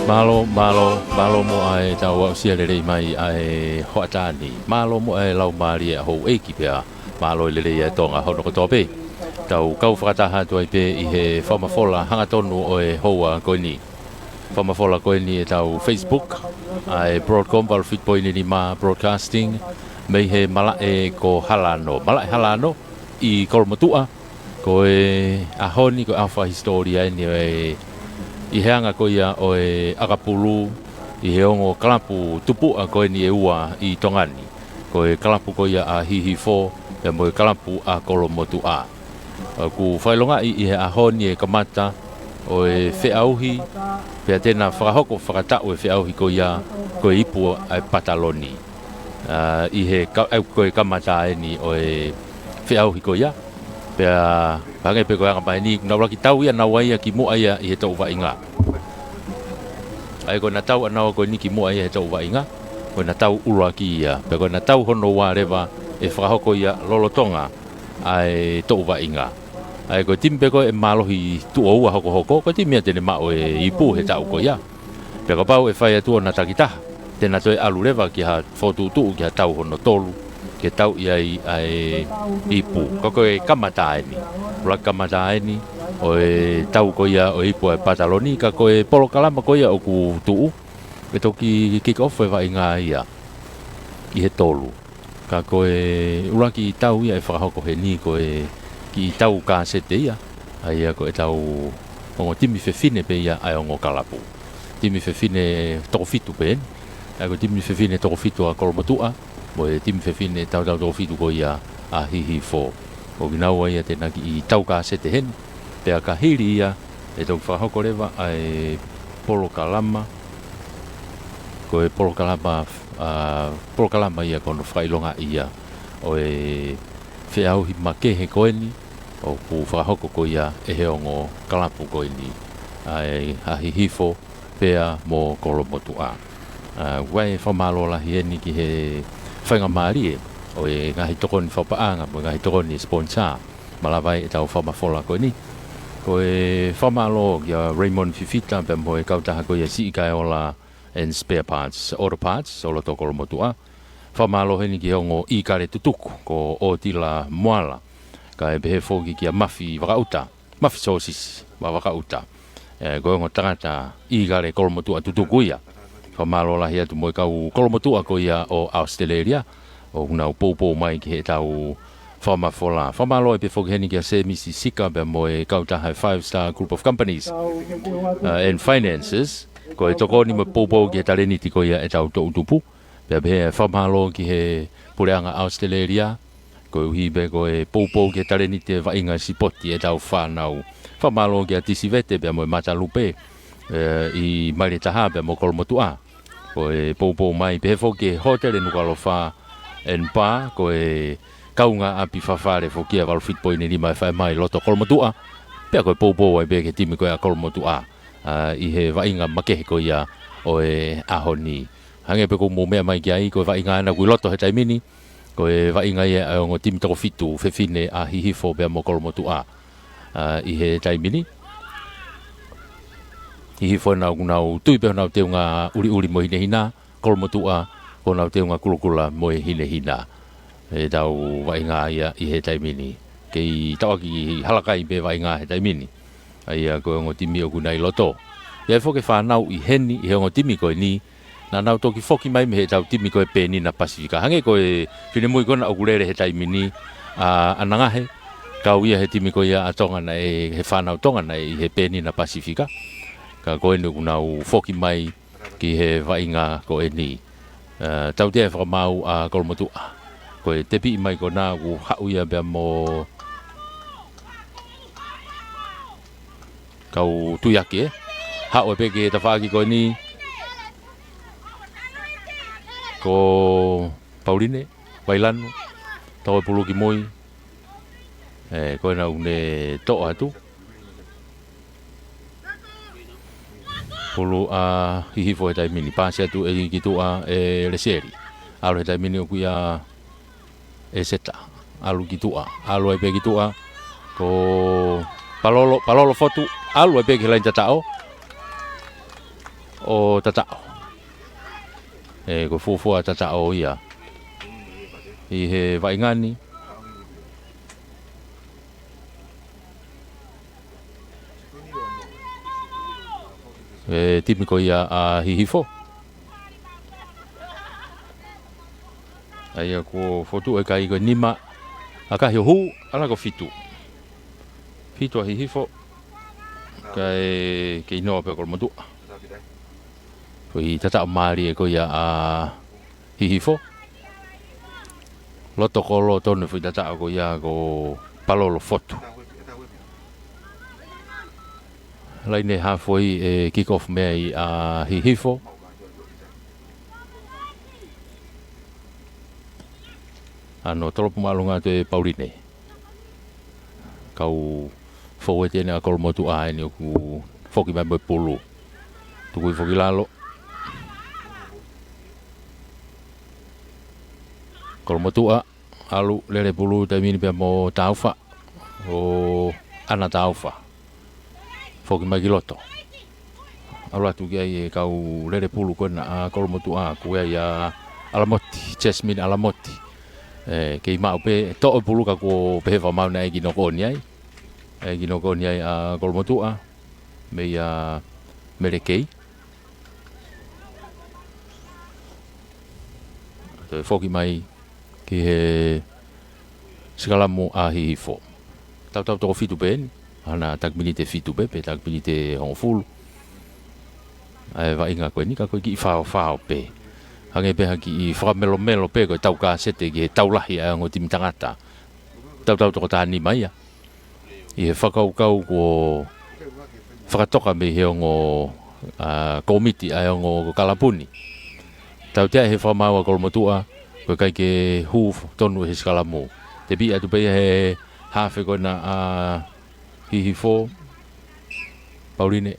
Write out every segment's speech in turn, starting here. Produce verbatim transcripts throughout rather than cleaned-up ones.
Mālō, mālō, mālō muʻa e tau aʻusia lelei mai ʻa e hoʻatā ni. Mālō muʻa e laumālie ʻa houʻeiki pea mālō e lelei ʻa Tonga hono kotoa pē. Tau kau fakataha atu ai pē ʻi he fakamafola hangatonu ʻo e houa ko eni. Fakamafola ko eni ʻetau Facebook, ʻa e Broadcom valu fitu poini nima Broadcasting, mei he malaʻe ko Halano. Malaʻe Halano ʻi Kolomotuʻa, ko e ʻaho ni ko e ʻaho fakahisitōlia eni ʻo e, ʻi he anga ko ia ʻo e ʻakapulu, ʻi he ongo kalapu tupuʻa ko eni ʻe ua ʻi Tonga ni. Ko e kalapu ko ia ʻa Hihifo, pea mo e kalapu ʻa Kolomotuʻa. ʻOku fakaʻilongaʻi ʻi he ʻaho ni e kamata ʻo e feʻauhi, pea te na fakahoko fakataʻu e feʻauhi ko ia, ko e ipu ʻa e pataloni. ʻA, ʻi he ka-, ʻa, ko e kamata eni ʻo e feʻauhi ko ia. Pea hangē pē ko e anga mai ni, naʻa ulaki tau ia naua ia kimuʻa ia ʻi he toʻu vaʻinga. ʻA ia ko ʻena tau ʻanaua ko eni kimuʻa ia he toʻu vaʻinga, ko ʻena tau ʻuluaki ia. Pea ko ʻena tau hono ua leva ʻe fakahoko ia lolotonga ʻa e toʻu vaʻinga. ʻA ia ko e timi pē ko ē ʻe mālohi tuʻo ua hokohoko, ko e timi ia te ne maʻu e ipu he taʻu ko ia. Pea kapau ʻe fai atu ʻona takitaha, te na toe ʻalu leva ki ha fokotuʻutuʻu ki ha tau hono tolu, ke tauʻi ai ʻa e ipu. Ka ko e kamata eni, ʻuluaki kamata eni ʻo e tau ko ia ʻo e ipu ʻa e pataloni, ka ko e polokalama ko ia ʻoku tuʻu, ʻe toki kick off e vaʻinga ia ʻi he tolu. Ka ko e ʻuluaki tau ia ʻe fakahoko heni ko e kiʻi tau kāsete ia, ʻa ia ko ʻetau ongo timi fefine pē ia ʻa e ongo kalapu. Timi fefine toko fitu pē eni. ʻA ia ko e timi fefine toko fitu ʻa Kolomotuʻa, mo e timi fefine tautau toko fitu ko ia ʻa Hihifo. Ko kinaua ia te na kiʻi tau kāsete heni. Pea ka hili ia, ʻe toki fakahoko leva ʻa e polokalama, ko e polokalama, ʻa, polokalama ia ko hono fakaʻilongaʻi ia ʻo e feʻauhi makehe ko eni, ʻoku fakahoko ko ia ʻe he ongo kalapu ko eni, ʻa e, ʻa Hihifo pea mo Kolomotuʻa. ʻA, ʻoku ʻi ai e fakamālō lahi eni ki he faingamālie ʻo e ngaahi tokoni fakapaʻanga mo e ngaahi tokoni sponsor, malava ai ʻetau fakamafola ko eni. Ko e fakamālō kia Raymond Fifita pea mo e kautaha ko ia Siʻi Kaeola and Spare Parts, Auto Parts, ʻo loto Kolomotuʻa. Fakamālō heni ki he ongo ʻīkale tutuku, ko ʻOtila Moala. Kae pehē foki kia Mafi Vakaʻuta, Mafi Sōsisi, Vakaʻuta. ʻE, ko e ongo tangata ʻīkale Kolomotuʻa tutuku ia. Fakamālō lahi atu mo e kau Kolomotuʻa ko ia ʻo ʻAositelēlia, ʻoku nau poupou mai ki heʻetau fakamafola. Fakamālō ai pē foki heni kia Semisi Sika pea mo e kautaha e Five Star Group of Companies, ʻa, and Finances. Ko e tokoni mo e poupou ki he talēniti ko ia ʻetau toʻutupu. Pea pehē fakamālō ki he puleʻanga ʻAositelēlia, koeʻuhi pē ko e poupou ki he talēniti e vaʻinga sipoti ʻetau fānau. Fakamālō kia Tisivete pea mo e Matalupe, ʻe, ʻi Maile Taha pea mo Kolomotuʻa. Ko e poupou mai, pehē foki ki he Hōtele Nukuʻalofa and Bar, ko e kaungāʻapi fafale foki ʻa e valu fitu poini nima ʻe fai mai loto Kolomotuʻa. Pea ko e poupou ai pē ki he timi ko ia ʻa Kolomotuʻa, ʻa, ʻi he vaʻinga makehe ko ia ʻo e ʻaho ni. Hangē pē ko hoʻomou meʻa mai ki ai, ko e vaʻinga ena ʻoku ʻi loto he taimi ni, ko e vaʻinga ia ʻa e ongo timi toko fitu fefine ʻa Hihifo pea mo Kolomotuʻa, ʻa, ʻi he taimi ni. Hihifo ena ʻoku nau tui pē honau teunga ʻuliʻuli mo e hinehina, Kolomotuʻa ko honau teunga kulokula mo e hinehina. ʻEtau vaʻinga ia ʻi he taimi ni. Kei tauʻaki halakai pē vaʻinga he taimi ni. ʻA ia ko e ongo timi ʻoku nau ʻi loto. ʻI ai foki e fānau ʻi heni ʻi he ongo timi ko eni, naʻa nau toki foki mai mei heʻetau timi ko e Penina Pasifika. Hangē ko e finemui ko ena ʻoku lele he taimi ni, ʻa, ʻanangahe, kau ia he timi ko ia ʻa Tonga naʻe, he fānau Tonga naʻe ʻi he Penina Pasifika. Ka ko eni ʻoku nau foki mai ki he vaʻinga ko eni. ʻE, tautea e fakamaau ʻa Kolomotuʻa. Ko e tepiʻi mai ko ena ʻoku haʻu ia pea mo Kau Tuiaki, ē. Haʻu ai pē ki he tafaʻaki ko eni. Ko Pauline Vailanu, tau e pulu ki mui. ʻE, ko ena ʻoku ne toʻo atu. Pulu ʻa Hihifo he taimi ni, pasi atu ē ki tuʻa ʻe Lesieli. ʻAlu he taimi ni ʻoku ʻia ʻEseta. ʻAlu ki tuʻa, ʻalu ai pē ki tuʻa. Ko Palolo, Palolo Fotu, ʻalu ai pē ki he laine tataʻo. ʻo Tataʻo. ʻE, ko e fuofua Tataʻo ia ʻi he vaʻinga ni. ʻE, timi ko ia ʻa Hihifo. ʻA ia kuo fotu e kai ko e nima ʻa Kahi ʻo hū, ʻalu ko e fitu. Fitu ʻa Hihifo, kae kei noa pē ʻa Kolomotuʻa. Ko e Tataʻo mālie ko ia ʻa Hihifo. Loto kolo tonu e foʻi Tataʻo ko ia ko Palolo fotu. Laine hafoi e kick off mei ai ʻa Hihifo. ʻAno tolopu māʻolunga atu ʻe Pauline. Kau foueti eni ʻa Kolomotuʻa eni ʻoku foki mai mo e pulu. Tuku hifo ki lalo. Kolomotuʻa, ʻalu lele pulu taimi ni pea mo Taufa. ʻO ʻAna Taufa. Foki mai ki loto. ʻAlu atu ki ai e kau lele pulu ko ena ʻa Kolomotuʻa, ko ia ʻa Alamoti, Jasmine Alamoti. ʻE, kei maʻu pē, toʻo e pulu ka kuo pehē fakamaau naʻe ʻikai ke noko ʻoni ai. ʻE, ʻikai ke noko ʻoni ai ʻa Kolomotuʻa, meia Melekei. Toe foki mai ki he sikalamu ʻa Hihifo. Tautau toko fitu pē eni, ʻa ena taki miniti ʻe fitu pē, pe taki miniti ʻe hongofulu. ʻA e vaʻinga ko eni ka ko e kiʻi faofao pē. Hangē pē ha kiʻi fakamelomelo pē ko e tau kasete ki he tau lahi ʻa e ongo timi tangata. Tautau toko taha nima ia. ʻI he fakakaukau kuo fakatoka mei he ongo, ʻa, kōmiti ʻa e ongo kalapu ni. Tautea he fakamaau ʻa Kolomotuʻa, ko e ʻikai ke hū tonu he sikalamu. Tepi atu pē ia he hafe ko ena ʻa Hihifo, Pauline.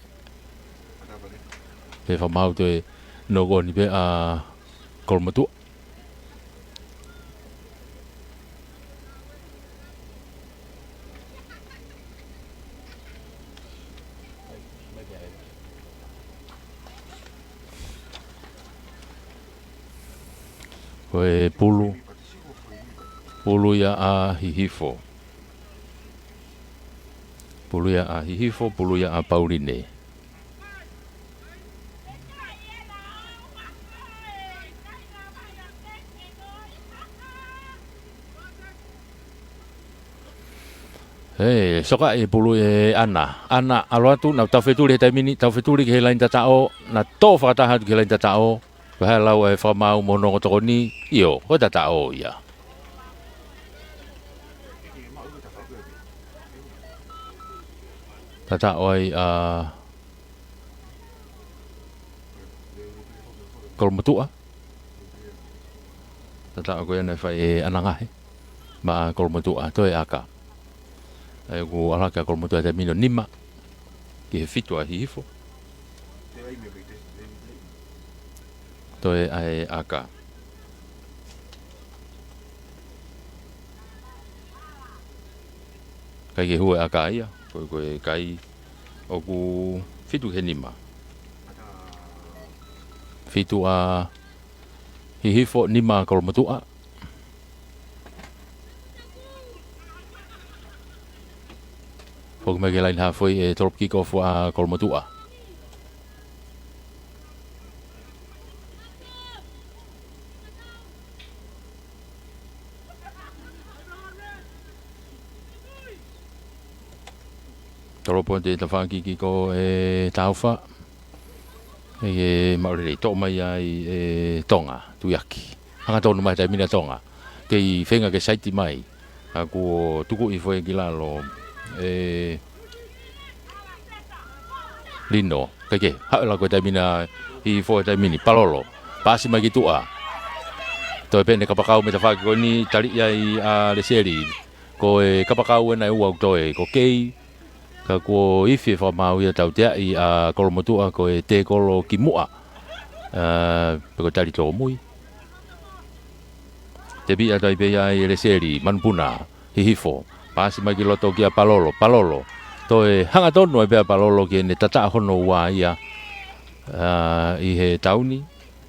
He fakamaau toe noko ʻoni pē ʻa Kolomotuʻa. Ko e pulu, pulu ia ʻa Hihifo. Pulu ia ʻa Hihifo, pulu ia ʻa Pauline. Hei, soka e pulu ʻe ʻAna. ʻAna, ʻalu atu, naʻa tau fetuli he taimi ni, tau fetuli ki he laini tataʻo, naʻa tō fakataha atu ki he laini tataʻo, ko e hā e lau ʻa e fakamaau mo hono ongo tokoni, ʻio, ko e tataʻo ia. Tataʻo ai ʻa Kolomotuʻa. Tataʻo ko ia naʻe fai ʻe ʻAna Ngahe maʻa Kolomotuʻa, toe ʻaka. ʻA ia ʻoku ʻalu hake ʻa Kolomotuʻa he taimi ni ʻo nima ki he fitu ʻa Hihifo. Toe ʻai ʻaka. ʻIkai ke hū e ʻaka ia, ko e, ko e kai ʻoku fitu ki he nima. Fitu ʻa Hihifo, nima ʻa Kolomotuʻa. Foki mai ki he laini hafoi ʻe tolopu kick off ʻa Kolomotuʻa. Tolopo te tafaʻaki kick off ʻe Taufa. ʻE, ʻe maʻu lelei, toʻo mai ai ʻe Tonga, Tuiaki. Hangatonu mai taimi ni ʻa Tonga. Kei feinga ke saiti mai. ʻA kuo tuku hifo ia ki lalo ʻe Lino. Kae kehe, haʻu e lau ko e taimi ni ʻa Hihifo he taimi ni, Palolo. Paasi mai ki tuʻa. Toe pehē ni kapakau mei tafaʻaki ko eni, tali ia ʻe ʻa Leseli. Ko e kapakau ena ʻe ua ʻoku toe, ko Kei. Ka kuo ifi e fakamaau ia, tauteaʻi ʻa Kolomotuʻa ko e tekolo ki muʻa. ʻA, pe ko e tali tōmui. Tepi atu ai pē ia ʻe Leseli, manupuna, Hihifo. Paasi mai ki loto kia Palolo, Palolo. Toe hangatonu ai pē ʻa Palolo ki heʻene tataʻo hono ua ia. ʻA, ʻi he tauni,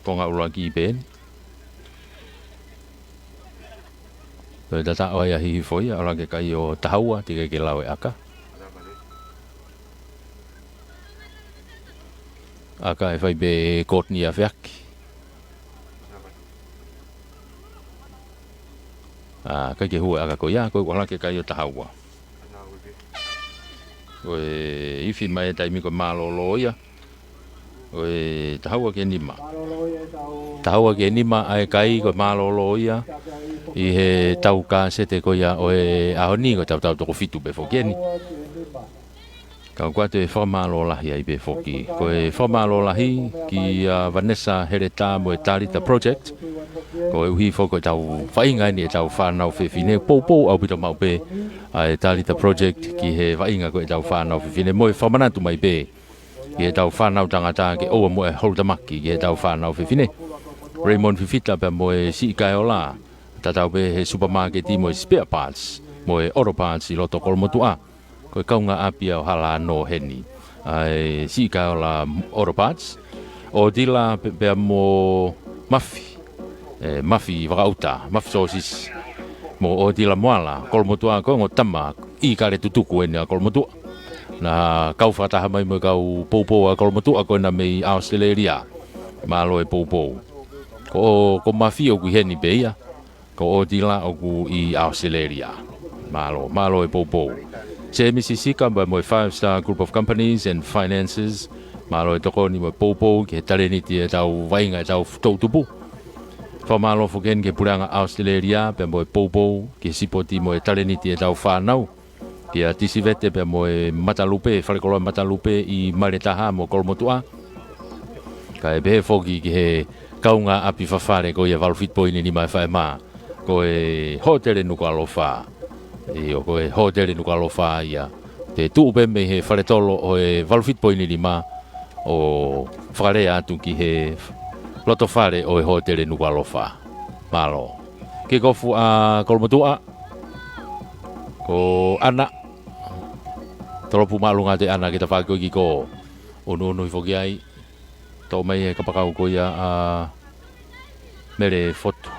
konga ʻuluaki pē eni. Toe tataʻo ai ʻa Hihifo ia, ʻalu hake kai ʻo taha ua, teʻeki ke lau e ʻaka. ʻAka ʻe fai pē ʻe Courtney ʻa Feaki. ʻA, ʻikai ke hū e ʻaka ko ia, ko e ʻalu hake kai ʻo taha ua. Ko e ifi mai e taimi ko e mālōlō ia. Ko e taha ua ki he nima. Taha ua ki he nima ʻa e kai ko e mālōlō ia. ʻI he tau kasete ko ia ʻo e ʻaho ni ko e tautau toko fitu pē foki eni. Ka ʻoku ʻoatu e fakamālō lahi ai pē foki. Ko e fakamālō lahi kia Vanessa Heletā mo e Talita Project. Koeʻuhi foki ko e tau vaʻinga eni e tau fānau fefine. Poupou ʻaupito maʻu pē ʻa e Talita Project ki he vaʻinga ko e tau fānau fefine. Mo e fakamanatu mai pē ki he tau fānau tangata ke ʻoua muʻa ʻe holotamaki ki he tau fānau fefine. Raymond Fifita pea mo e Siʻi Kaeola. Tatau pē he supermarket mo e spare parts, mo e auto parts ʻi loto Kolomotuʻa. Ko e kaungāʻapi ʻo Halānō heni. ʻA e Siʻi Kaeola Auto Parts. ʻO Tila pe-, pea mo Mafi. ʻE, Mafi Vakaʻuta, Mafi Sōsisi. Mo ʻOtila Moala, Kolomotuʻa ko e ongo tama ʻi Kaletutuku eni ʻa Kolomotuʻa. Naʻa kau fakataha mai mo e kau poupou ʻa Kolomotuʻa ko ena mei ʻAositelēlia. Mālō e poupou. Ko, ko Mafi ʻoku ʻi heni pē ia. Ko ʻOtila ʻoku ʻi ʻAositelēlia. Mālō, mālō e poupou. Semisi Sika pea mo e Five Star Group of Companies and Finances. Mālō e tokoni mo e poupou ki he talēniti e tau vaʻinga e tau toʻutupu. Fakamālō foki eni ki he Puleʻanga ʻAositelēlia pea mo e poupou ki he sipoti mo e talēniti e tau fānau. Kia Tisivete pea mo e Matalupe, Falekoloa Matalupe ʻi Maletaha mo Kolomotuʻa. Kae pehē foki ki he kaungāʻapi fafale ko ia valu fitu poini nima ʻe fai mā. Ko e Hōtele Nukuʻalofa. ʻIo, ko e Hōtele Nukuʻalofa ia. Te tuʻu pē mei he fale tolo ʻo e valu fitu poini nima ʻo fakalea atu ki he loto fale ʻo e Hōtele Nukuʻalofa. Mālō. Kikofu ʻa Kolomotuʻa. Ko ʻAna. Tolopu māʻolunga atu ʻe ʻAna ki he tafaʻaki ko ē ʻoku ʻunuʻunu hifo ki ai. Toʻo mai he kapakau ko ia ʻa Mele Fotu.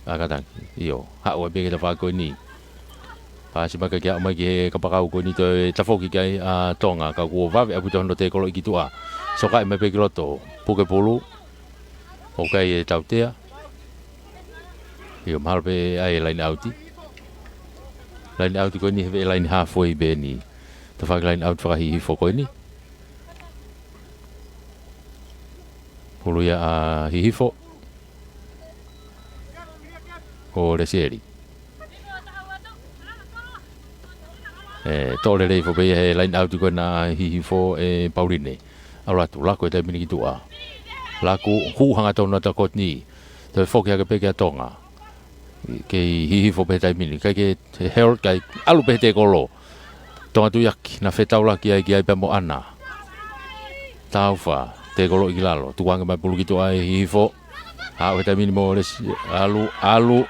ʻA Kataki. ʻIo. Haʻu ai pē ki he tafaʻaki ko eni. Pasi mai kae haʻu mai ki he kapakau ko eni toe tafoki ki ai ʻa Tonga. Ka kuo vave ʻaupito hono tekolo ʻi ki tuʻa. Sokaʻi mai pē ki loto. Puke pulu. ʻOku ʻi ai e tautea. ʻIo, mahalo pē ʻai e line out. Line out ko eni he veʻe line halfway pē eni. Tafaʻaki line out faka-Hihifo ko eni. Pulu ia ʻa Hihifo. Ko Lesieli. ʻE, toʻo lelei foki pē ia he line out ko ena ʻa Hihifo ʻe Pauline. ʻAlu atu, laku he taimi ni ki tuʻa. Laku, hū hangatonu atu ʻa Courtney. Toe foki hake pē kia Tonga. Kei Hihifo pē he taimi ni. Kai ke held, kai ʻalu pē he tekolo. Tonga Tuiaki, naʻe fetaulaki ai ki ai pea mo ʻAna. Taufa, tekolo ʻi ki lalo. Tukuange mai pulu ki tuʻa ʻe Hihifo. Haʻu he taimi ni mo Lesi, ʻalu, ʻalu.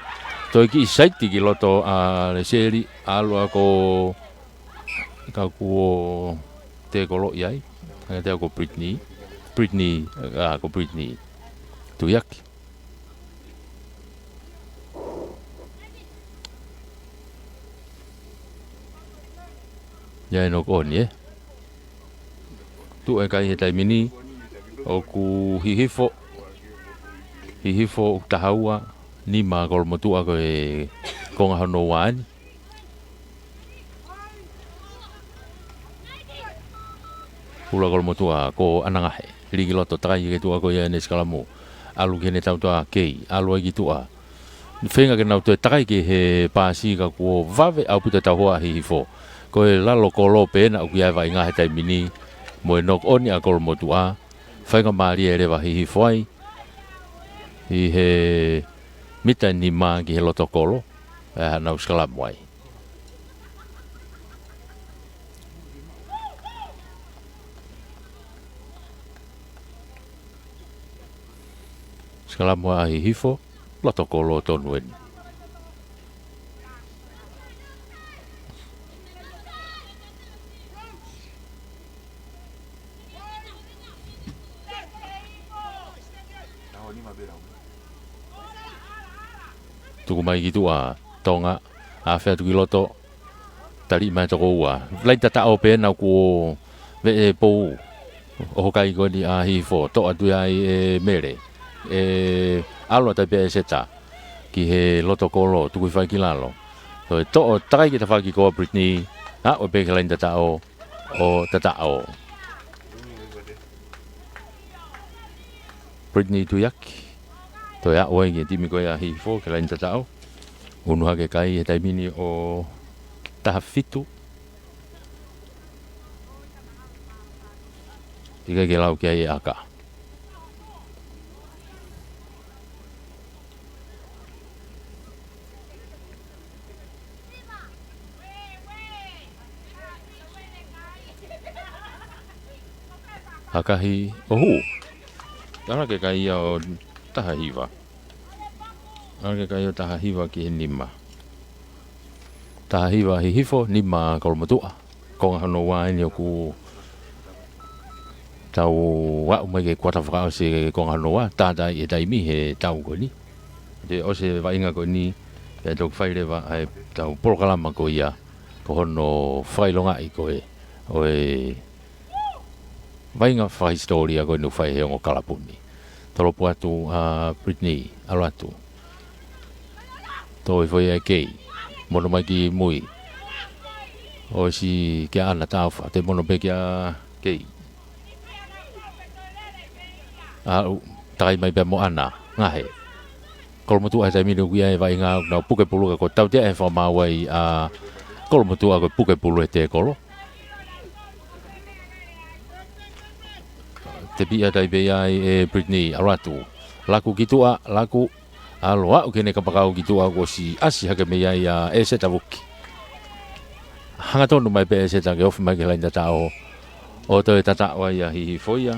Toe kiʻi saiti ki loto ʻa Lesieli, ʻalu ʻa ko, ka kuo tekolo ʻi ai. Hanga te au ko Brittany. Brittany, ʻa ko Brittany. Tuiaki. ʻI ai e knock on, ē? Tuʻu e kai he taimi ni, ʻoku Hihifo, Hihifo ʻoku taha ua, nima Kolomotuʻa ko e konga hono ua eni. Pulu ʻa Kolomotuʻa ko ʻAna Ngahe. Lī ki loto takai ki tuʻa ko ia ʻene sikalamu. ʻAlu ki heʻene tautea kei. ʻAlu ai ki tuʻa. Feinga ke nau toe takai ki he pasi ka kuo vave ʻaupito e tauhoa ʻa Hihifo. Ko e lalo kolo pē ena ʻoku ʻi ai e vaʻinga he taimi ni. Mo e knock on ʻa Kolomotuʻa. Faingamālie leva ʻa Hihifo ai. ʻI he mita nima ki he loto kolo. ʻE haʻanau sikalamu ai. Sikalamu ʻa Hihifo, loto kolo tonu eni. Tuku mai ki tuʻa, Tonga, afe atu ki loto, tali mai toko ua. Laini tataʻo pē ena kuo veʻe pou ʻo hokai ko eni ʻa Hihifo, toʻo atu ia ʻe Mele. ʻE ʻalu atu ai pē ʻa ʻEseta ki he loto kolo, tuku hifo ai ki lalo. Toe toʻo, takai ki tafaʻaki ko Brittany, aʻu pē ki he laini tataʻo, ʻo tataʻo. Brittany Tuiaki. Toe aʻu ai ki he timi ko ia ʻa Hihifo ki he laini tataʻo. Unu hake kai he taimi ni ʻo taha fitu. ʻIkai ke lau ki ai ʻa e ʻaka. ʻAkahi ʻo hū. ʻAlu hake kai ia ʻo taha hiva. ʻAlu hake kai ʻo taha hiva ki he nima. Taha hiva Hihifo, nima Kolomotuʻa. Konga hono ua eni ʻoku tau aʻu mai ki he kuata fakaʻosi e konga hono ua, tātā ʻi he taimi he tau ko eni. Te ʻosi e vaʻinga ko eni, pea toki fai leva ʻa e tau polokalama ko ia, ko hono fakaʻilongaʻi ko ē ʻo e vaʻinga fakahisitōlia ko eni ʻoku fai he ongo kalapu ni. Tolopu atu ʻa Brittany, ʻalu atu. Toe foʻi ʻa Kei. Mono mai ki mui. ʻOsi kia ʻAna Taofa, toe mono pē kia Kei. ʻAlu, takai mai pē mo ʻAna, ngaohi. Kolomotuʻa he taimi ni ʻoku ʻi ai e vaʻinga ʻoku nau puke pulu ka ko e tautea ʻe he fakamaau ʻa Kolomotuʻa ko e puke pulu he tēkolo. Tepiʻi atu ai pē ia ʻe Brittany, ʻalu atu. Laku ki tuʻa, laku, ʻalu aʻu ki heʻene kapakau ki tuʻa kuo ʻosi ʻasi hake mei ai ʻa ʻEseta Vuki. Hangatonu mai pē ʻEseta ke ofi mai ki he laini tataʻo. ʻO toe tataʻo ai ʻa Hihifo ia.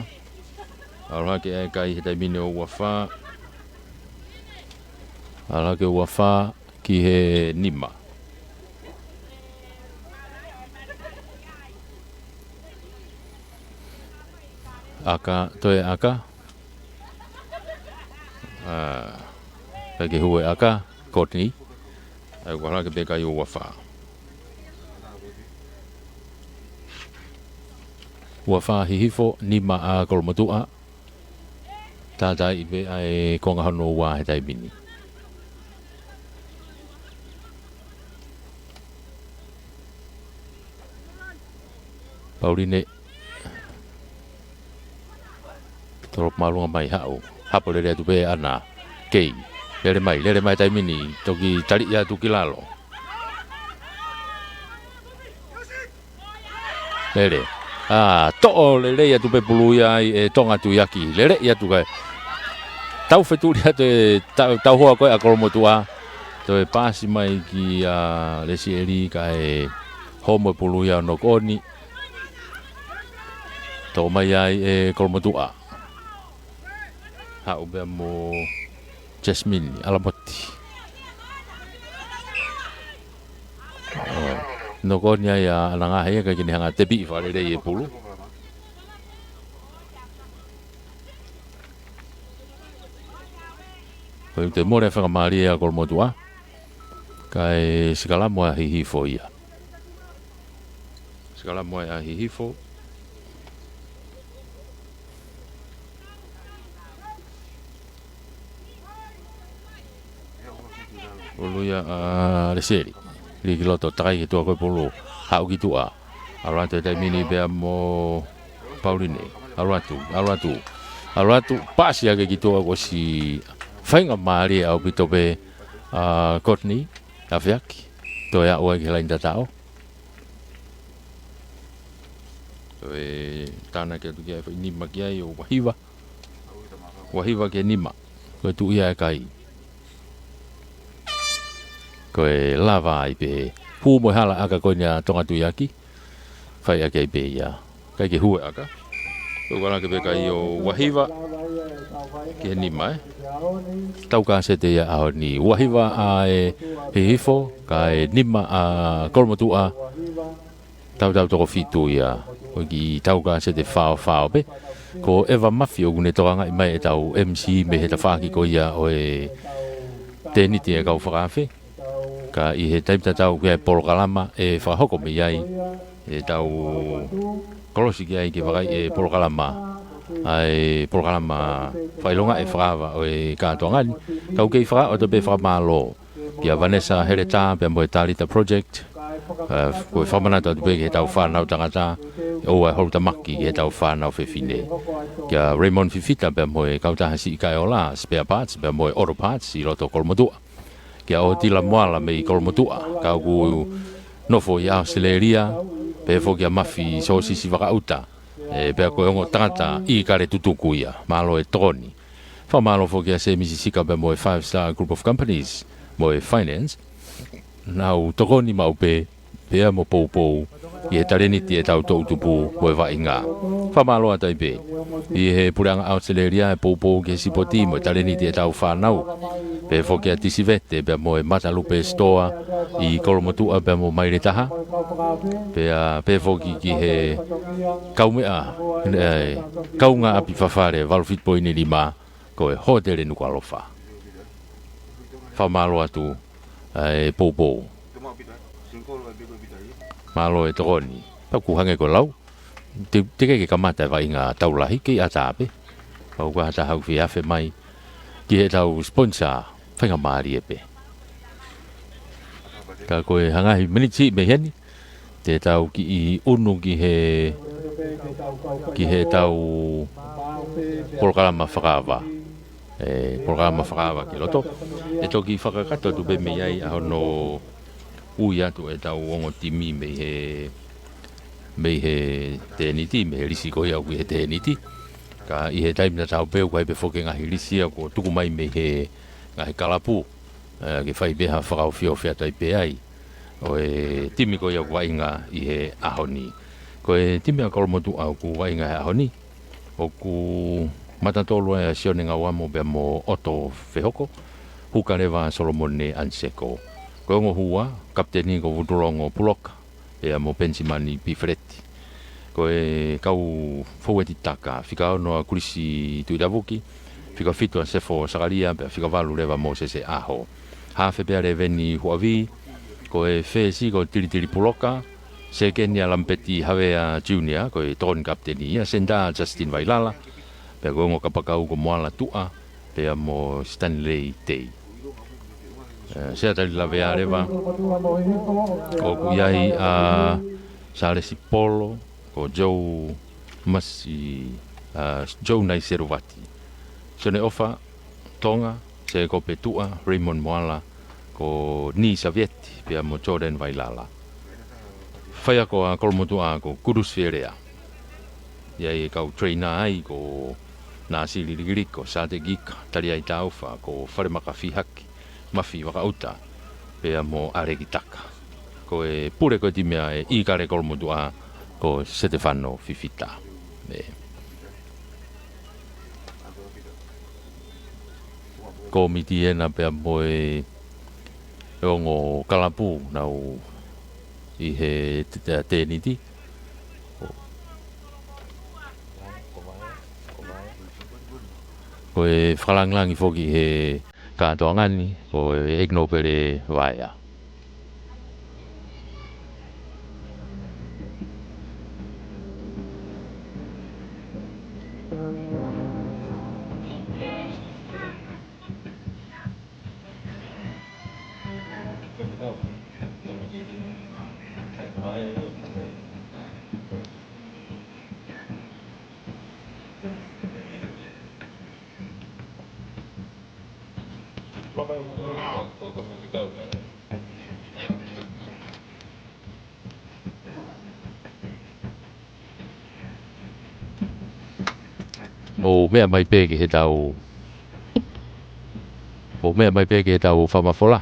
ʻAlu hake ʻa e kai he taimi ni ʻo ua fā. ʻAlu hake ua fā ki he nima. ʻAka, toe ʻaka. ʻA, ʻikai ke hū e ʻaka, Courtney. ʻA ia ʻoku ʻalu hake pē kai ʻo ua fā. Ua fā Hihifo, nima ʻa Kolomotuʻa. Tātā ʻi pē ʻa e konga hono ua he taimi ni. Pauline. Tolopu māʻolunga mai haʻu. Hapo lele atu pē ʻAna. Kei. Lele mai, lele mai taimi ni. Toki taliʻi atu ki lalo. Lele. ʻA, toʻo lelei atu pē pulu ia ai ʻe Tonga Tuiaki. Lele ia atu kai. Tau fetuli atu e tau, tau hoa ko ē ʻa Kolomotuʻa. Toe paasi mai kia Lesieli kae homo e pulu ia ʻo knock on. Toʻo mai ai ʻe Kolomotuʻa. Haʻu pea mo Jasmine ʻAlamoti. ʻO, knock on ia ʻa ʻAna Ngaohi ʻikai ke ne hanga tepiʻi fakalelei e pulu. Ko e toe mole fakamālie ʻa Kolomotuʻa. Kae sikalamu ʻa Hihifo ia. Sikalamu ʻa Hihifo. Ulu ia ʻa Lesieli. Lī ki loto takai ki tuʻa ko e pulu. Haʻu ki tuʻa. ʻAlu atu he taimi ni pea mo Pauline. ʻAlu atu, ʻalu atu. ʻAlu atu, paasi hake ki tuʻa kuo ʻosi faingamālie ʻaupito pē ʻa Courtney. Afeaki. Toe aʻu ai ki he laini tataʻo. Toe tānaki atu ki ai, foʻi nima ki ai ʻo ua hiva. Ua hiva ki he nima. Ko e tuʻu ia e kai. Ko e lava ai pē. Hū mo e hala ʻaka ko eni ʻa Tonga Tuiaki. Fai ʻaki ai pē ia. ʻIkai ke hū e ʻaka. Ko e ʻalu hake pē kai ʻo ua hiva. Ki he nima, ē. Tau kasete ia ʻaho ni. Ua hiva ʻa e Hihifo, kae nima ʻa Kolomotuʻa. Tautau toko fitu ia. Ko e kiʻi tau kasete faofao pē. Ko ʻEva Mafi ʻoku ne tokangaʻi mai ʻetau M C mei he tafaʻaki ko ia ʻo e tēniti e kau fakaafe. Ka ʻi he taimi tatau ki he polokalama ʻe fakahoko mei ai, ʻe tau kolosi ki ai ke vakai e polokalama, ʻa e polokalama fakaʻilonga ʻe fakaava ʻo e kātoanga ni. Kau kei fakaʻoto pē fakamālō kia Vanessa Heletā pea mo e Talita Project, ʻa, ko e fakamanatu atu pē ki he tau fānau tangata, ʻoua ʻe holo tamaki ki he tau fānau fefine. Kia Raymond Fifita pea mo e kautaha siʻi kaeola, Spare Parts pea mo e Auto Parts ʻi loto Kolomotuʻa. Kia ʻOtila Moala mei Kolomotuʻa, ka ʻoku nofo ʻi ʻAositelēlia, pehē foki kia Mafi Sōsisi Vakaʻuta, ʻe, pea ko e ongo tangata ʻIkale Tutuku ia, mālō e tokoni. Fakamālō foki kia Semisi Sika pea mo e Five Star Group of Companies, mo e Finance, nau tokoni maʻu pē, pea mo Poupou, ʻi he talēniti ʻetau toʻutupu mo e vaʻinga. Fakamālō atu ai pē ʻi he Puleʻanga ʻAositelēlia ʻa e Poupou ki he sipoti mo e talēniti ʻetau fānau. Pehē foki kia Tisivete pea mo e Matalupe Store ʻi Kolomotuʻa pea mo Maile Taha. Pea, pehē foki ki he kaumeʻa, ʻe, kaungāʻapi fafale valu fitu poini lima, ko e Hōtele Nukuʻalofa. Fakamālō atu, ʻa e Poupou. Mālō e tokoni. Pea ʻoku hangē ko e lau, te, teʻeki ke kamata e vaʻinga tau lahi, kei ʻatā pē. Pea ʻoku ʻatā hau fie afe mai ki he tau sponsor, faingamālie pē. Ka ko e hā ngaahi miniti mei heni, te tau kiʻi ʻunu ki he, ki he tau polokalama fakaava. ʻE, polokalama fakaava ki loto. ʻE toki fakakakato atu pē mei ai ʻa hono ui atu ʻetau ongo timi mei he, mei he tēniti, mei he lisi ko ia ʻoku ʻi he tēniti. Ka ʻi he taimi tatau pē ʻoku ʻi ai pē foki e ngaahi lisi ia kuo tuku mai mei he ngaahi kalapu, ʻe, ke fai pē ha fakaofiofi atu ai pē ai ʻo e timi ko ia ʻoku vaʻinga ʻi he ʻaho ni. Ko e timi ʻa Kolomotuʻa ʻoku vaʻinga he ʻaho ni, ʻoku matatolu ai ʻa Sione Ngauamo pea mo ʻOto Fehoko, huka leva Solomone Anseko. Ko e ongo hua, kapiteni ko Vutulongo Puloka, pea mo Penisimani Pifeleti. Ko e kau foueti taka, fika ono ʻa Kulisi Tuʻilavuki, fika fitu ʻa Sefo Sakalia, pea fika valu leva Mōsese ʻAho. Hafe pē ʻa Leveni Huavi, ko e fesi ko Tilitili Puloka, sekeni ʻa Lamipeti Havea Junior, ko e tokoni kapiteni ia, senitā Justin Vailala, pea ko e ongo kapakau ko Moala Tuʻa, pea mo Stanley Tei. ʻE, Sea Talilavea leva, ʻoku ʻi ai ʻa Salesi Polo, ko Joe Masi, ʻa, Joe Naiseruvati. Sione ʻOfa Tonga, Sekope Tuʻa, Raymond Moala, ko Ni Savieti, pea mo Jordan Vailala. Faiako ʻa Kolomotuʻa ko Kudus Fielea. ʻI ai e kau trainer ai ko Nāsili Likiliki, ko Sate Kika, Taliai Taufa, ko Falemaka Fihaki, Mafi Vakaʻuta, pea mo ʻAleki Taka. Ko e pule ko e timi ʻa e ʻIkale Kolomotuʻa ko Setefano Fifita. ʻE. Kōmiti ena pea mo e ongo kalapu nau ʻi he te-, te-, tēniti. Ko e fakalangilangi foki he kātoanga ni, ko e ʻEiki Nōpele Vaea. ʻO meʻa mai pē ki he tau, ʻo meʻa mai pē ki he tau fakamafola.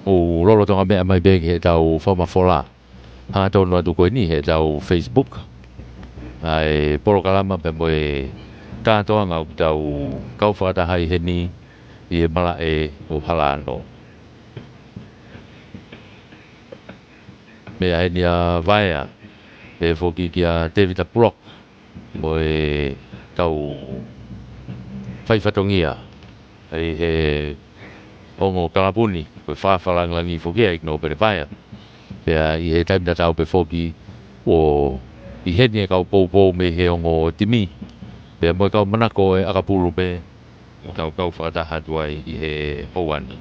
ʻO lolotonga meʻa mai pē ki he tau fakamafola. Hangatonu atu ko eni he tau Facebook. ʻA e polokalama pea mo e kātoanga ʻoku tau kau fakataha ai heni ʻi he malaʻe ʻo Halaano. meʻa heni ʻa Vaea, pehē foki kia Tevita Brock, mo e kau faifatongia ʻi he ongo kalapu ni, ko e fakafakalāngilangi foki ia ʻEiki Nōpele Vaea. Pea ʻi he taimi tatau pē foki, ʻoku ʻi heni e kau poupou mei he ongo timi, pea mo e kau manako ʻo e ʻakapulu pē, ʻo tau kau fakataha atu ai ʻi he houa ni.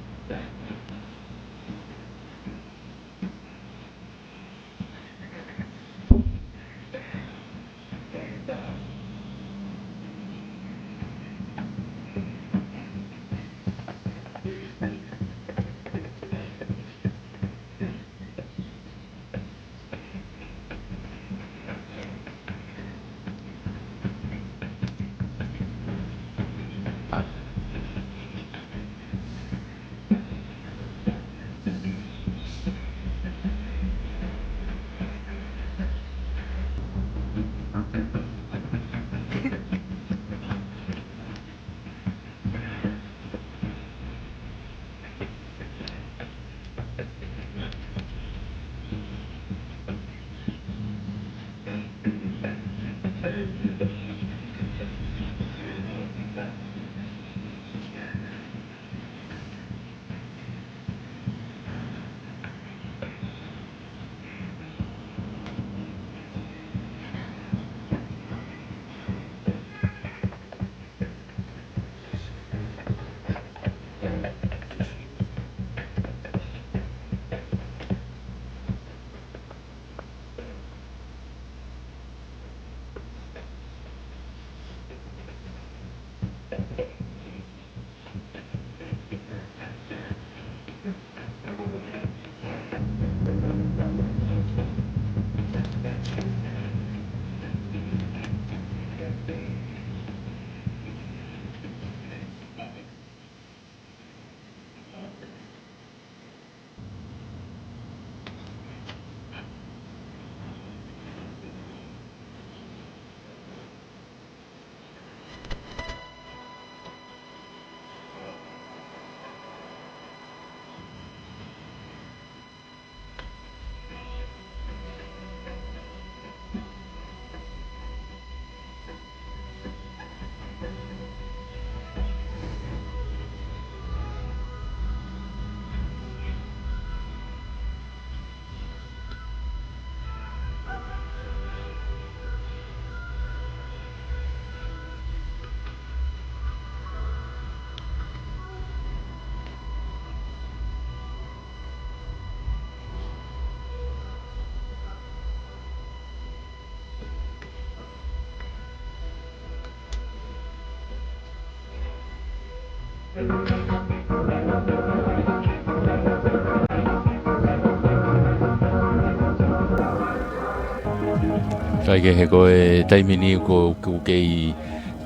Kae kehe, ko e taimi ni ʻoku, ʻoku kei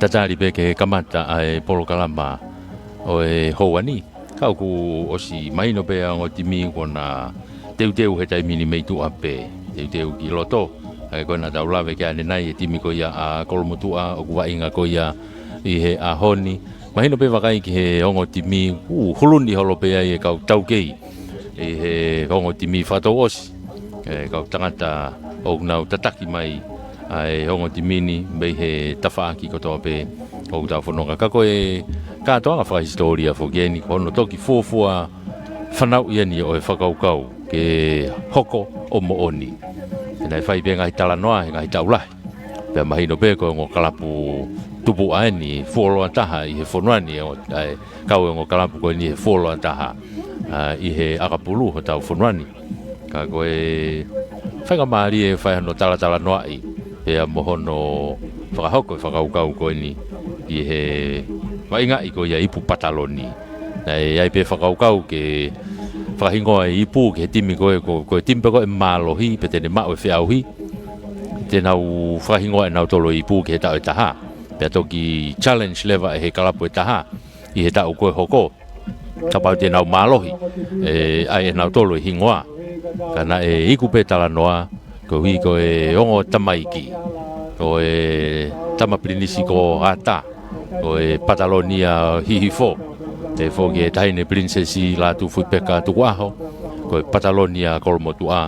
tatali pē ke kamata ʻa e polokalama ʻo e houa ni. Ka ʻoku ʻosi mahino pē ʻa e ongo timi kuo na teuteu he taimi ni mei tuʻa pē, teuteu ki loto. ʻA ia ko ena tau lave ki ai ʻanenai, e timi ko ia ʻa Kolomotuʻa ʻoku vaʻinga ko ia ʻi he ʻaho ni. Mahino pē vakai ki he ongo timi ʻoku huluni holo pē ai e kau taukei ʻi he ongo timi fakatouʻosi. E kau tangata ʻoku nau tataki mai ʻa e ongo timi ni mei he tafaʻaki kotoa pē ʻoku tau fononga. Ka ko e kātoanga fakahisitōlia foki eni, ko hono toki fuofua fanauʻi eni ʻo e fakakaukau ke hoko ʻo moʻoni. He naʻe fai pē ngaahi talanoa he ngaahi taʻu lahi. Pea mahino pē ko e ongo kalapu tupuʻa eni fuoloa taha ʻi he fonua ni, ʻa e kau e ongo kalapu ko eni he fuoloa taha, ʻa, ʻi he ʻakapulu hotau fonua ni. Ka ko e faingamālie ʻe fai hono talatalanoaʻi pea mo hono fakahoko e fakakaukau ko eni ʻi he vaʻingaʻi ko ia e ipu pataloni. Naʻe ʻi ai pē fakakaukau ke fakahingoa e ipu ki he timi ko ē, ko, ko e timi pē ko ē mālohi pea te ne maʻu e feʻauhi, te nau fakahingoa ʻe nautolu e ipu ki he taʻu ʻe taha. Pea toki challenge leva ʻe he kalapu ʻe taha ʻi he taʻu ko ē hoko, kapau te nau mālohi, ʻe ʻai ʻe nautolu e hingoa. Ka naʻe iku pē talanoa, koeʻuhi ko e ongo tamaiki, ko e tama pilinisi ko Ata, ko e pataloni ʻa Hihifo, pehē foki e Taʻahine Pilinisesi Lātūfuipeka Tukuʻaho, ko e pataloni ʻa Kolomotuʻa.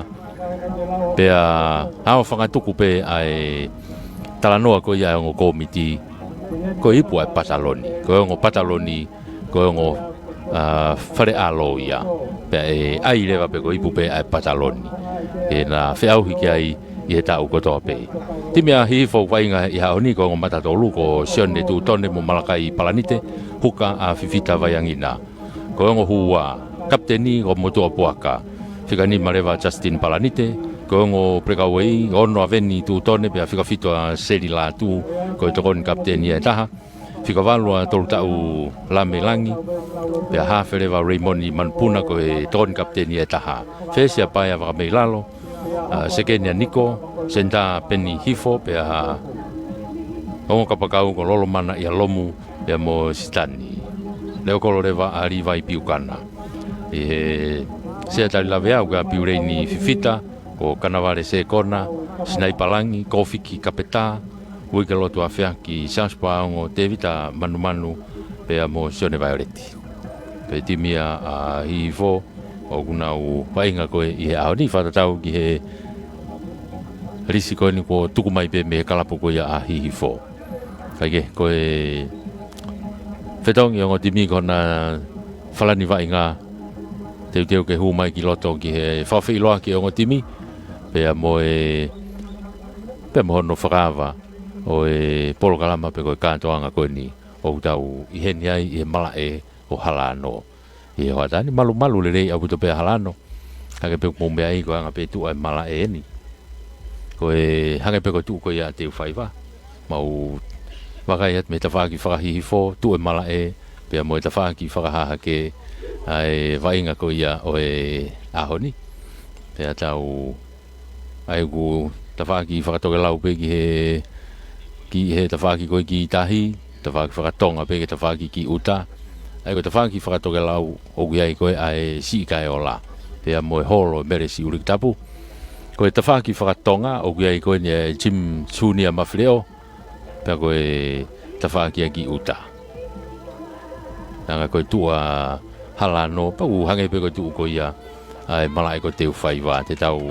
Pea ʻaofangatuku pē ʻa e talanoa ko ia ʻa e ongo kōmiti, ko e ipu ʻa e pataloni. Ko e ongo pataloni, ko e ongo, ā, fale ʻalo ia. Pea ʻe ʻai leva pē ko e ipu pē ʻa e pataloni. Ke na feʻauhi ki ai ʻi he taʻu kotoa pē. Timi ʻa Hihifo ʻoku vaʻinga ʻi he ʻaho ni ko e ongo matatolu ko Sione Tuʻutone mo Malakai Palanite, huka ʻa Fifita Vaiangina. Ko e ongo hū ua, kapiteni ko Motuʻa Puaka. Fika nima leva Justin Palanite, ko e ongo prekauei, ono ʻa Veni Tuʻutone, pea fika fitu ʻa Seli Lātū, ko e tokoni kapiteni ia ʻe taha. Fika valu ʻa Tolutaʻu Lame Langi, pea haafe leva Raymond Manupuna ko e tokoni kapiteni ia ʻe taha. Fesi ʻa Paea Vakameilalo, ā, sekeni ʻa Niko, senitā Peni Hifo, pea ongo kapakau ko Lolomana ʻIa Lomu, pea mo Sitani. Leʻo kolo leva ʻa Livai Piukana. ʻI he sea tali laveʻau ko ia ʻa Piuleini Fifita, ko Kanavale Sekona, Sinai Palangi, Kofiki Kapetā, Uike Lotu Afeaki, Siaosi Paongo, Tevita Manumanu, pea mo Sione Vaioleti. Ko e timi ia ʻa Hihifo, ʻoku nau vaʻinga ko ē ʻi he ʻaho ni fakatatau ki he lisi ko eni kuo tuku mai pē mei he kalapu ko ia ʻa Hihifo. Kae kehe, ko e fetongi ongo timi ko ʻena falani vaʻinga, teuteu ke hū mai ki loto ki he fakafeʻiloaki ongo timi, pea mo e, pea mo hono fakaava ʻo e polokalama pe ko e kātoanga ko eni ʻoku tau ʻi heni ai ʻi he malaʻe ʻo Halano. ʻI he hoʻatā ni malumalu lelei ʻaupito pē ʻa Halano. Hangē pē ʻoku mou meaʻi ko e anga pē tuʻu ʻa e malaʻe eni. Ko e hangē pē ko e tuʻu ko ia ʻa Teufaiva. Mau vakai atu mei he tafaʻaki fakahihifo, tuʻu e malaʻe, pea mo e tafaʻaki fakahahake, ʻa e vaʻinga ko ia ʻo e ʻaho ni. Pea tau ʻai ʻoku tafaʻaki fakatokelau pē ki he, ki he tafaʻaki ko ē ki tahi, tafaʻaki fakatonga pē ki he tafaʻaki ki ʻuta. ʻAi ko e tafaʻaki fakatokelau ʻoku ʻi ai ko ē ʻa e Siʻi Kaeola. Pea mo e holo Melesi ʻUluki Tapu. Ko e tafaʻaki fakatonga ʻoku ʻi ai ko eni ʻa e Jim Junior Mafileʻo. Pea ko e tafaʻaki ia ki ʻuta. Hangē ko e tuʻu ʻa Halano, pea ʻoku hangē pē ko e tuʻu ko ia ʻa e malaʻe ko Teufaiva, te tau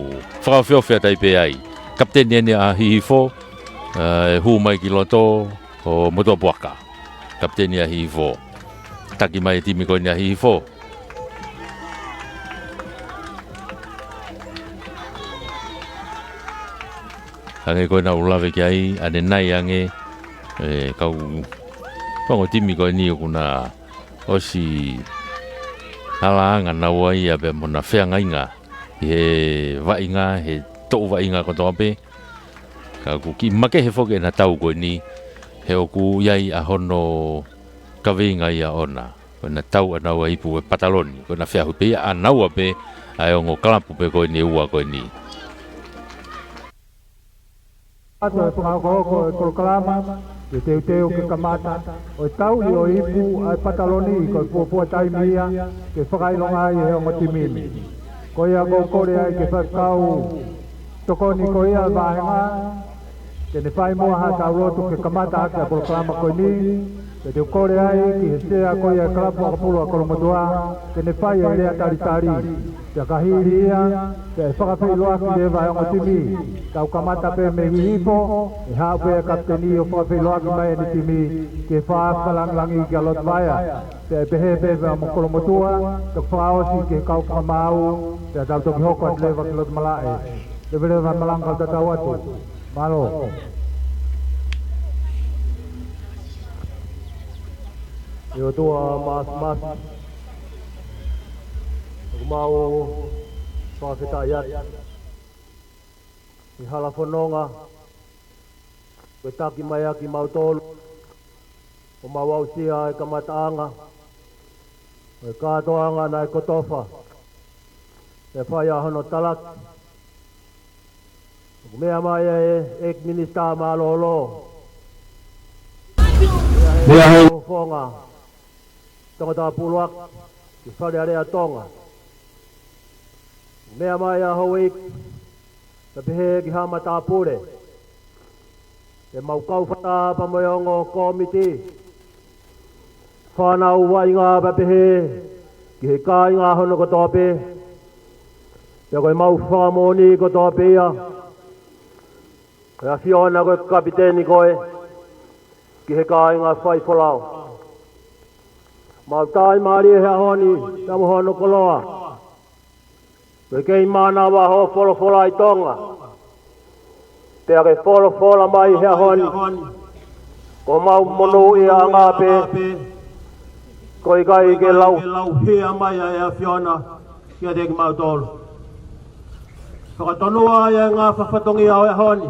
fakaofiofi atu ai pē ai. Kapiteni eni ʻa Hihifo, ā, ʻe hū mai ki loto ʻo Motuʻa Puaka. Kapiteni ʻa Hihifo. Taki mai e timi ko eni ʻa Hihifo. Hangē ko ʻena ʻoku lave ki ai, ʻanenai ange, ē, kau ongo timi ko eni ʻoku na ʻosi ʻalaʻanga naua ia pea mo ʻena feangainga ʻi he vaʻinga, he toʻu vaʻinga kotoa pē. Ka ʻoku kiʻi makehe foki ʻena tau ko eni, he ʻoku ʻi ai ʻa hono kaveinga ia ʻona. Ko ʻena tau ʻanaua ipu ʻo e pataloni, ko ʻena feʻauhi pē ia ʻanaua pē ʻa e ongo kalapu pē ko eni ʻe ua ko eni. ʻAtu e fakahokohoko e polokalama, ke teuteu ke kamata, ʻo e tauʻi ʻo e ipu ʻa e pataloni ko e fuofua taimi ia, ke fakaʻilonga ai ʻe he ongo timi ni. Ko ia ʻoku ou kole ai ki he faifekau tokoni ko ia ʻa e vāhenga, ke ne fai muʻa haʻatau lotu ke kamata ʻaki ʻa e polokalama ko eni, pea te u kole ai ki he sea ko ia ʻa e kalapu fakapulu ʻa Kolomotuʻa, ke ne fai ʻa e lea talitali, pea ka hili ia, pea ʻe fakafeʻiloaki leva ʻa e ongo timi, tau kamata pē mei Hihifo, ʻe haʻu pē ʻa e kapiteni ʻo fakafeʻiloaki mai ʻene timi, ke fakalangilangi kia Lotovaea, pea ʻe pehē pē pea mo Kolomotuʻa, toki fakaʻosi ki he kau fakamaau, pea tau toki hoko atu leva ki loto malaʻe. Leveleva e malanga kae tatau atu. Mālō. ʻE ʻOtua Māfimafi, ʻoku mau fakafetaʻi atu ʻi he hala fononga, kuo ke taki mai ʻa kimautolu, ʻo mau aʻusia e kamataʻanga ʻo e kātoanga naʻe kotofa, ʻe fai ʻa hono talaki, ʻoku meʻa mai ʻa e ʻEiki Minisitā Mālōlō, meʻa he fofonga Tongatapu ʻUluaki ki Fale Alea Tonga. Meʻa mai ʻa Houʻeiki, pea pehē ki he matāpule, ʻemau kau fakataha pea mo e ongo kōmiti, fānau vaʻinga pea pehē ki he kāinga hono kotoa pē, Pea ko e mau fakamoʻoni kotoa pē ia, ʻe ʻAfiona, ko e kapiteni koe ki he kāinga faifolau. Mau tali mālie he ʻaho ni, pea mo hono koloa. Ko e kei mānava hoʻo folofola ʻi Tonga. Pea ke folofola mai he ʻaho ni, ko homau monūʻiaʻanga pē, ko e ʻikai ke lau, lauhia mai ʻa e ʻAfiona kiate kimautolu. Fakatonua ʻa e ngaahi fatongia ʻo e ʻaho ni.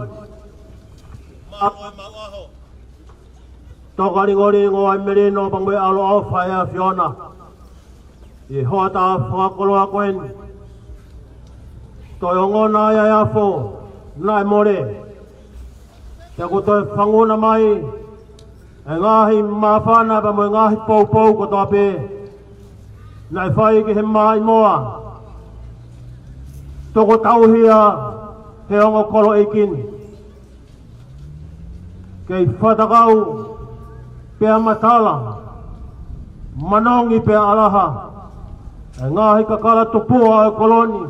Mālō e mau ʻaho. Toka lingolingo ʻa e melino pea mo e ʻaloʻofa ʻa e ʻAfiona ʻi he hoʻatā fakakoloa ko eni. Toe ongona ʻa e afo naʻe mole, pea kuo toe fanguna mai ʻa e ngaahi māfana pea mo e ngaahi poupou kotoa pē naʻe fai ki he maʻimoa. Tokotauhia he ongo kolo ʻeiki ni. Kei fatakau pea matala, manongi pea ʻalaha ʻa e ngaahi kakala tupua ʻo e kolo ni,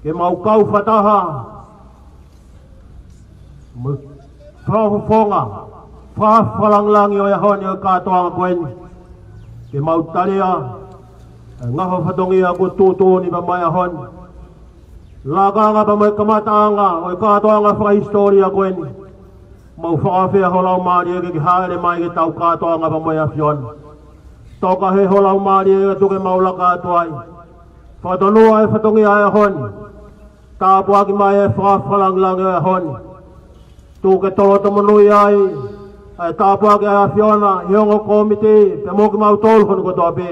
ke mau kau fakataha mo e fakafofonga fakalangilangi ʻo e ʻaho ni ʻo e kātoanga ko eni, ke mau talia ʻa e ngaahi fatongia kuo tuʻutuʻuni pea mo e ʻaho ni. Lakanga pea mo e kamataʻanga ʻo e kātoanga fakahisitōlia ko eni. Mau fakafeʻao ho Laumālie ke ke hāʻele mai ke tau kātoanga pea mo e ʻAfiona. Toka he ho Laumālie ke tuku ke mau laka atu ai. Fakatonua e fatongia ʻo e ʻaho ni. Tāpuaki mai e fakalangilangi ʻo e ʻaho ni. Tuku ke toloto monūʻia ai ʻa e tāpuaki ʻa e ʻAfiona ʻi he ongo kōmiti pea mo kimautolu hono kotoa pē.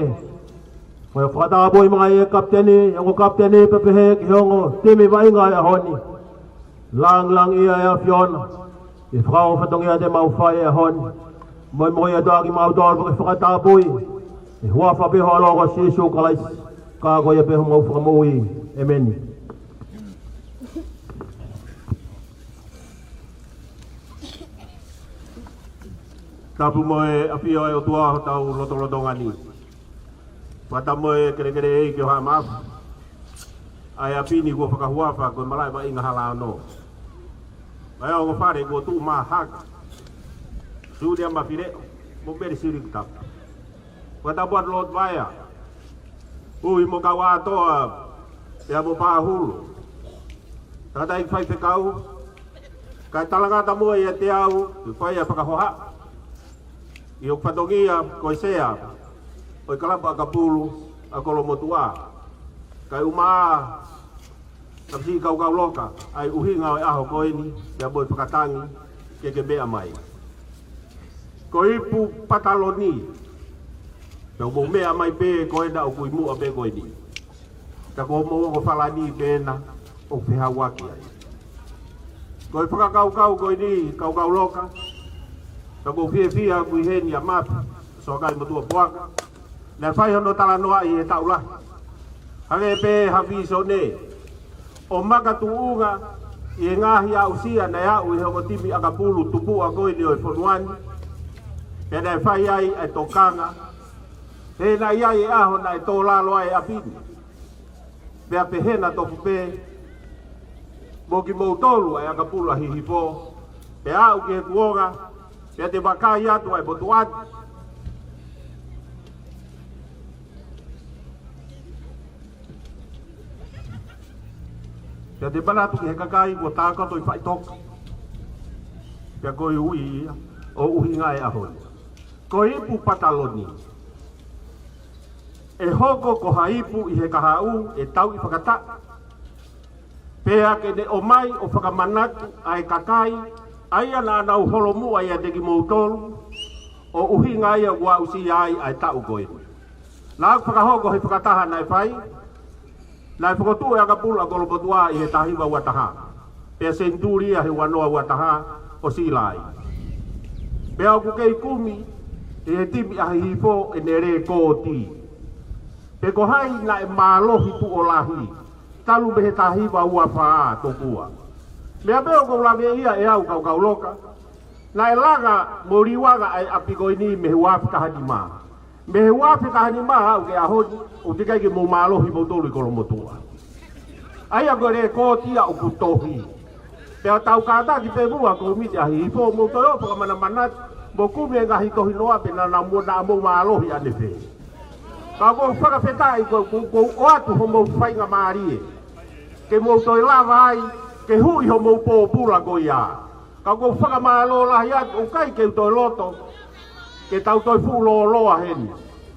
Mo e fakatapui mai e kapiteni, ongo kapiteni pea pehē ki he ongo timi vaʻinga ʻo e ʻaho ni. Langilangiʻia e ʻAfiona ʻi he fakaongo fatongia te mau fai he ʻaho ni. Moimoi atu ʻa kimautolu pea ke fakatapui ʻi he huafa pē ho ʻAlo ko Sīsū Kalaisi, ka ko ia pē homau Fakamoʻui. ʻĒmeni. Tapu mo e ʻafio ʻa e ʻOtua ʻi hotau lotolotonga ni. Fakatapu mo e kelekele ʻeiki ʻo Haʻa Maʻafu. ʻA e ʻapi ni kuo fakahuafa ko e Malaʻe Vaʻinga Hala Ono. ʻA e ongo fale kuo tuʻu mahaki. Sulia Mafileʻo mo Mele Silikutapu. Fakatapu atu Lord Vaea, Ui mo Kauatoa, pea mo Pahulu. Tangataʻeiki faifekau, kae talangata muʻa ʻiate au ke fai ʻa e fakahohaʻa ʻi hoku fatongia ko e sea ʻo e kalapu ʻakapulu ʻa Kolomotuʻa. Kae ʻumaʻā ʻa Siʻi Kaukauloka ʻa e ʻuhinga ʻo e ʻaho ko eni, pea mo e fakatangi ke ke meʻa mai. Ko e ipu pataloni, pea mou meʻa mai pē ko ena ʻoku ʻi muʻa pē ko eni. Ka ko hoʻomou ongo falani pē ena ʻoku fehauaki ai. Ko e fakakaukau ko eni Kaukauloka, ka ʻoku ou fiefia ʻoku ʻi heni ʻa Mafi, Soakai Motuʻapuaka, naʻe fai hono talanoaʻi he taʻu lahi. Hangē pē ha vīsone ʻo makatuʻunga ʻi he ngaahi aʻusia naʻe aʻu ʻe he ongo timi ʻakapulu tupuʻa ko eni ʻo e fonua ni. Pea naʻe fai ai ʻa e tokanga. He naʻe ʻi ai e ʻaho naʻe tō lalo ai e ʻapi ni. Pea pehē naʻa tofu pē mo kimoutolu ʻa e ʻakapulu ʻa Hihifo, pea aʻu ki he kuonga, pea te vakai atu ʻa e motuʻa ni. Pea te manatu ki he kakai kuo tākoto ʻi faʻitoka. Pea ko e ui ia ʻo e ʻuhinga e ʻaho ni. Ko e ipu pataloni, ʻe hoko ko ha ipu ʻi he kahaʻu ʻe tauʻi fakataʻa. Pea ke ne ʻomai ʻo fakamanatu ʻa e kakai, ʻa ia naʻa nau holomuʻa ʻiate kimoutolu, ʻo ʻuhinga ia kuo aʻusia ai ʻa e taʻu ko eni. Naʻa ku fakahoko he fakataha naʻe fai, naʻe fokotuʻu e ʻakapulu ʻa Kolomotuʻa ʻi he taha hiva ua taha. Pea senituli ia he ua noa ua taha ʻo sila ai. Pea ʻoku kei kumi ʻe he timi ʻa Hihifo ʻene lēkooti. Pe ko hai naʻe mālohi tuʻo lahi, talu mei he taha hiva ua fā tokua. Meʻa pē ʻoku ou laveʻi ia ʻe au Kaukauloka, naʻe langa mo liuanga ʻa e ʻapi ko eni mei he ua afe taha nima. Mei he ua afe taha nima aʻu ki he ʻaho ni, ʻoku teʻeki ai ke mou mālohi moutolu ʻi Kolomotuʻa. ʻA ia ko e lēkooti ia ʻoku tohi. Pea tau kātaki pē muʻa ko e kōmiti ʻa Hihifo, mou toe ō fakamanamanatu, mou kumi e ngaahi tohinoa pe naʻa mou, naʻa mou mālohi ʻanefē. Ka ʻoku ou fakafetaʻi ko, ko, ko e ʻoatu homou faingamālie ke mou toe lava ai ke huʻi homou pōpula ko ia. Ka ʻoku ou fakamālō lahi atu, ʻoku ʻikai ke u toe loto ke tau toe fuʻu lōloa heni,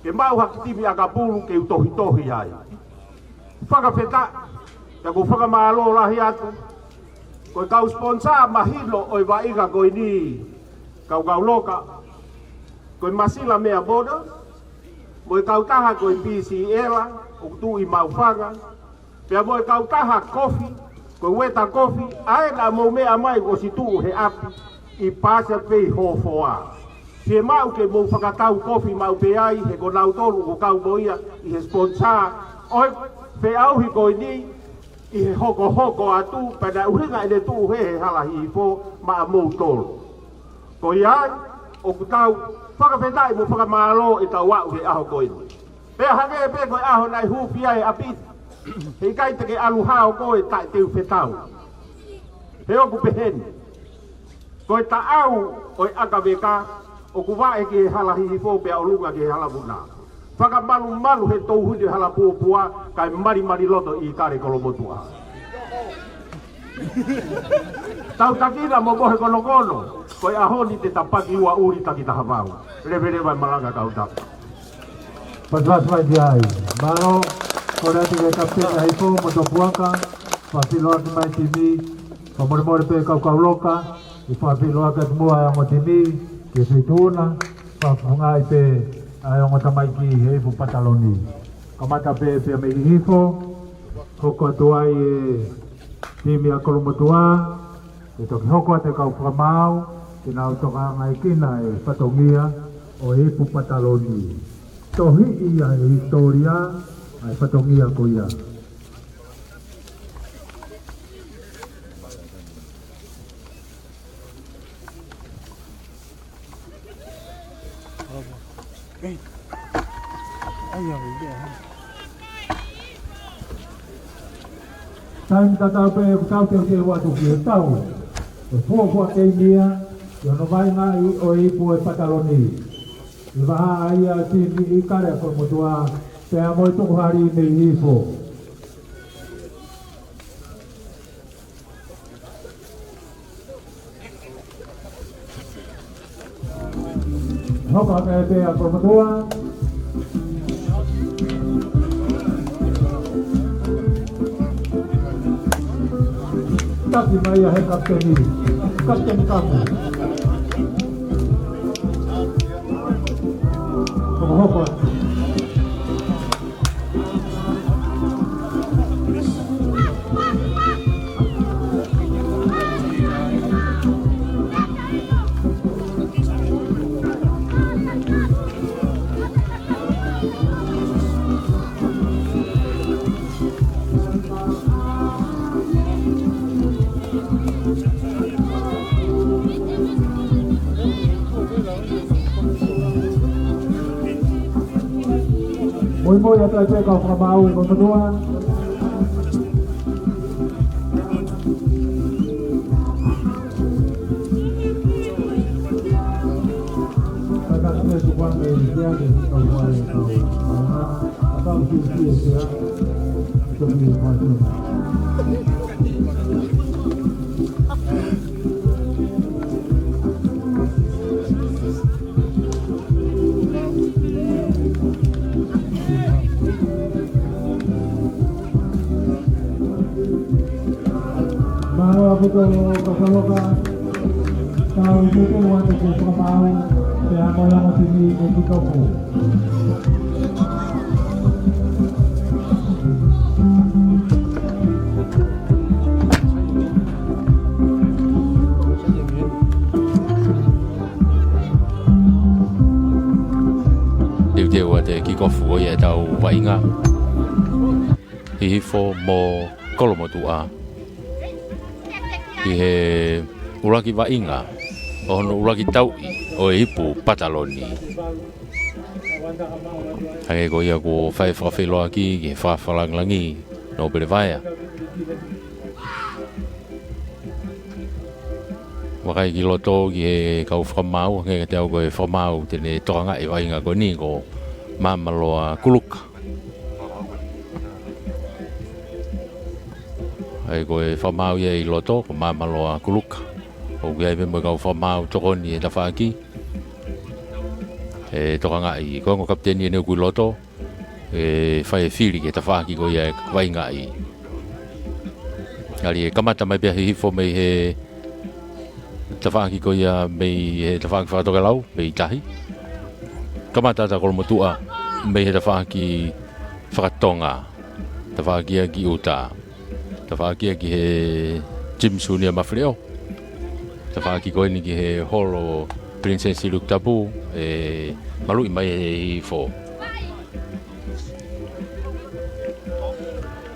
ke maʻu ha kiʻi timi ʻakapulu ke u tohitohi ai. Fakafetaʻi, ka ʻoku ou fakamālō lahi atu, ko e kau sponsor mahino ʻo e vaʻinga ko eni, kau kau loka, ko e Masila Mea Boda, mo e kautaha ko e P C L, ʻoku tuʻu ʻi Maʻufanga, pea mo e kautaha kofi, ko e Weta Kofi, ʻa ē naʻa mou meʻa mai ʻosi tuʻu he ʻapi ʻi Pasia pē ʻi Hofoa. Fiemaʻu ke mou fakatau kofi maʻu pē ai, he ko nautolu ʻoku kau mo ia ʻi he sponsor ʻo e feʻauhi ko eni, ʻi he hokohoko atu, pea naʻe ʻuhinga ʻene tuʻu he, he Hala Hihifo maʻamoutolu. Ko ia ai, ʻoku tau fakafetaʻi mo fakamālō ʻetau aʻu he ʻaho ko eni. Pea hangē pē ko e ʻaho naʻe hūfia e ʻapi, heʻikai te ke ʻalu hao koe taʻe te u fetau. He ʻoku pehē ni, ko e taʻau ʻo e ʻakaveka ʻoku vaʻe ki he Hala Hihifo pea ʻolunga ki he Hala Vuna. Fakamalumalu he touhuni hala puapua, kae malimali loto ʻi Kale Kolomotuʻa. Tau takina mo mohe konokono, ko e ʻaho ni te ta paki ua ʻuli taki taha vau. Leveleva e malanga kau tapu. Pasipasi mai ki ai. Mālō, kole atu ki he kapiteni ʻa Hihifo mo Topuaka, fakafiloaki mai timi, fakamolemole pē kau kau loka, ʻi fakafiloaki atu muʻa e ongo timi, ki he feituʻu na, fakafungaʻi pē ʻa e ongo tamaiki he ipu pataloni. Kamata pē pea mei Hihifo, hoko atu ai e timi ʻa Kolomotuʻa, ke toki hoko atu e kau fakamaau, ke nau tokangaekina e fatongia ʻo e ipu pataloni. Tohiʻi ʻa e hisitōlia ʻa e fatongia ko ia. Taimi tatau pē ʻoku tau teuteu atu ki he tau ʻo e fuofua keimi ia, ʻi hono vaʻingaʻi ʻo e ipu ʻo e pataloni. ʻI he vahaʻa ia ʻa e timi ʻi Kale ʻa Kolomotuʻa, pea mo e tukuhali mei Hihifo. Hoko atu pē ʻa Kolomotuʻa. Taki mai ia he kapiteni. Kapiteni Kamu. Hoko, hoko. Muimui atu ai pē kau fakamaau ʻi Kolomotuʻa. Kaka kile tukuange i kia ke kau fai kau. Kau kile kia. Mālō ʻaupito kau kau loka. Tau ʻi he teuteu atu ke fakamaau, pea mo e ongo timi ke kick off. Teuteu atu e kick off ʻo ia ʻetau vaʻinga. Hihifo mo Kolomotuʻa. ʻI he ʻuluaki vaʻinga ʻo hono ʻuluaki tauʻi ʻo e ipu pataloni. Hangē ko ia kuo fai fakafeʻiloaki ki he fakafakalāngilangi Nōpele Vaea. Vakai ki loto ki he kau fakamaau, hangē kiate au ko e fakamaau te ne tokangaʻi e vaʻinga ko eni ko Māmaloa Kuluka. ʻA ia ko e fakamaau ia ʻi loto ko Māmaloa Kuluka. ʻOku ʻi ai pē mo e kau fakamaau tokoni he tafaʻaki. ʻE tokangaʻi, ko e ongo kapiteni eni ʻoku ʻi loto, ʻe fai e fili ki he tafaʻaki ko ia ʻe vaʻingaʻi. ʻAli ʻe kamata mai pē ʻa Hihifo mei he tafaʻaki ko ia mei he tafaʻaki fakatokelau, mei tahi. Kamata ʻa Kolomotuʻa mei he tafaʻaki fakatonga. Tafaʻaki ia ki ʻuta. Tafaʻaki ia ki he Jim Sunia Mafileʻo. Tafaʻaki ko eni ki he holo Princess Siluk Tapu, ʻe maluʻi mai ʻe Hihifo.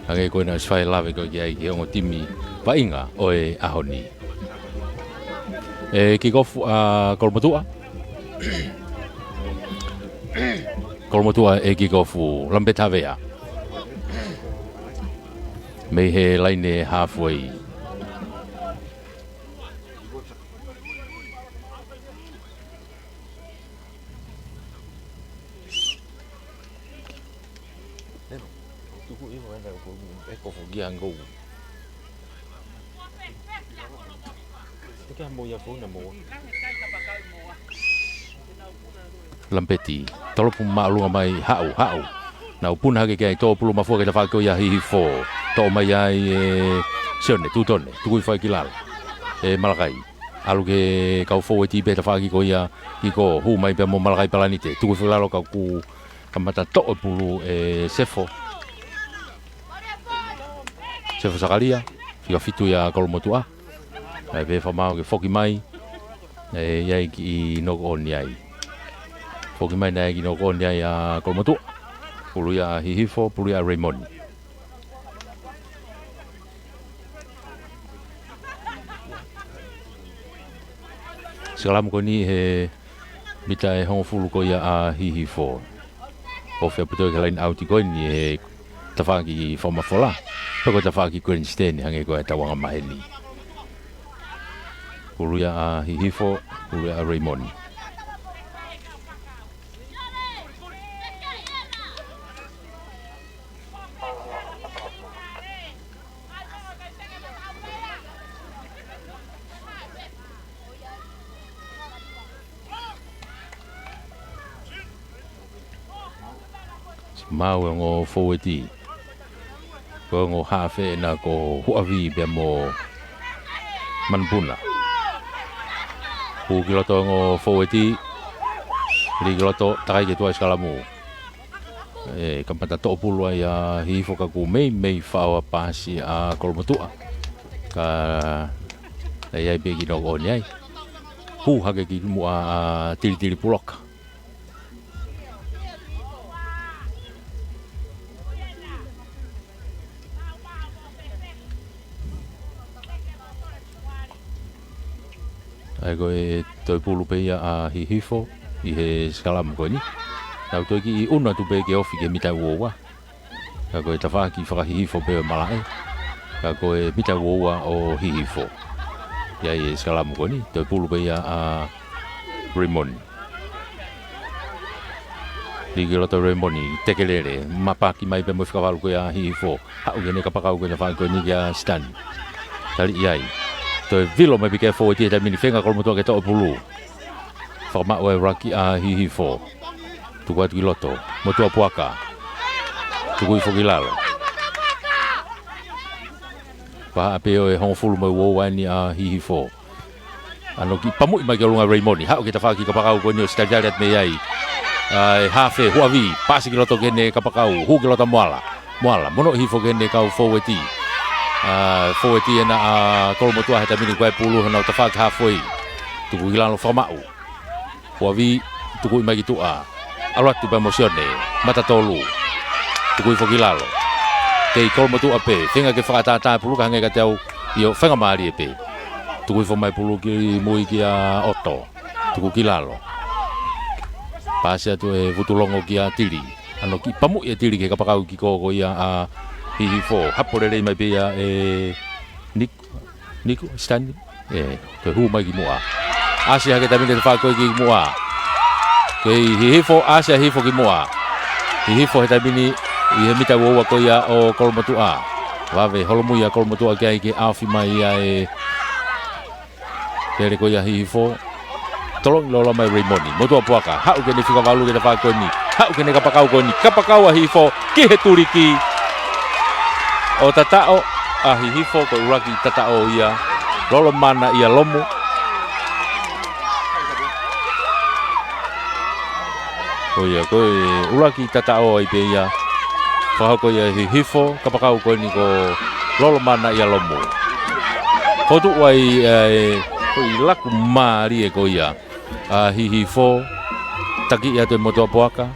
Hangē ko ena ʻosi fai e lave ko ē ki ai ki he ongo timi vaʻinga ʻo e ʻaho ni. ʻE kikofu ʻa Kolomotuʻa. Kolomotuʻa ʻe kikofu, Lamipeti Havea. Mei he laine halfway. Tuku ʻi he ʻe ko kia ngou. Te ke mo ia fona mo. Lamipeti, tolopu māʻolunga mai, haʻu, haʻu. Nau puna hake ki ai, tō pulu mafua ki he tafaʻaki ko ia ʻa Hihifo. Toʻo mai ai ʻe Sione Tutone, tuku hifo ai ki lalo ʻe Malakai. ʻAlu ki he kau foueti pē tafaʻaki ko ia, kiko, hū mai pea mo Malakai Palanite, tuku hifo ki lalo ka kuo kamata toʻo e pulu ʻe Sefo. Sefo Sakalia, fika fitu ia ʻa Kolomotuʻa. ʻAi pē fakamaau ke foki mai. ʻE ʻi ai kiʻi knock on ai. Foki mai naʻe ʻi ai kiʻi knock on ai ʻa Kolomotuʻa. Pulu ia ʻa Hihifo, pulu ia ʻa Raymond. Sikalamu ko eni he mita ʻe hongofulu ko ia ʻa Hihifo. ʻO fia putoʻi ki he laine ʻauti ko eni he tafaʻaki fakamafola. Pe ko e tafaʻaki grandstand hangē ko e tauanga maheni. Pulu ia ʻa Hihifo, pulu ia ʻa Raymond. Maʻu e ongo foueti. Ko e ongo hafe ena ko Huʻavi pea mo Manupuna. Pulu ki loto e ongo foueti. Lī ki loto, takai ki tuʻa e sikalamu. ʻE kamata toʻo pulu ai ʻa Hihifo ka kuo meimei faʻo ʻa e paasi ʻa Kolomotuʻa. Ka ʻe ʻi ai pē kiʻi knock on ai. Pū hake ki muʻa ʻa Tilitili Puloka. ʻAi ko e toe pulu pē ia ʻa Hihifo ʻi he sikalamu ko eni. Nau toe kiʻi ʻunu atu pē ke ofi ki he mita ua ua. Ka ko e tafaʻaki fakahihifo pē ʻo e malaʻe. Ka ko e mita ua ua ʻo Hihifo. ʻI ai e sikalamu ko eni, toe pulu pē ia ʻa Raymond. Lī ki loto Raymond, tekelele, mapaki mai pē mo e fika valu ko ia ʻa Hihifo. Haʻu ki heʻene kapakau ko e tafaʻaki ko eni kia Stan. Tali ʻi ai. Toe vilo mai pē ki he foueti he taimi ni, feinga Kolomotuʻa ke toʻo e pulu. Fakamaʻu e ruck ʻa Hihifo. Tuku atu ki loto. Motuʻa Puaka. Tuku hifo ki lalo. Vahaʻa pē ʻo e hongofulu mo e ua ua eni ʻa Hihifo. ʻAno kiʻi pamuʻi mai ki ʻolunga Raymond. Haʻu ki he tafaʻaki kapakau ko eni ʻosi talitali atu mei ai ʻa e hafe Huʻavi. Paasi ki loto ki heʻene kapakau. Hū ki loto Moala. Moala. Monoʻi hifo ki heʻene kau foueti. ʻA e foueti ena ʻa Kolomotuʻa he taimi ni ko e pulu hano tafaʻaki halfway. Tuku ki lalo fakamaʻu. Huʻavi, tukuʻi mai ki tuʻa. ʻAlu atu pea mo Sione, mata tolu. Tuku hifo ki lalo. Kei Kolomotuʻa pē, feinga ke fakatātā e pulu ka hangē kiate au ʻio faingamālie pē. Tuku hifo mai pulu ki mui kia ʻOto. Tuku ki lalo. Paasi atu e vutulongo kia Tili. ʻAno kiʻi pamuʻi e Tili ki he kapakau kiko ko ia ʻa Hihifo, hapo lelei mai pē ia ʻe Niku, Niku, Sitani. ʻE, toe hū mai ki muʻa. ʻAsi hake taimi ni e tafaʻaki ko ē ki muʻa. Ko e Hihifo, ʻasi ʻa Hihifo ki muʻa. Hihifo he taimi ni ʻi he mita ua ua ko ia ʻo Kolomotuʻa. Vave holomui ʻa Kolomotuʻa ki ai ke ʻaofi mai ia e pele ko ia Hihifo. Tolongi loloa mai Raymond. Motuʻa Puaka. Haʻu ki heʻene fika valu ki he tafaʻaki ko eni. Haʻu ki heʻene kapakau ko eni. Kapakau ʻa Hihifo ki he tuliki. ʻO tataʻo ʻa Hihifo, ko e ʻuluaki tataʻo ia. Lolomana ia Lomu. Ko ia, ko e ʻuluaki tataʻo ai pē ia. Fakahoko ia ʻe Hihifo, kapakau ko eni ko Lolomana ia Lomu. Fotu ai, ʻe, ko e laku mālie ko ia ʻa Hihifo, taki atu ʻe Motuʻa Puaka,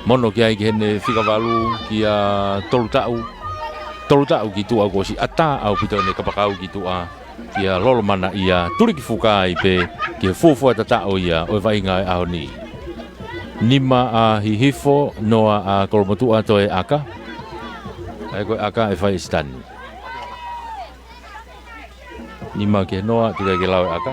mono ki ai ki heʻene fika valu kia Tolutaʻu. Tolutaʻu ki tuʻa kuo ʻosi ʻatā ʻaupito ʻene kapakau ki tuʻa. Kia Lolomana ia, tuliki fuka ai pē ki he fuofua tataʻo ia ʻo e vaʻinga ʻo e ʻaho ni. Nima ʻa Hihifo, noa ʻa Kolomotuʻa, toe ʻaka. ʻA ia ko e ʻaka ʻe fai ʻe Sitani. Nima ki he noa, tuku ke lau e ʻaka.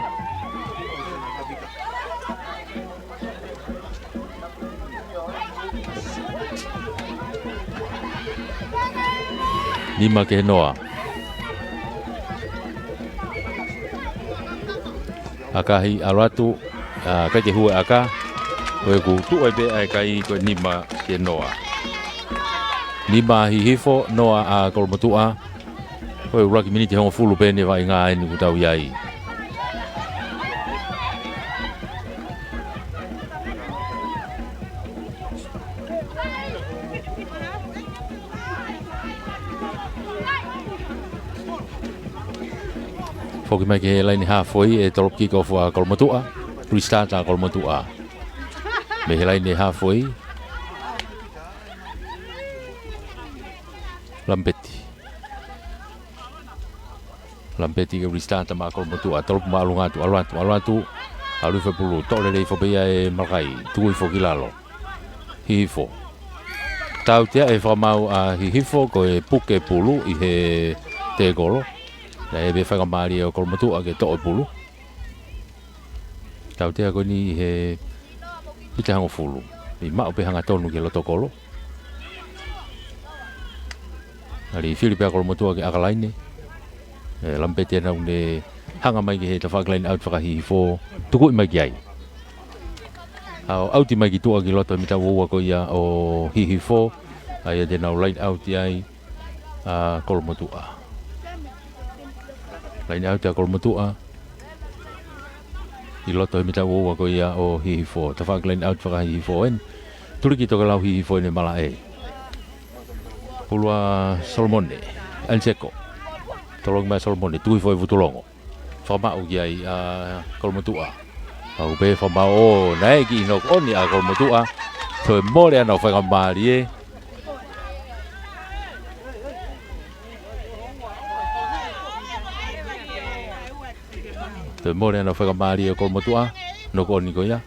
Nima ki he noa. ʻAkahi ʻalu atu, ʻa, ʻikai ke hū e ʻaka. Ko ʻeku tuʻu ai pē ʻa e kai ko e nima ki he noa. Nima ʻa Hihifo, noa ʻa Kolomotuʻa. Ko e ʻuluaki miniti hongofulu pē ʻeni e vaʻinga ʻeni ʻoku tau ʻi ai. Foki mai ki he laine hafoi ʻe tolopu kiko fua Kolomotuʻa. Restart ʻa Kolomotuʻa. Mei he laine hafoi. Lampeti. Lampeti ke restart maʻa Kolomotuʻa, tolopu māʻolunga atu, ʻalu atu, ʻalu atu. ʻAlu hifo e pulu, toʻo lelei hifo pē ia ʻe Malakai, tuku hifo ki lalo. Hihifo. Tautea e fakamaau ʻa Hihifo, ko e puke pulu ʻi he tēkolo. Naʻe ʻi ai pē faingamālie ʻo Kolomotuʻa ke toʻo e pulu. Tautea ko eni ʻi he mita hongofulu. ʻI maʻu pē hangatonu ki he loto kolo. ʻAli fili pē ʻa Kolomotuʻa ke ʻaka laine. ʻE, Lampeti ʻena ʻoku ne hanga mai ki he tafaʻaki laine ʻauti faka-Hihifo. Tukuʻi mai ki ai. ʻAo, ʻauti mai ki tuʻa ki loto he mita ua ua ko ia ʻo Hihifo. ʻA ia te nau laine ʻauti ai ʻa Kolomotuʻa. Laine ʻauti ʻa Kolomotuʻa. ʻI loto he mita ua ua ko ia ʻo Hihifo. Tafaʻaki laine ʻauti faka-Hihifo ʻeni. Tuliki tokelau Hihifo ʻene malaʻe. Pulu ʻa Solomone. Aniseko. Tolongi mai Solomone. Tuku hifo ʻe Vutulongo. Fakamaʻu ki ai ʻa Kolomotuʻa. Aʻu pē fakamaʻu ʻo naʻe kiʻi knock on ʻa Kolomotuʻa. Toe mole ʻana ʻo faingamālie. Toe mole ʻana ʻo faingamālie ʻa Kolomotuʻa, knock on ko ia.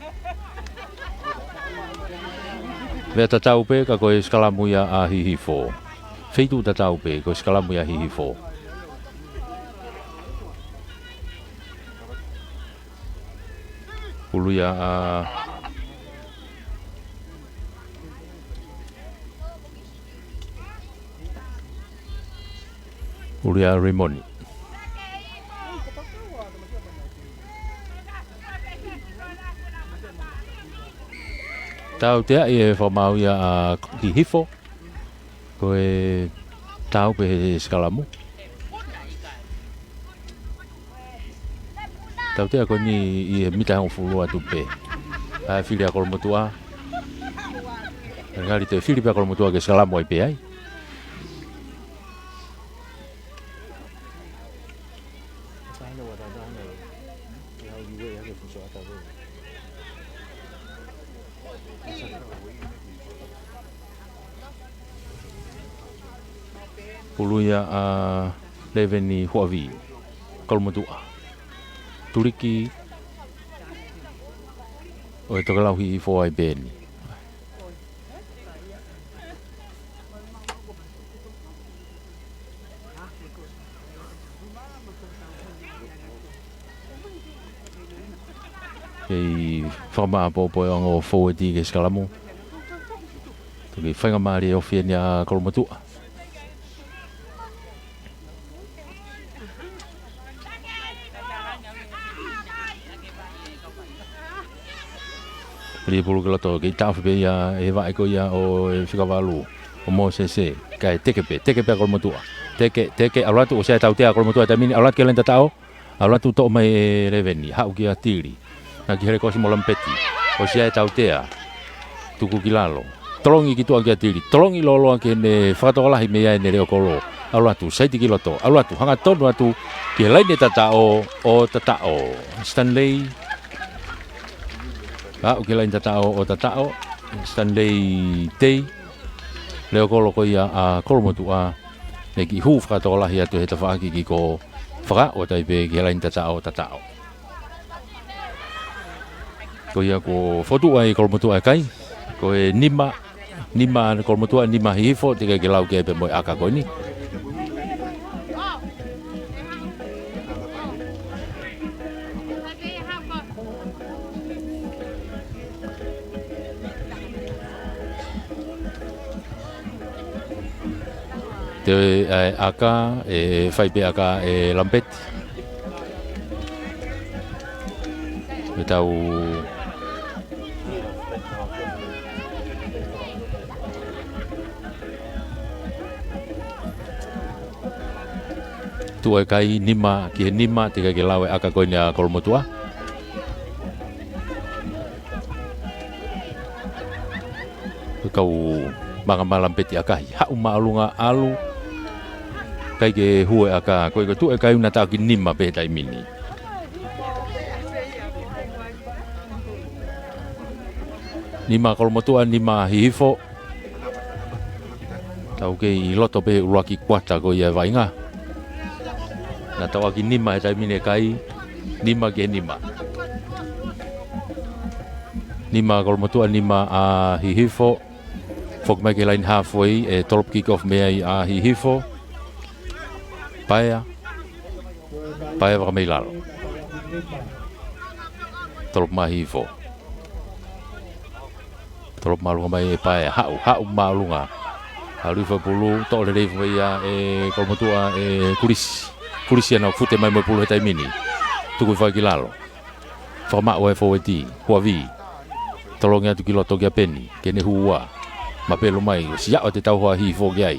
Meʻa tatau pē ka ko e sikalamu ia ʻa Hihifo. Feituʻu tatau pē ko e sikalamu ia ʻa Hihifo. Pulu ia ʻa Ulia Rimoni. Tauteaʻi e fakamaau ia ʻa Hihifo. Ko e tau pē he sikalamu. Tautea ko eni ʻi he mita hongofulu atu pē. ʻA e fili ʻa Kolomotuʻa. Ngali toe fili pē ʻa Kolomotuʻa ke sikalamu ai pē ai. Pulu ia ʻa Leveni Huavi, Kolomotuʻa. Tuliki ʻo e tokelau Hihifo ai pē eni. ʻI fakamāʻopoʻopo e ongo fōueti ki he sikalamu. Toki faingamālie ofi eni ʻa Kolomotuʻa. Lī e pulu ki loto, kei taʻofi pē ia ʻe he vaʻe ko ia ʻo e fika valu, ʻo Mōsese, kae teke pē, teke pē ʻa Kolomotuʻa. Teke, teke, ʻalu atu, ʻosi ʻa e tautea ʻa Kolomotuʻa he taimi ni, ʻalu atu ki he laine tataʻo, ʻalu atu toʻo mai ʻe Leveni, haʻu kia Tili. Naʻe ki helekosi mo Lamipeti, ʻosi ʻa e tautea. Tuku ki lalo. Tolongi ki tuʻa kia Tili. Tolongi lōloa ki heʻene fakatokolahi mei ai ʻene leʻo kolo. ʻAlu atu, saiti ki loto. ʻAlu atu, hangatonu atu ki he laine tataʻo ʻo tataʻo. Stanley. Aʻu ki he laine tataʻo ʻo tataʻo. Stanley Tei. Leʻo kolo ko ia ʻa Kolomotuʻa. Naʻe kiʻi hū fakatokolahi atu he tafaʻaki kiʻi ko fakaʻotaʻi pē ki he laine tataʻo ʻo tataʻo. Ko ia kuo fotu ai Kolomotuʻa e kai. Ko e nima, nima Kolomotuʻa, nima Hihifo, teʻeki ke lau ki ai pē mo e ʻaka ko eni. Te, ʻe, ʻaka, ʻe fai pē ʻaka ʻe Lamipeti. Ke tau tuʻu e kai nima ki he nima, teʻeki ke lau e ʻaka ko eni ʻa Kolomotuʻa. Kau manga mā Lamipeti ʻakahi. Haʻu māʻolunga ʻalu. ʻIkai ke hū e ʻaka. Ko e ko e tuʻu e kai ʻo e taʻoki nima pē he taimi ni. Nima Kolomotuʻa, nima Hihifo. Tau kei ʻi loto pē he ʻuluaki kuata ko ia e vaʻinga. Naʻe taʻoki nima he taimi ni e kai, nima ki he nima. Nima Kolomotuʻa, nima ʻa Hihifo. Foki mai ki he laine halfway, ʻe tolopu kick off mei ai ʻa Hihifo. Paea. Paea vakamei lalo. Tolopu mai Hihifo. Tolopu māʻolunga mai ʻe Paea, haʻu, haʻu māʻolunga. Haʻu lifo pulu, toʻo lelei foki ia ʻe Kolomotuʻa ʻe Kulisi. Kulisi ʻa ʻene fute mai mo e pulu he taimi ni. Tuku hifo ai ki lalo. Fakamaʻu ʻe he fōueti, Huavi. Tolongi atu ki loto kia Peni, ke ne hū ua. Mapelu mai, ʻosi aʻu atu e tauhi ʻa Hihifo ki ai.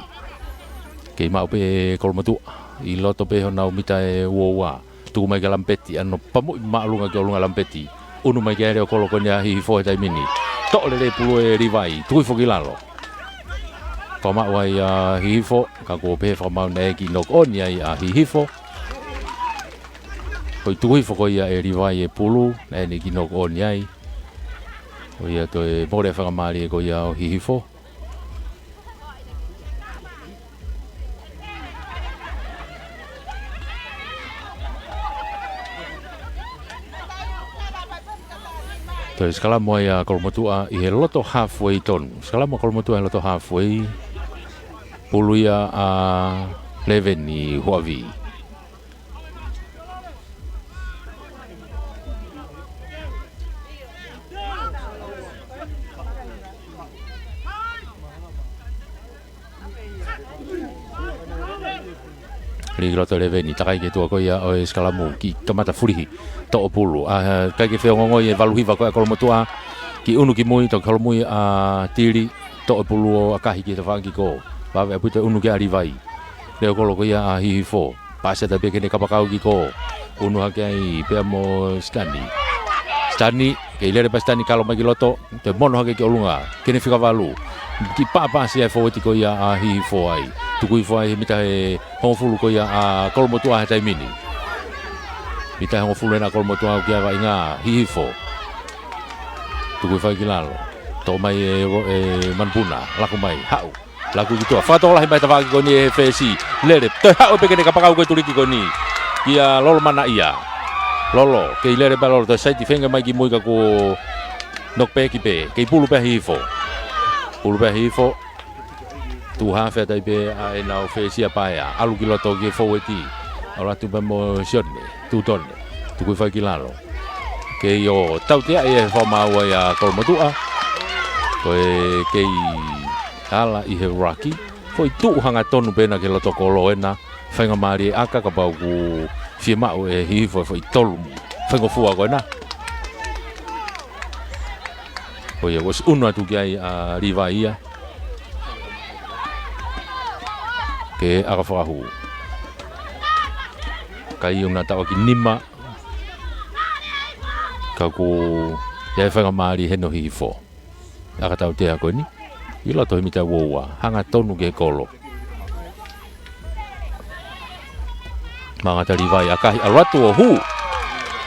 Kei maʻu pē ʻe Kolomotuʻa, ʻi loto pē honau mita ʻe ua ua. Tuku mai kia Lamipeti, ʻa ʻene pamuʻi māʻolunga ki ʻolunga Lamipeti. ʻUnu mai ki ai e leʻo kolo ko eni ʻa Hihifo he taimi ni. Toʻo lelei e pulu ʻe Livai, tuku hifo ki lalo. Fakamaʻu ai ʻa Hihifo, ka kuo pehē fakamaau naʻe kiʻi knock on ai ʻa Hihifo. Ko e tuku hifo ko ia ʻe Livai e pulu, naʻe kiʻi knock on ai. Ko ia toe mole fakamālie ko ia ʻo Hihifo. Toe sikalamu ai ʻa Kolomotuʻa ʻi he loto halfway tonu. Sikalamu ʻa Kolomotuʻa ʻi he loto halfway. Pulu ia ʻa Leveni Huavi. Lī ki loto Leveni, takai ki tuʻa ko ia ʻo e sikalamu, kiʻi kamata fulihi, toʻo pulu. ʻA, ʻikai ke feongoongoi e valu hiva ko ē ʻa Kolomotuʻa, kiʻi ʻunu ki mui, toki holomui ʻa Tili, toʻo e pulu ʻo ʻakahi ki he tafaʻaki ko. Vave ʻaupito e ʻunu ki ai ʻa Livai. Leʻo kolo ko ia ʻa Hihifo. Paasi atu pē ki heʻene kapakau kiʻi ko. ʻUnu hake ai pea mo Sitani. Sitani, kei lele pē Sitani kalo mai ki loto. Toe mono hake ki ʻolunga. Ki heʻene fika valu. Kiʻi paasi ʻa e fōueti ko ia ʻa Hihifo ai. Tuku hifo ai he mita ʻe hongofulu ko ia ʻa Kolomotuʻa he taimi ni. Mita ʻe hongofulu ena ʻa Kolomotuʻa ʻoku ʻi ai e vaʻinga ʻa Hihifo. Tuku hifo ai ki lalo. Toʻo mai ʻe, ʻe Manupuna. Laku mai. Haʻu. Laku ki tuʻa. Fakatokolahi mai tafaʻaki ko eni ʻe he fesi. Lele. Toe haʻu pē ki heʻene kapakau ko e tuliki ko eni. Kia Lolo Manaʻia. Lolo. Kei lele pē Lolo. Toe saiti feinga mai ki mui ka kuo knock back pē. Kei pulu pē ʻa Hihifo. Pulu pē ʻa Hihifo. Tuʻu haafe atu ai pē ʻa ʻenau fesi ʻa Paea. ʻAlu ki loto ki he fōueti. ʻAlu atu pē mo Sione. Tutone. Tuku hifo ai ki lalo. Kei ʻo tautea ʻe he fakamaau ʻa Kolomotuʻa. Ko e kei ala ʻi he ruck. Foʻi tuʻu hangatonu pē ena ki he loto kolo ena. Faingamālie ʻaka kapau ʻoku fiemaʻu ʻe Hihifo e foʻi tolu. Faingofua ko ena. Ko ia, kuo ʻosi ʻunu atu ki ai ʻa Livai ia. Ke ʻaka fakahū. Kai ʻoku na taʻoaki nima. Ka kuo ʻi ai e faingamālie heni ʻo Hihifo. ʻAka tautea ko eni. ʻI loto he mita uaua. Hangatonu ki he kolo. Mangata Livai, ʻakahi, ʻalu atu ʻo hū.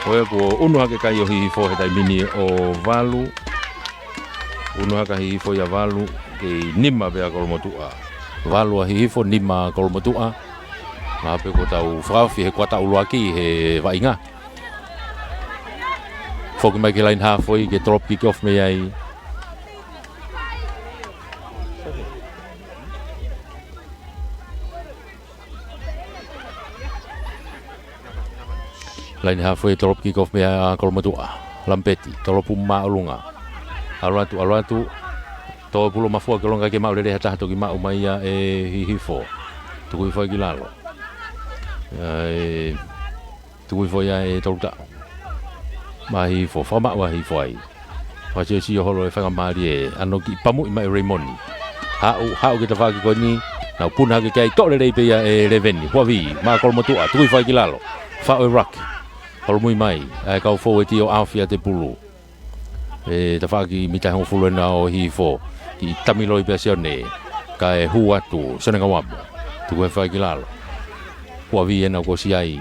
Ko ia kuo ʻunu hake kai ʻo Hihifo he taimi ni ʻo valu. ʻUnu hake ʻa Hihifo ia valu, kei nima pē ʻa Kolomotuʻa. Valu ʻa Hihifo, nima ʻa Kolomotuʻa. Mahalo pē kuo tau fakaofi he kuata ʻuluaki he vaʻinga. Foki mai ki he laine hāfoi ke drop kick off mei ai. Laine hāfoi, drop kick off mei ai ʻa Kolomotuʻa. Lampeti, tolopu māʻolunga. ʻAlu atu, ʻalu atu. Tō pulu mafua ki ʻolunga ke maʻu lelei ha taha, toki maʻu mai ia ʻe Hihifo. Tuku hifo ai ki lalo. ʻAi, tuku hifo ia ʻe Tolutaʻu. Maʻa Hihifo, fakamaʻu ʻa Hihifo ai. Fakasiosio holo e faingamālie, ʻa ʻene kiʻi pamuʻi mai ʻe Raymond. Haʻu, haʻu ki he tafaʻaki ko eni, nau puna hake ki ai, toʻo lelei pē ia ʻe Leveni, huavi, maʻa Kolomotuʻa, tuku hifo ai ki lalo. Faʻu e ruck, holomui mai, ʻa e kau foueti ʻo ʻaofi ʻa e pulu. ʻI he tafaʻaki mita hongofulu ena ʻo Hihifo, kiʻi tamiloi pē ʻa Sione, kae hū atu, Sione Ngauamo, tuku hifo ai ki lalo. Huavi ena kuo ʻosi ʻai,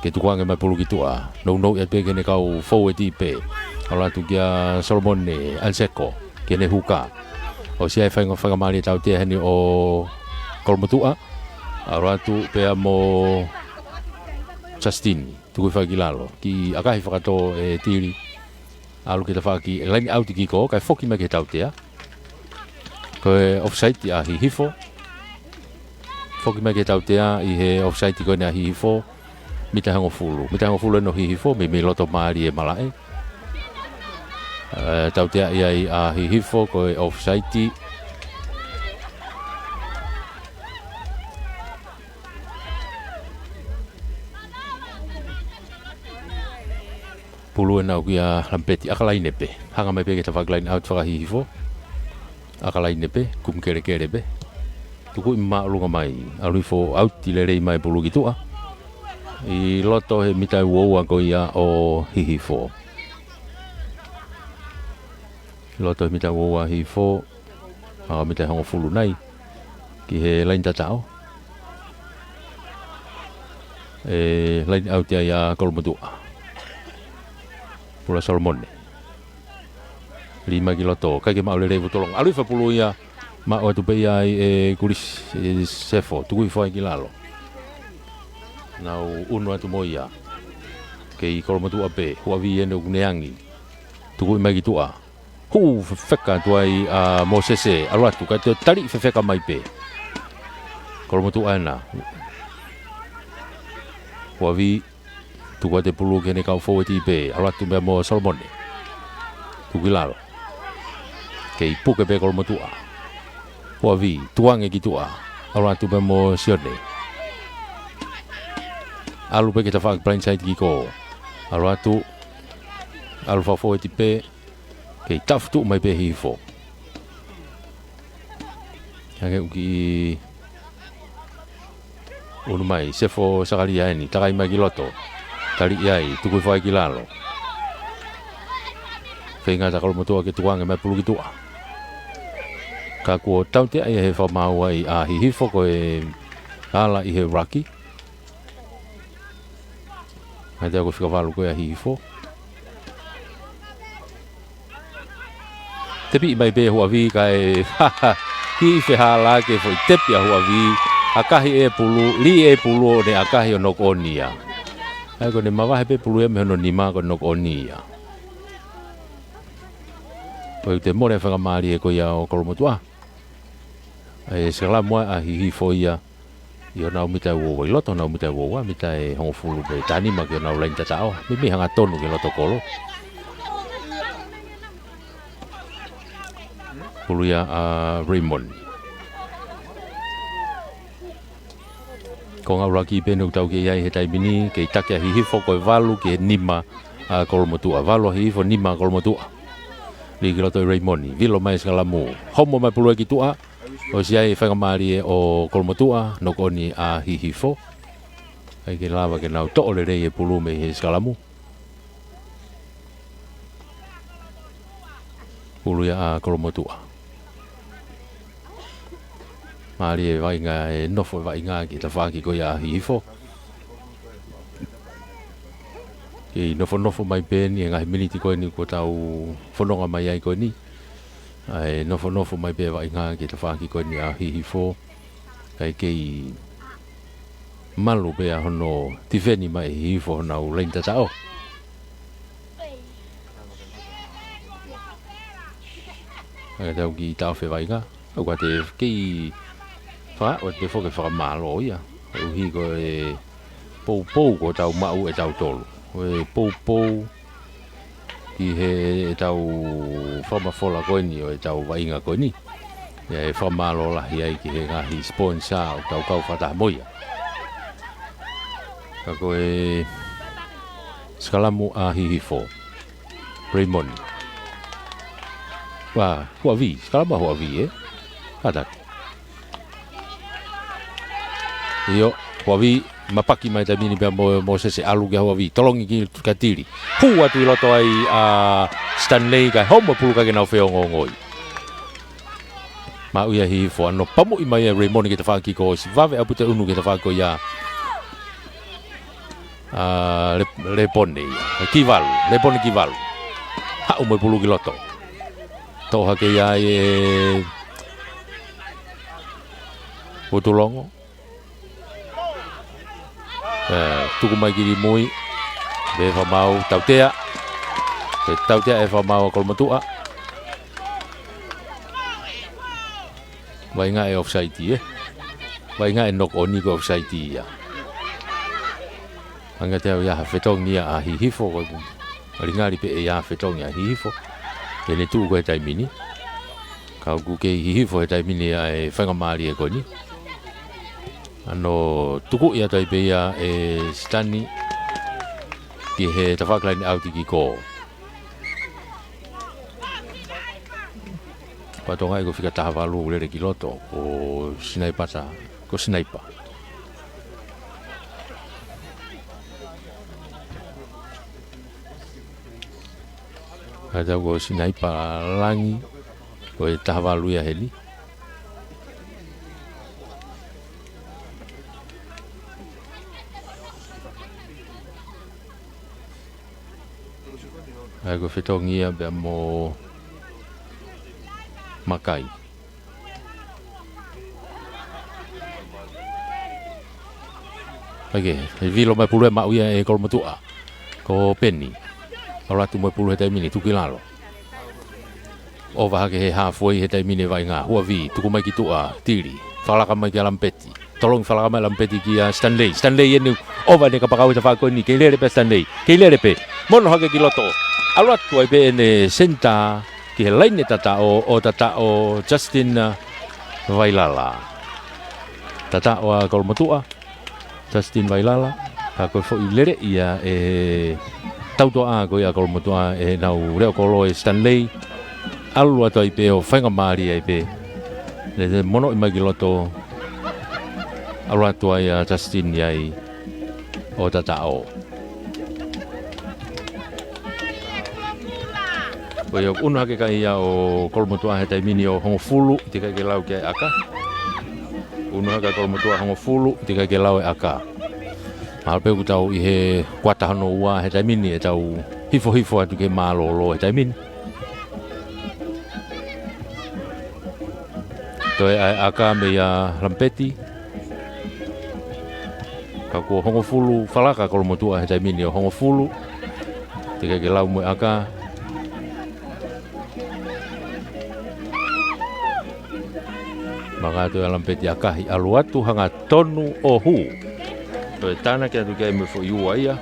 ke tukuange mai pulu ki tuʻa. Nounou ia pē ki heʻene kau foueti pē. ʻAlu atu kia Solomone Anseko, ki heʻene huka. ʻOsi ʻai e fainga, faingamālie tautea heni ʻo Kolomotuʻa. ʻAlu atu pea mo Justin, tuku hifo ai ki lalo. Kiʻi ʻakahi fakatō ʻe Tili. ʻAlu ki he tafaʻaki, laine ʻauti kick, kae foki mai ki he tautea. Ko e offside ʻa Hihifo. Foki mai ki he tautea ʻi he offside ko eni ʻa Hihifo. Mita hongofulu. Mita hongofulu ena ʻo Hihifo, meimei loto mālie e malaʻe. ʻE, tautea ia ʻa Hihifo, ko e offside. Pulu ena ʻoku ʻia Lampeti, ʻaka laine pē. Hanga mai pē ki he tafaʻaki laine ʻauti faka-Hihifo. ʻAka laine pē, kumi kelekele pē. Tukuʻi māʻolunga mai, ʻalu hifo ʻauti lelei mai pulu ki tuʻa. ʻI loto he mita uaua ko ia ʻo Hihifo. ʻI loto he mita uaua Hihifo, ʻa mita hongofulu nai. Ki he laine tataʻo. ʻE, laine ʻauti ia ʻa Kolomotuʻa. Pulu ʻa Solomone. Lī mai ki loto, ʻikai ke maʻu lelei e tolonga. ʻAlu hifo e pulu ia, maʻu atu pē ia ʻe Kulisi, ʻe Sefo, tuku hifo ai ki lalo. Nau ʻunu atu mo ia. Kei Kolomotuʻa pē, huavi ena ʻoku ne angi. Tukuʻi mai ki tuʻa. Hū fefeka atu ai ʻa Mōsese, ʻalu atu, kae toe taliʻi fefeka mai pē. Kolomotuʻa ena. Huavi, tuku atu e pulu ki heʻene kau foueti pē, ʻalu atu meia mo Solomone. Tuku ki lalo. Kei puke pē Kolomotuʻa. Huavi, tukuange ki tuʻa. ʻAlu atu meia mo Sione. ʻAlu pē ki he tafaʻaki blindside kick. ʻAlu atu, ʻalu fakafoueti pē. Kei tafutuʻu mai pē Hihifo. Hangē ʻoku kiʻi ʻunu mai, Sefo Sakalia eni, takai mai ki loto. Taliʻi ai, tuku hifo ai ki lalo. Feinga ʻa Kolomotuʻa ke tukuange mai pulu ki tuʻa. Ka kuo tautea ia he fakamaau ʻa Hihifo ko e ala ʻi he ruck. Hangē ko e fika valu ko ia ʻa Hihifo. Tepi mai pē Huavi kae kiʻi fehālaaki e foʻi tepi ʻa Huavi, ʻakahi e pulu, lī e pulu ʻo ne ʻakahi ʻo knock on ia. ʻAi ko ʻene mavahe pē pulu ia mei hono nima ko e knock on ia. Ko e toe mole faingamālie ko ia ʻo Kolomotuʻa. ʻAi e scrum ʻa Hihifo ia. ʻI honau mita ʻe ua ua ʻi loto, honau mita ʻe ua ua, mita ʻe hongofulu pē tahanima ki honau laini tataʻo. Meimei hangatonu ki loto kolo. Pulu ia ʻa Raymond. Ko e ngāue ʻuluaki pē ʻoku tau kei ʻi ai he taimi ni, kei taki ʻa Hihifo ko e valu ki he nima ʻa Kolomotuʻa. Valu ʻa Hihifo, nima ʻa Kolomotuʻa. Lī ki loto ʻe Raymond, vilo mai e sikalamu. Homo mai pulu ia ki tuʻa, ʻosi ʻi ai e faingamālie ʻo Kolomotuʻa, knock on ʻa Hihifo. ʻIkai ke lava ke nau toʻo lelei e pulu mei he sikalamu. Pulu ia ʻa Kolomotuʻa. Mālie e vaʻinga, e nofo e vaʻinga ki he tafaʻaki ko ia ʻa Hihifo. Kei nofonofo mai pē eni he ngaahi miniti ko eni kuo tau fononga mai ai ko eni. ʻA e nofonofo mai pē vaʻinga ki he tafaʻaki ko eni ʻa Hihifo. Kae kei malu pē ʻa hono tifeni mai ʻe Hihifo honau laini tataʻo. ʻA ia tau kiʻi taʻofi e vaʻinga. ʻOku ʻikai te kei fakaʻosi atu pē foki e fakamālō ia. ʻUhi ko e poupou kuo tau maʻu ʻe tautolu. Ko e poupou ki he ʻetau fakamafola ko eni ʻo ʻetau vaʻinga ko eni. ʻA ia e fakamālō lahi ai ki he ngaahi sponsor ʻoku tau kau fakataha mo ia. Ka ko e sikalamu ʻa Hihifo. Raymond. Ua, Huavi. Sikalamu ʻa Huavi, ē? Kātaki. ʻIo, Huavi, mapaki mai taimi ni pea mo, mo Sese ʻalu kia Huavi. Tolongi ki, kia Tili. Hū atu ʻi loto ai ʻa Stanley kae homo e pulu kae ʻikai ke nau feongoongoi. Maʻu ia ʻe Hihifo, ʻa hono pamuʻi mai ʻe Raymond ki he tafaʻaki ko ē ʻosi vave ʻaupito e ʻunu ki he tafaʻaki ko ia ʻa Le-, Lepone ia. Kivalu, Lepone Kivalu. Haʻu mo e pulu ki loto. Toʻo hake ia ʻe Utulongo. ʻE, tuku mai ki limui. Pea fakamaau, tautea. Pea tautea ʻe fakamaau ʻa Kolomotuʻa. Vaʻinga e offside, ē? Vaʻinga e knock on ko e offside ia. Hangē te u ʻai ha fetongi ia ʻa Hihifo, ko e ngalingali pē ʻe ʻi ai ha fetongi ʻa Hihifo. ʻEne tuʻu ko ē he taimi ni. Ka ʻoku kei Hihifo he taimi ni ʻa e faingamālie ko eni. ʻA hono tukuʻi atu ai pē ia ʻe Sitani ki he tafaʻaki laine ʻauti ki kō. Pea tokangaʻi ko e fika taha valu lele ki loto, ko Sinaipata, ko Sinaipa. Ka tau ko Sinaipa Langi, ko e taha valu ia heni. ʻA ia ko e fetongi ia pea mo Makai. ʻOkei, ʻe vilo mai pulu ʻe maʻu ia ʻe Kolomotuʻa. Ko Peni. ʻAlu atu mo e pulu he taimi ni, tuku ki lalo. ʻOva hake he halfway he taimi ni e vaʻinga. Huavi, tuku mai ki tuʻa, Tili. Fakalaka mai kia Lamipeti. Tolongi fakalaka mai Lamipeti kia Stanley. Stanley ʻeni ʻova ʻene kapakau he tafaʻaki ko eni. Kei lele pē Stanley. Kei lele pē. Mono hake ki loto. ʻAlu atu ai pē ʻene senitā ki he laine tataʻo ʻo tataʻo Justin, uh, Vailala. Tataʻo ʻa Kolomotuʻa. Justin Vailala, ka ko e foʻi lele ia ʻe he tautoʻa ko ia ʻa Kolomotuʻa ʻenau leʻo kolo ʻe Stanley. ʻAlu atu ai pē ʻo faingamālie ai pē. Lele monoʻi mai ki loto. ʻAlu atu ai ʻa Justin ia ʻo tataʻo. Ko ia ʻoku ʻunu hake kai ia ʻo Kolomotuʻa he taimi ni ʻo hongofulu, ʻikai ke lau ki ai ʻa ʻAka. ʻUnu hake ʻa Kolomotuʻa hongofulu, ʻikai ke lau ʻe ʻAka. Mahalo pē ʻoku tau ʻi he kuata hono ua he taimi ni, ʻetau hifohifo atu ki he mālōlō he taimi ni. Toe ʻa e ʻAka meia Lamipeti. Ka kuo hongofulu fakalaka ʻa Kolomotuʻa he taimi ni ʻo hongofulu. ʻIkai ke lau mo e ʻAka. Mangatu e Lampeti ʻAkahi, ʻalu atu hangatonu ʻo hū. Toe tānaki atu ki ai mo e foʻi ua ia.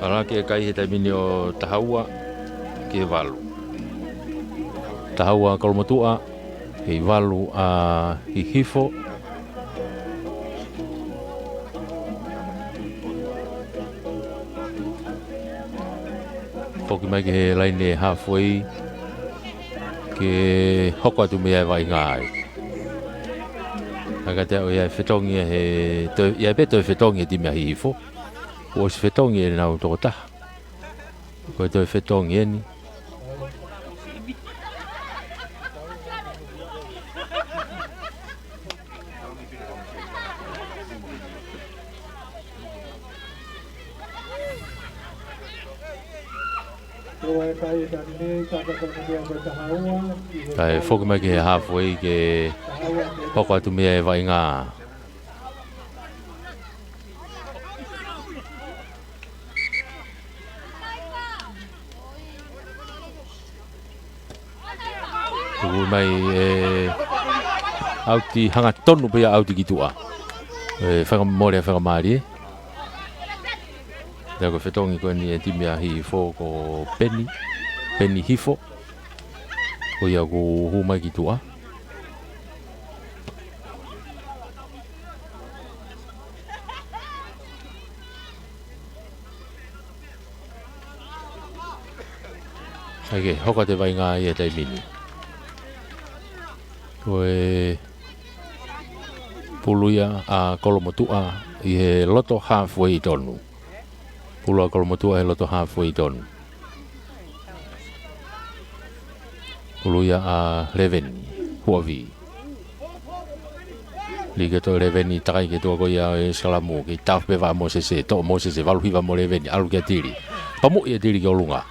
ʻAlu hake e kai he taimi ni ʻo taha ua ki he valu. Taha ua Kolomotuʻa, kei valu ʻa Hihifo. Foki mai ki he laine halfway ke hoko atu mei ai e vaʻinga ai. Ka kiate au ʻoku ʻi ai e fetongi he toe, ʻi ai pē toe fetongi e timi ʻa Hihifo. Kuo ʻosi fetongi ʻenau tokotaha. Ko e toe fetongi eni. Kae foki mai ki he halfway ke hoko atu mei ai e vaʻinga. Tuku mai e ʻauti hangatonu pea ʻauti ki tuʻa. ʻE fakamole, fakamālie. Pea ko e fetongi ko eni e timi ʻa Hihifo ko Peni, Peni Hifo. Ko ia kuo hū mai ki tuʻa. ʻAi ke hoko atu e vaʻinga ia he taimi ni. Ko e pulu ia ʻa Kolomotuʻa ʻi he loto halfway tonu. Pulu ʻa Kolomotuʻa he loto halfway tonu. Pulu ia ʻa Leveni Huavi. Lī ke toe Leveni, takai ki tuʻa ko ia e sikalamu, kei taʻofi pē vaʻa Mōsese, toʻo Mōsese, valu hiva mo Leveni, ʻalu kia Tili. Pamuʻi ʻe Tili ki ʻolunga.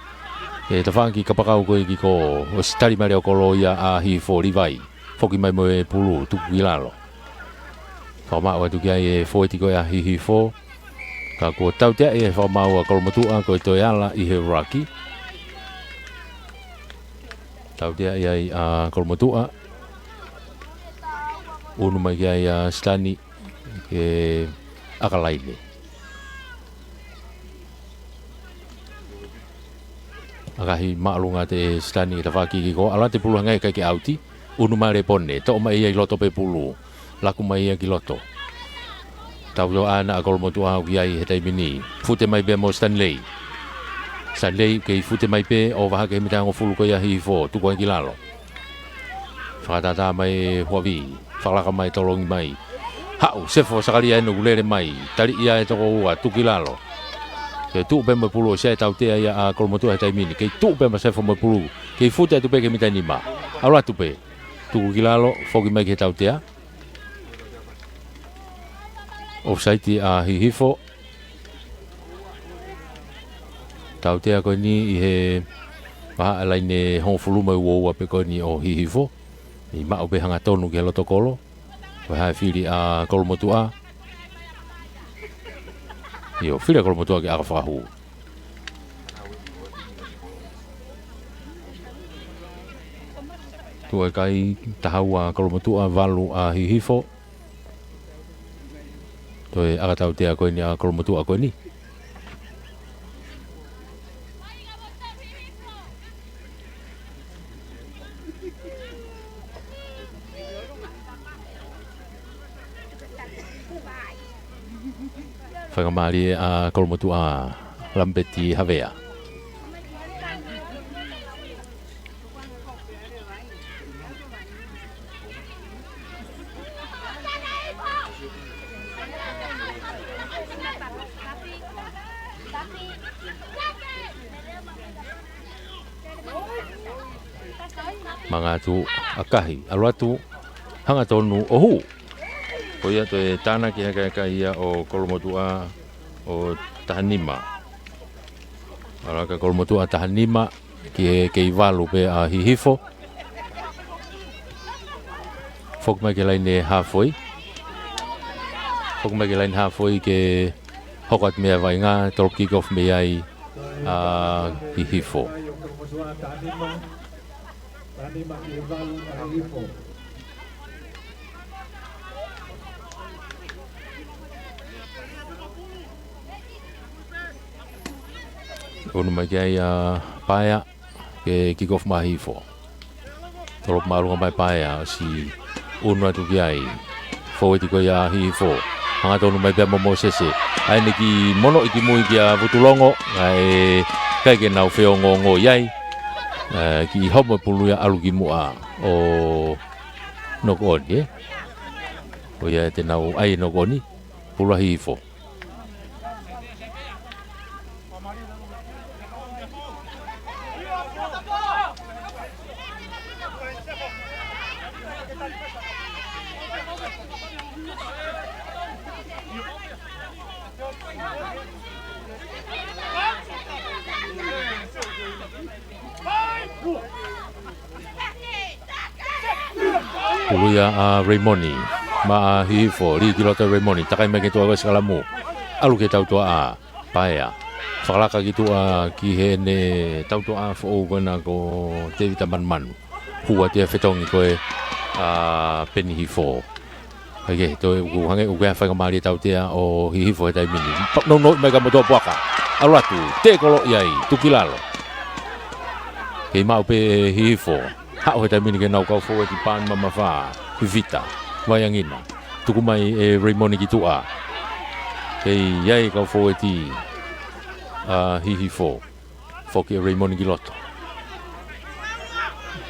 ʻE tafaʻaki kapakau ko ē ki kō, ʻosi tali mai leva ʻe he kolo ia ʻa Hihifo, Livai. Foki mai mo e pulu, tuku ki lalo. Fakamaʻu atu ki ai e fōueti ko ē ʻa Hihifo. Ka kuo tauteaʻi e fakamaau ʻa Kolomotuʻa ko e toe ala ʻi he ruck. Tauteaʻi ai ʻa Kolomotuʻa. ʻUnu mai ki ai ʻa Sitani ke ʻaka laine. ʻAkahi māʻolunga ʻe Sitani ke tafaʻaki ki kō, ʻalu atu e pulu hangē ʻikai ke ʻauti. ʻUnu mai Lepone, toʻo mai ia ʻi loto pē pulu. Laku mai ia ki loto. Tautea ʻana ʻa Kolomotuʻa ʻoku ʻi ai he taimi ni. Fute mai pē mo Stanley. Stanley kei fute mai pē, ʻova hake he mita hongofulu ko ia ʻa Hihifo, tuku ai ki lalo. Fakatātā mai Huavi, fakalaka mai, tolongi mai. Haʻu, sefo Sakalia ʻo lele mai, taliʻi ia ʻe he toko ua, tuku ki lalo. Kei tuʻu pē mo e pulu, ʻosi ʻi ai e tautea ia ʻa Kolomotuʻa he taimi ni. Kei tuʻu pē mo sefo mo e pulu, kei fute atu pē ki he mita nima. ʻAlu atu pē. Tuku ki lalo, foki mai ki he tautea. Offside ʻa Hihifo. Tautea ko eni ʻi he vahaʻa laine hongofulu mo e uaua pē ko eni ʻo Hihifo. ʻI maʻu pē hangatonu ki he loto kolo. Ko e hā e fili ʻa Kolomotuʻa? ʻIo, fili ʻa Kolomotuʻa ke ʻaka fakahū. Tuʻu e kai, taha ua Kolomotuʻa, valu ʻa Hihifo. Toe ʻaka tautea ko eni ʻa Kolomotuʻa ko eni. Fakamālie ʻa Kolomotuʻa, Lamipeti Havea. Mangatu ʻAkahi, ʻalu atu, hangatonu ʻo hū. Ko ia toe tānaki hake e kai ia ʻo Kolomotuʻa ʻo taha nima. ʻAlu hake Kolomotuʻa taha nima, ki he kei valu pē ʻa Hihifo. Foki mai ki he laine halfway. Foki mai ki he laine halfway ke hoko atu mei ai e vaʻinga, tolo kick off mei ai ʻa Hihifo. Taha nima ki he valu ʻa Hihifo. Unu mai ki ai ʻa Paea, ke kick off mai Hihifo. Tolopu māʻolunga mai Paea, ʻosi unu atu ki ai. Fōueti ko ia ʻa Hihifo. Hangatonu mai pea mo Mōsese. ʻA ʻene kiʻi monoʻi ki mui kia Vutulongo. ʻA e ʻikai ke nau feongoongo ʻi ai. ʻE, kiʻi homo e pulu ia ʻalu ki muʻa ʻo knock on, ē? Ko ia te nau ʻai e knock on, pulu ʻa Hihifo. Pulu ia ʻa Reimoni. Maʻa Hihifo, lī ki loto Reimoni. Takai mai ki tuʻa ko e sikalamu. ʻAlu ki he tautuaʻa. Paea. Fakalaka ki tuʻa ki heʻene tautuaʻa foʻou ko ena ko Tēvita Manumanu. Hū atu ia fetongi ko ē ʻa Peni Hihifo. ʻAi ke, toe ʻoku hangē ʻoku ʻi ai ha faingamālie tautea ʻo Hihifo he taimi ni. Pa-, nounou mai ka motuʻa puaka. ʻAlu atu, tēkolo ʻi ai, tuku ki lalo. Kei maʻu pē ʻe Hihifo. Haʻu he taimi ni ki he nau kau fōueti Pāni Mamafā, Vivita, Vaiangina. Tuku mai ʻe Reimoni ki tuʻa. Kei ʻi ai kau fōueti ʻa Hihifo. Foki ʻe Reimoni ki loto.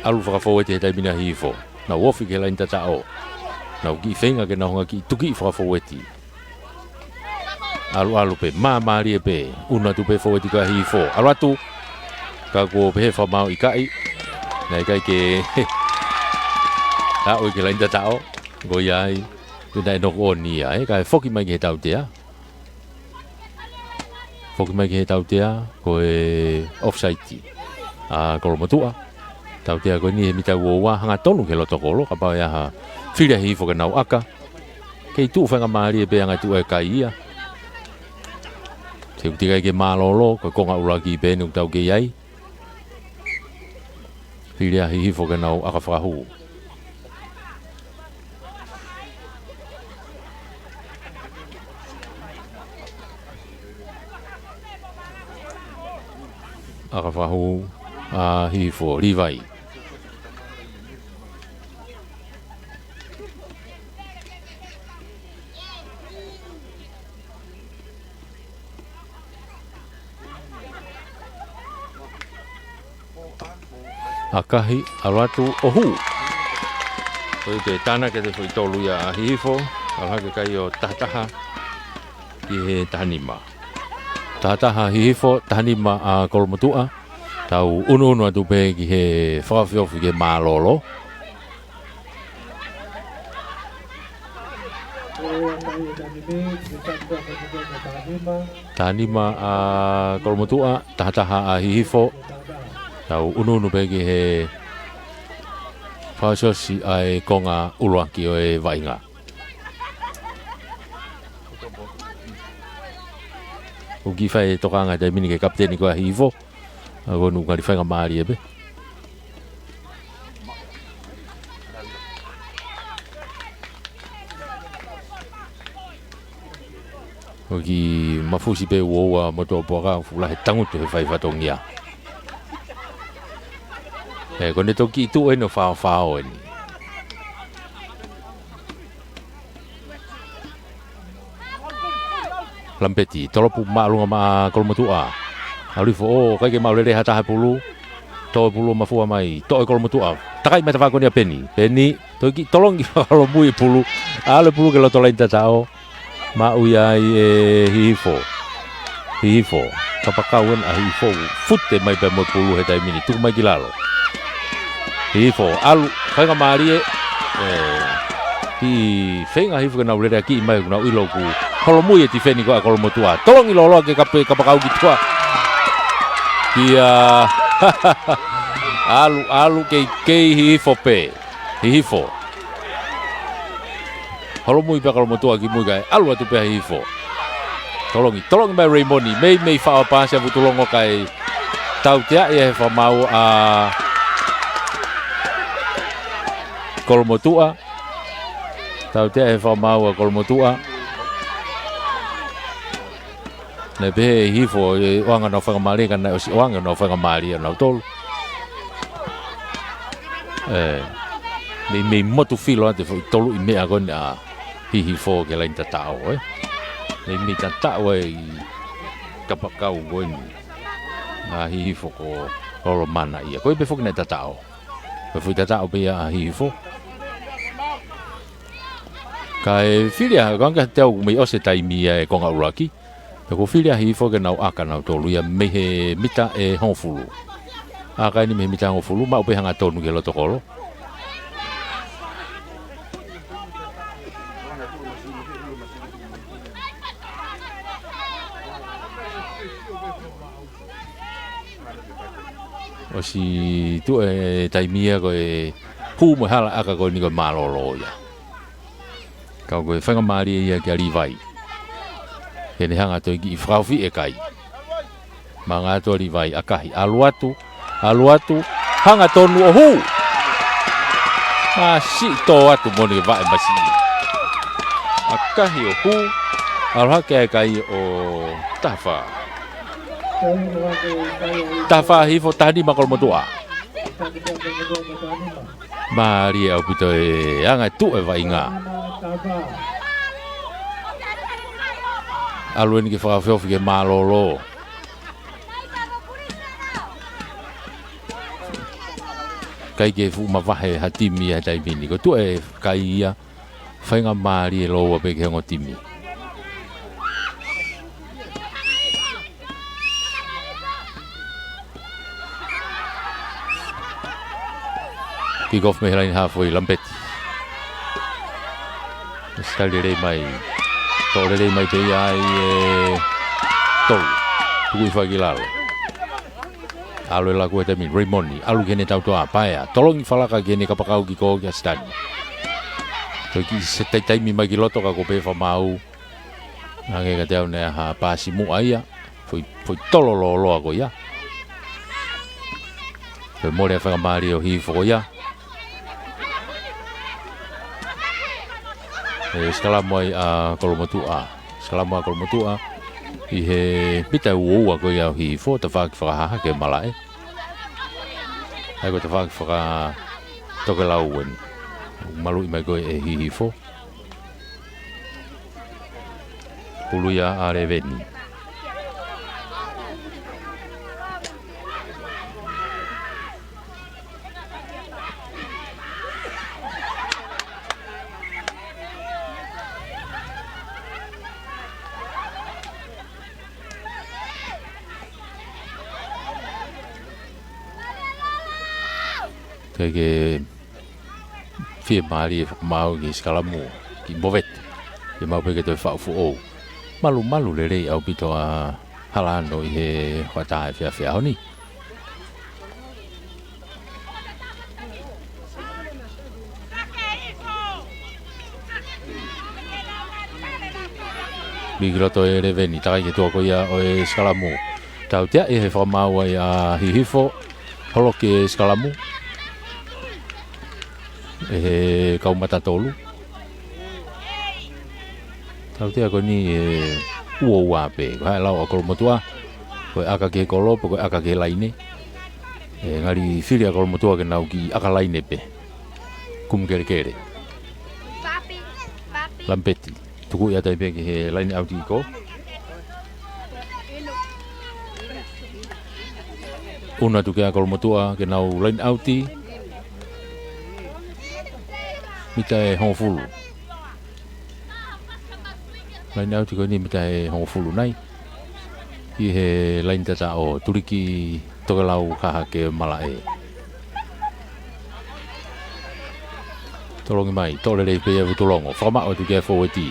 ʻAlu fakafōueti he taimi ni ʻa Hihifo. Nau ofi ki he laini tataʻo. Nau kiʻi feinga ke nau hanga kiʻi tuki fakafōueti. ʻAluʻalu pē, māmālie pē, unu atu pē fōueti ko ia ʻa Hihifo. ʻAlu atu, ka kuo pehē fakamaau ʻikai, naʻe ʻikai ke aʻu ki he laini tataʻo, ko ia ai, pea naʻe knock on ia, ē, kae foki mai ki he tautea. Foki mai ki he tautea, ko e offside ʻa Kolomotuʻa. Tautea ko eni he mita ua ua hangatonu ki he loto kolo, kapau ʻe ʻi ai ha fili ʻa Hihifo ke nau ʻaka. Kei tuʻu faingamālie pē anga tuʻu e kai ia. He ʻoku teʻeki ai ke mālōlō, ko e konga ʻuluaki pē eni ʻoku tau kei ʻi ai. Fili ʻa Hihifo ke nau ʻaka fakahū. ʻAka fakahū ʻa Hihifo, Livai. ʻAkahi, ʻalu atu ʻo hū. Ko e tānaki ʻe toko tolu ia ʻa Hihifo, ʻalu hake kai ʻo taha taha ki he taha nima. Taha taha Hihifo, taha nima ʻa Kolomotuʻa. Tau unuunu atu pē ki he fakaofiofi ki he mālōlō. Taha nima ʻa Kolomotuʻa, taha taha ʻa Hihifo. Tau unuunu pē ki he fakasiosi ʻa e konga ʻuluaki ʻo e vaʻinga. ʻOku kiʻi fai e tokanga he taimi ni ki he kapiteni ko ia ʻa Hihifo. ʻA ko ʻene ngali faingamālie pē. ʻOku kiʻi mafusi pē ʻa e ua ua motuʻa puaka, fuʻu lahi e tangutu he fai fatongia. ʻE, ko ʻene toki tuʻu ʻene faofao eni. Lampeti, tolopu māʻolunga maʻa Kolomotuʻa. ʻAlu hifo, ʻo, ʻikai ke maʻu lelei ha taha pulu. Tō e pulu mafua mai, toʻo ʻe Kolomotuʻa. Takai mai tafaʻaki ko eni ʻa Peni. Peni, toki tolongi fakalomui e pulu. ʻAlu e pulu ki loto laini tataʻo. Maʻu ia ai ʻe Hihifo. Hihifo. Kapakau ena ʻa Hihifo. Fute mai pē mo e pulu he taimi ni. Tuku mai ki lalo. Hihifo. ʻAlu. Faingamālie. ʻE. Kiʻi feinga Hihifo ke nau lele ʻaki mai, nau ʻilo kuo holomui e tifeni ko ia ʻa Kolomotuʻa. Tolongi lōloa ke kape, kapakau ki tuʻa. Kia. ʻAlu, ʻalu, kei, kei Hihifo pē. Hihifo. Holomui pē ʻa Kolomotuʻa ki mui kae ʻalu atu pē ʻa Hihifo. Tolongi, tolongi mai Reimoni, meimei faʻo paasi ʻa Vutulongo kae tauteaʻi ʻe he fakamaau ʻa Kolomotuʻa. Tauteaʻi ʻe he fakamaau ʻa Kolomotuʻa. Naʻe pehē ʻe Hihifo ʻe ʻoange honau faingamālie, ka naʻe ʻosi ʻoange honau faingamālie ʻanautolu. ʻE, meimei motu filo atu e foʻi toluʻi meʻa ko eni ʻa Hihifo ki he laine tataʻo, ē. Meimei tataʻo e kapakau ko eni ʻa Hihifo ko Lolomanaʻia. Ko ia pē foki naʻe tataʻo. Ko e foʻi tataʻo pē ia ʻa Hihifo. Kae fili ʻa, ko e anga te au mei ʻosi e taimi ia e konga ʻuluaki. Pea kuo fili ʻa Hihifo ke nau ʻaka nautolu ia mei he mita ʻe hongofulu. ʻAka eni mei he mita ʻe hongofulu, maʻu pē hangatonu ki he loto kolo. ʻOsi tuʻu e taimi ia ko e hū mo e hala ʻaka ko eni ko e mālōlō ia. Ka ko e faingamālie ia kia Livai. Ke ne hanga ʻo toe kiʻi fakaofi e kai. Manga atu ʻa Livai, ʻakahi, ʻalu atu, ʻalu atu, hangatonu ʻo hū. Masiʻi tō atu mo ʻene vaʻe masiʻi. ʻAkahi ʻo hū, ʻalu hake e kai ʻo taha fā. Taha fā Hihifo, taha nima Kolomotuʻa. Mālie ʻaupito e anga e tuʻu e vaʻinga. ʻAlu eni ke fakaofiofi ki he mālōlō. ʻIkai ke fuʻu mavahe ha timi ia he taimi ni. Ko e tuʻu e kai ia, faingamālie lōua pē ki he ongo timi. Kick off mei he laine haafe ʻa Lampeti. Sitali lelei mai. Toʻo lelei mai pē ia ʻa e tolu. Tuku hifo ki lalo. ʻAlu e laku he taimi ni, Raymond, ʻalu ki heʻene tautoa, paea. Tolongi falaka ki heʻene kapakau kiʻi kō kia Sitani. Toe kiʻi se tai taimi mai ki loto ka kuo pē fakamaau. Hangē kiate au naʻe ʻi ai ha paasi muʻa ia. Foʻi, foʻi tolo lōloa ko ia. Toe mole e faingamālie ʻo Hihifo ko ia. ʻE sikalamu ai ʻa Kolomotuʻa. Sikalamu ʻa Kolomotuʻa. ʻI he mita ʻe uaua ko ia ʻo Hihifo, tafaʻaki fakahahake malaʻe. ʻA ia ko e tafaʻaki fakatokelau eni. Maluʻi mai ko ē ʻe Hihifo. Pulu ia ʻa Leveni. Kae ke fiemālie fakamaau ki he sikalamu, kiʻi movete. Ke maʻu pē ke toe faʻu foʻou. Malumalu lelei ʻaupito ʻa Halano ʻi he hoʻatā efiafi ʻaho ni. Miki loto e Leveni, takai ki he tuʻa ko ia ʻo e sikalamu. Tautea ʻi he fakamaau ai ʻa Hihifo. Holoki e sikalamu ʻe he kau mata tolu. Tautea ko eni ʻe uaua pē. Ko e hā e lau ʻa Kolomotuʻa? Ko e ʻaka ki he kolo, pe ko e ʻaka ki he laine? ʻE ngali fili ʻa Kolomotuʻa ke nau kiʻi ʻaka laine pē. Kumi kelekele. Lampeti. Tukuʻi atu ai pē ki he laine ʻauti ko. ʻUnu atu kia Kolomotuʻa ke nau laine ʻauti. Mita ʻe hongofulu. Laine ʻauti ko eni mita ʻe hongofulu nai. ʻI he laine tataʻo, tuliki tokelau hahake malaʻe. Tolongi mai, toʻo lelei pē ia Vutulongo. Fakamaʻu atu kia Foueti.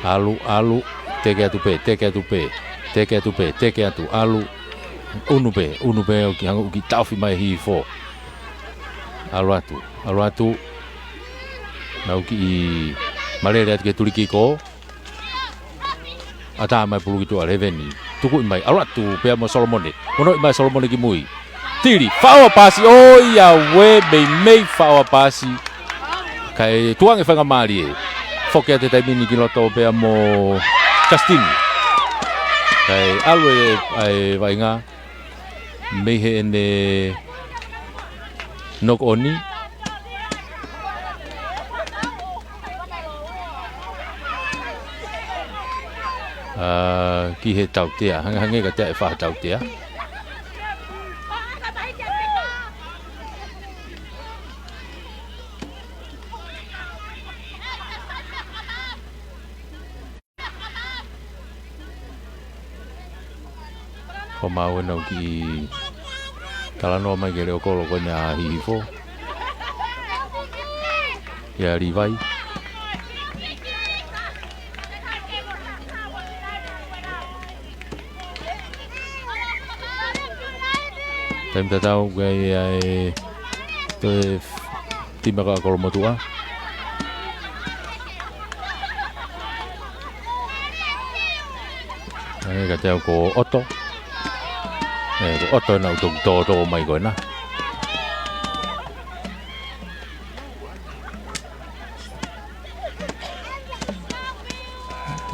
ʻAlu, ʻalu, teke atu pē, teke atu pē, teke atu pē, teke atu, ʻalu. ʻUnu pē, ʻunu pē, ʻoku hangē ʻoku taʻofi mai Hihifo. ʻAlu atu, ʻalu atu. Nau kiʻi malele atu ki he tuliki ko. ʻAtā mai pulu ki tuʻa Leveni. Tukuʻi mai, ʻalu atu pea mo Solomone. Monoʻi mai Solomone ki mui. Tili, faʻo ʻa paasi, ʻoiauē, meimei faʻo ʻa paasi. Kae tukuange faingamālie. Foki atu he taimi ni ki loto pea mo Justine. Kae ʻalu e, ʻa e vaʻinga mei heʻene knock on. ʻA, ki he tautea, hangehangē ka te ʻe fai ha tautea. Ko mau ena ʻoku kiʻi talanoa mai ki he leʻo kolo ko ena ʻa Hihifo. ʻIa Livai. Taimi tatau ko ia e toe timi ko ia ʻa Kolomotuʻa. ʻE, ka te au ko ʻOto. ʻE, ko ʻOto ena ʻoku toki tōtō mai ko ena.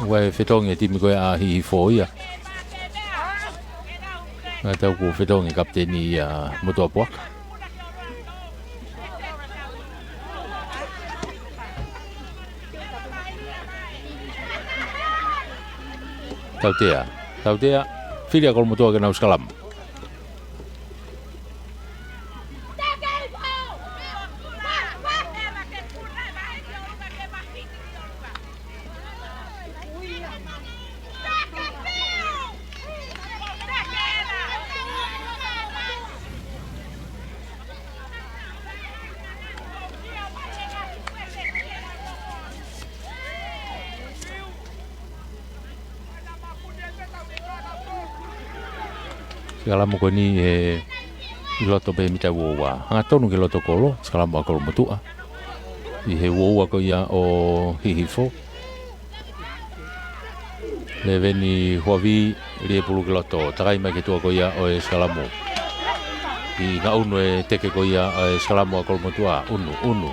Ua e fetongi e timi ko ia ʻa Hihifo ia. Ka te au ko fetongi kapiteni ia Motuʻa Puaka. Tautea. Tautea. Fili ʻa Kolomotuʻa ke nau sikalamu. Sikalamu ko eni he ʻi loto pē mita uaua. Hangatonu ki loto kolo, sikalamu ʻa Kolomotuʻa. ʻI he uaua ko ia ʻo Hihifo. Leveni Huavi, lie pulu ki loto, takai mai ki tuʻa ko ia ʻo e sikalamu. ʻI ngaʻunu e teke ko ia ʻo e sikalamu ʻa Kolomotuʻa, ʻunu, ʻunu.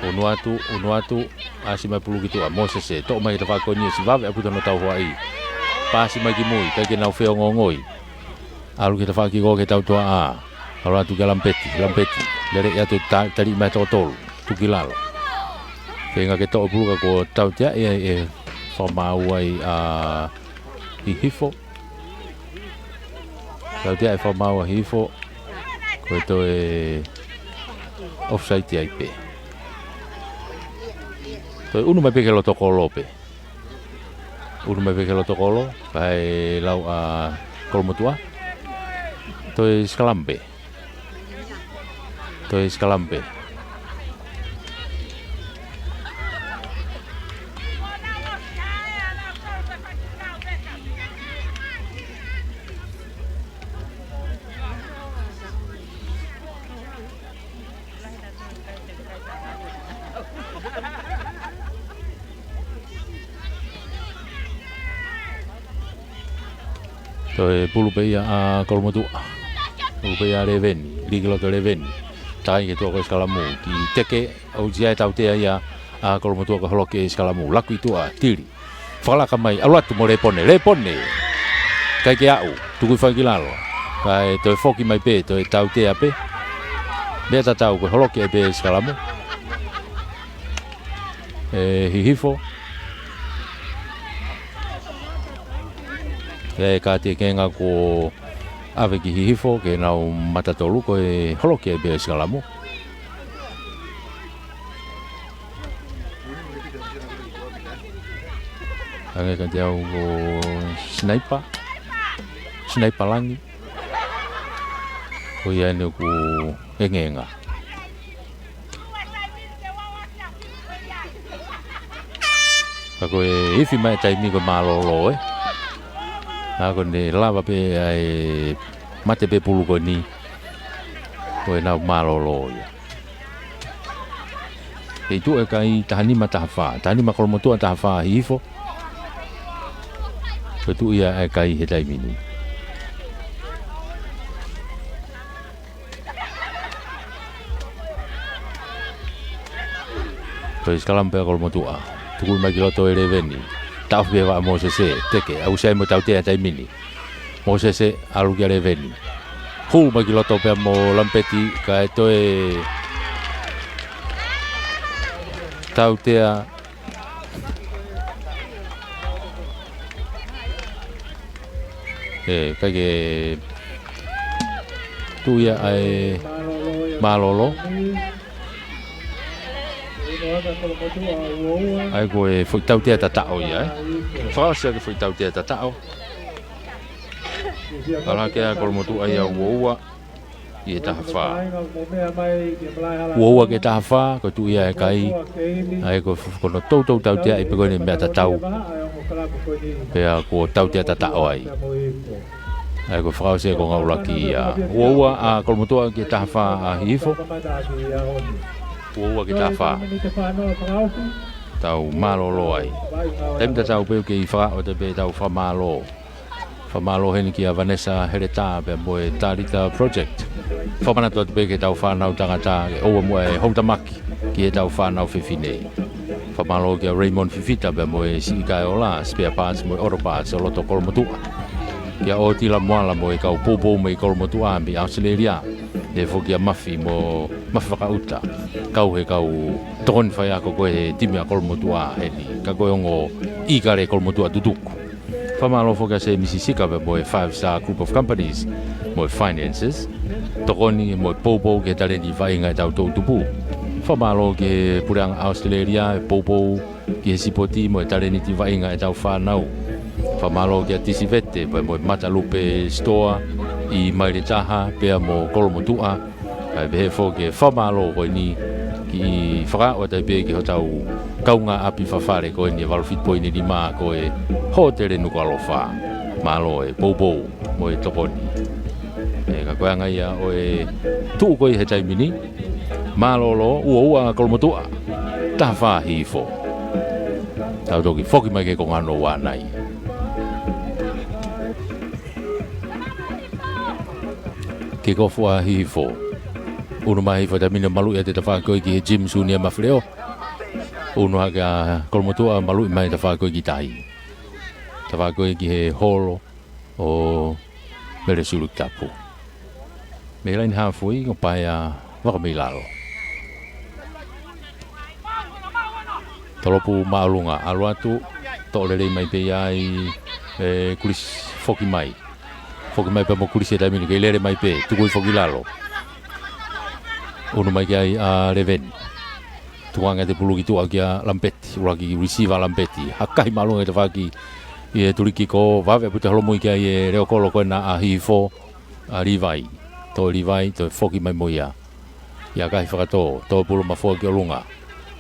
ʻUnu atu, ʻunu atu, ʻasi mai pulu ki tuʻa, Mōsese, toʻo mai ki tafaʻaki ko eni ʻosi vave ʻaupito hono tauhoaʻi. Pasi mai ki mui, ʻikai ke nau feongoongoi. ʻAlu ki tafaʻaki ko ē ki he tautoʻa. ʻAlu atu kia Lamipeti, Lamipeti. Lele ia atu ta-, tali mai toko tolu. Tuku ki lalo. Feinga ke toʻo pulu ka kuo tautea ia ʻe fakamaau ai ʻa Hihifo. Tautea ʻe fakamaau ʻa Hihifo. Ko e toe offside ai pē. Toe ʻunu mai pē ki loto kolo pē. ʻUnu mai pē ki loto kolo, kae lau ʻa Kolomotuʻa. Toe sikalamu pē. Toe sikalamu pē. Toe pulu pē ia ʻa Kolomotuʻa. Pulu pē ia ʻa Leveni, lī ki loto Leveni. Takai ki tuʻa ko e sikalamu, kiʻi teke, ʻoku ʻi ai e tautea ia ʻa Kolomotuʻa ka holoki e sikalamu. Laku ʻi tuʻa, tili. Fakalaka mai, ʻalu atu mo Lepone, Lepone. ʻIkai ke aʻu, tuku hifo ki lalo. Kae toe foki mai pē, toe tautea pē. Meʻa tatau ko e holoki ai pē e sikalamu. ʻE Hihifo. ʻE ka te kenga ko ʻave ki Hihifo, ke nau mata tolu ko e holoki ai pē e sikalamu. Hangē ka te au ko Sinaipa. Sinaipa Langi. Ko ia eni ʻoku engenga. Ka ko e ifi mai taimi ko e mālōlō, ē. Ka ko ʻene lava pē ʻa e mate pē pulu ko eni. Ko ʻenau mālōlō ia. Pea ʻi tuʻa e kai taha nima taha fā, taha nima Kolomotuʻa taha fā Hihifo. Ko e tuʻu ia e kai he taimi ni. Ko e sikalamu pē ʻa Kolomotuʻa. Tuku mai ki loto ʻe Leveni. Taʻofi pē vaʻa Mōsese, teke, aʻusia ai mo Tautea taimi ni. Mōsese, ʻalu kia Leveni. Hū mai ki loto pea mo Lampeti, kae toe Tautea. ʻE, ʻikai ke tuʻu ia ʻa e mālōlō. ʻA ia ko e foʻi tautea tataʻo ia, ē. Fakaʻosi ʻaki e foʻi tautea tataʻo. Ala ke ʻa Kolomotuʻa ia ua ua ki he taha fā. Ua ua ki he taha fā, ko e tuʻu ia ʻa e kai. ʻA ia ko e f-, ko hono toutou tauteaʻi pē ko eni meʻa tatau. Pea kuo tautea tataʻo ai. ʻA ia ko e fakaʻosi e konga ʻuluaki ia. Ua ua ʻa Kolomotuʻa ki he taha fā ʻa Hihifo. Ua ua ki he taha fā. Tau mālōlō ai. Taimi tatau pē ʻoku kei fakaʻosi atu pē ʻetau fakamālō. Fakamālō heni kia Vanessa Heletā pea mo e Talita Project. Fakamanatu atu pē ki heʻetau fānau tangata, ke ʻoua muʻa e houtamaki ki heʻetau fānau fefine. Fakamālō kia Raymond Fifita pea mo e Siʻi Kaeola Spare Parts mo e Auto Parts ʻo loto Kolomotuʻa. Kia ʻOtila Moala mo e kau poupou mei Kolomotuʻa mei ʻAositelēlia. ʻE foki kia Mafi mo Mafi Fakaʻuta. Kau he kau tokoni faiako ko e timi ʻa Kolomotuʻa heni. Ka ko e ongo ʻīkale Kolomotuʻa tutuku. Fakamālō foki kia Semisi Sika pea mo e Five Star Group of Companies mo e Finances. Tokoni mo e poupou ki he taleni vaʻinga ʻetau toʻutupu. Fakamālō ki he Puleʻanga ʻAositelēlia, e poupou ki he sipoti mo e taleni vaʻinga ʻetau fānau. Fakamālō kia Tisivete pea mo e Matalupe Store ʻi Maile Taha pea mo Kolomotuʻa. Kae pehē foki e fakamālō ko eni ki he fakaʻosi atu pē ki hotau kaungāʻapi fafale ko eni ʻe valu fitu poini nima ko e Hōtele Nukuʻalofa. Mālō e poupou mo e tokoni. ʻE, ka ko e anga ia ʻo e tuʻu ko ia he taimi ni. Mālōlō, ua ua ʻa Kolomotuʻa, taha fā Hihifo. Tau toki foki mai ki he konga hono ua nai. Kick off ʻa Hihifo. Unu mai Hihifo taimi ni, maluʻi ʻa e tafaʻaki ko ē ki he Jim Sunia Mafileʻo. Unu hake ʻa Kolomotuʻa, maluʻi mai tafaʻaki ko ē ki tahi. Tafaʻaki ko ē ki he holo ʻo Mele Sulukitapu. Mei laine hāfui, ko e paea vaka mei lalo. Tolopu māʻolunga, ʻalu atu, toʻo lelei mai pē ia ʻe, ʻe Kulisi, foki mai. Foki mai pē mo Kulisi he taimi ni, kei lele mai pē, tuku hifo ki lalo. Unu mai ki ai ʻa Leveni. Tukuange ʻa e pulu ki tuʻa kia Lampeti, ʻuluaki receiver Lampeti. Hakahi māʻolunga e tafaʻaki ʻi he tuliki ko, vave ʻaupito e holomui ki ai e leʻo kolo ko ena ʻa Hihifo, ʻa Livai. Toe Livai, toe foki mai mo ia. ʻIa kahi fakatō, toe pulu mafua ki ʻolunga.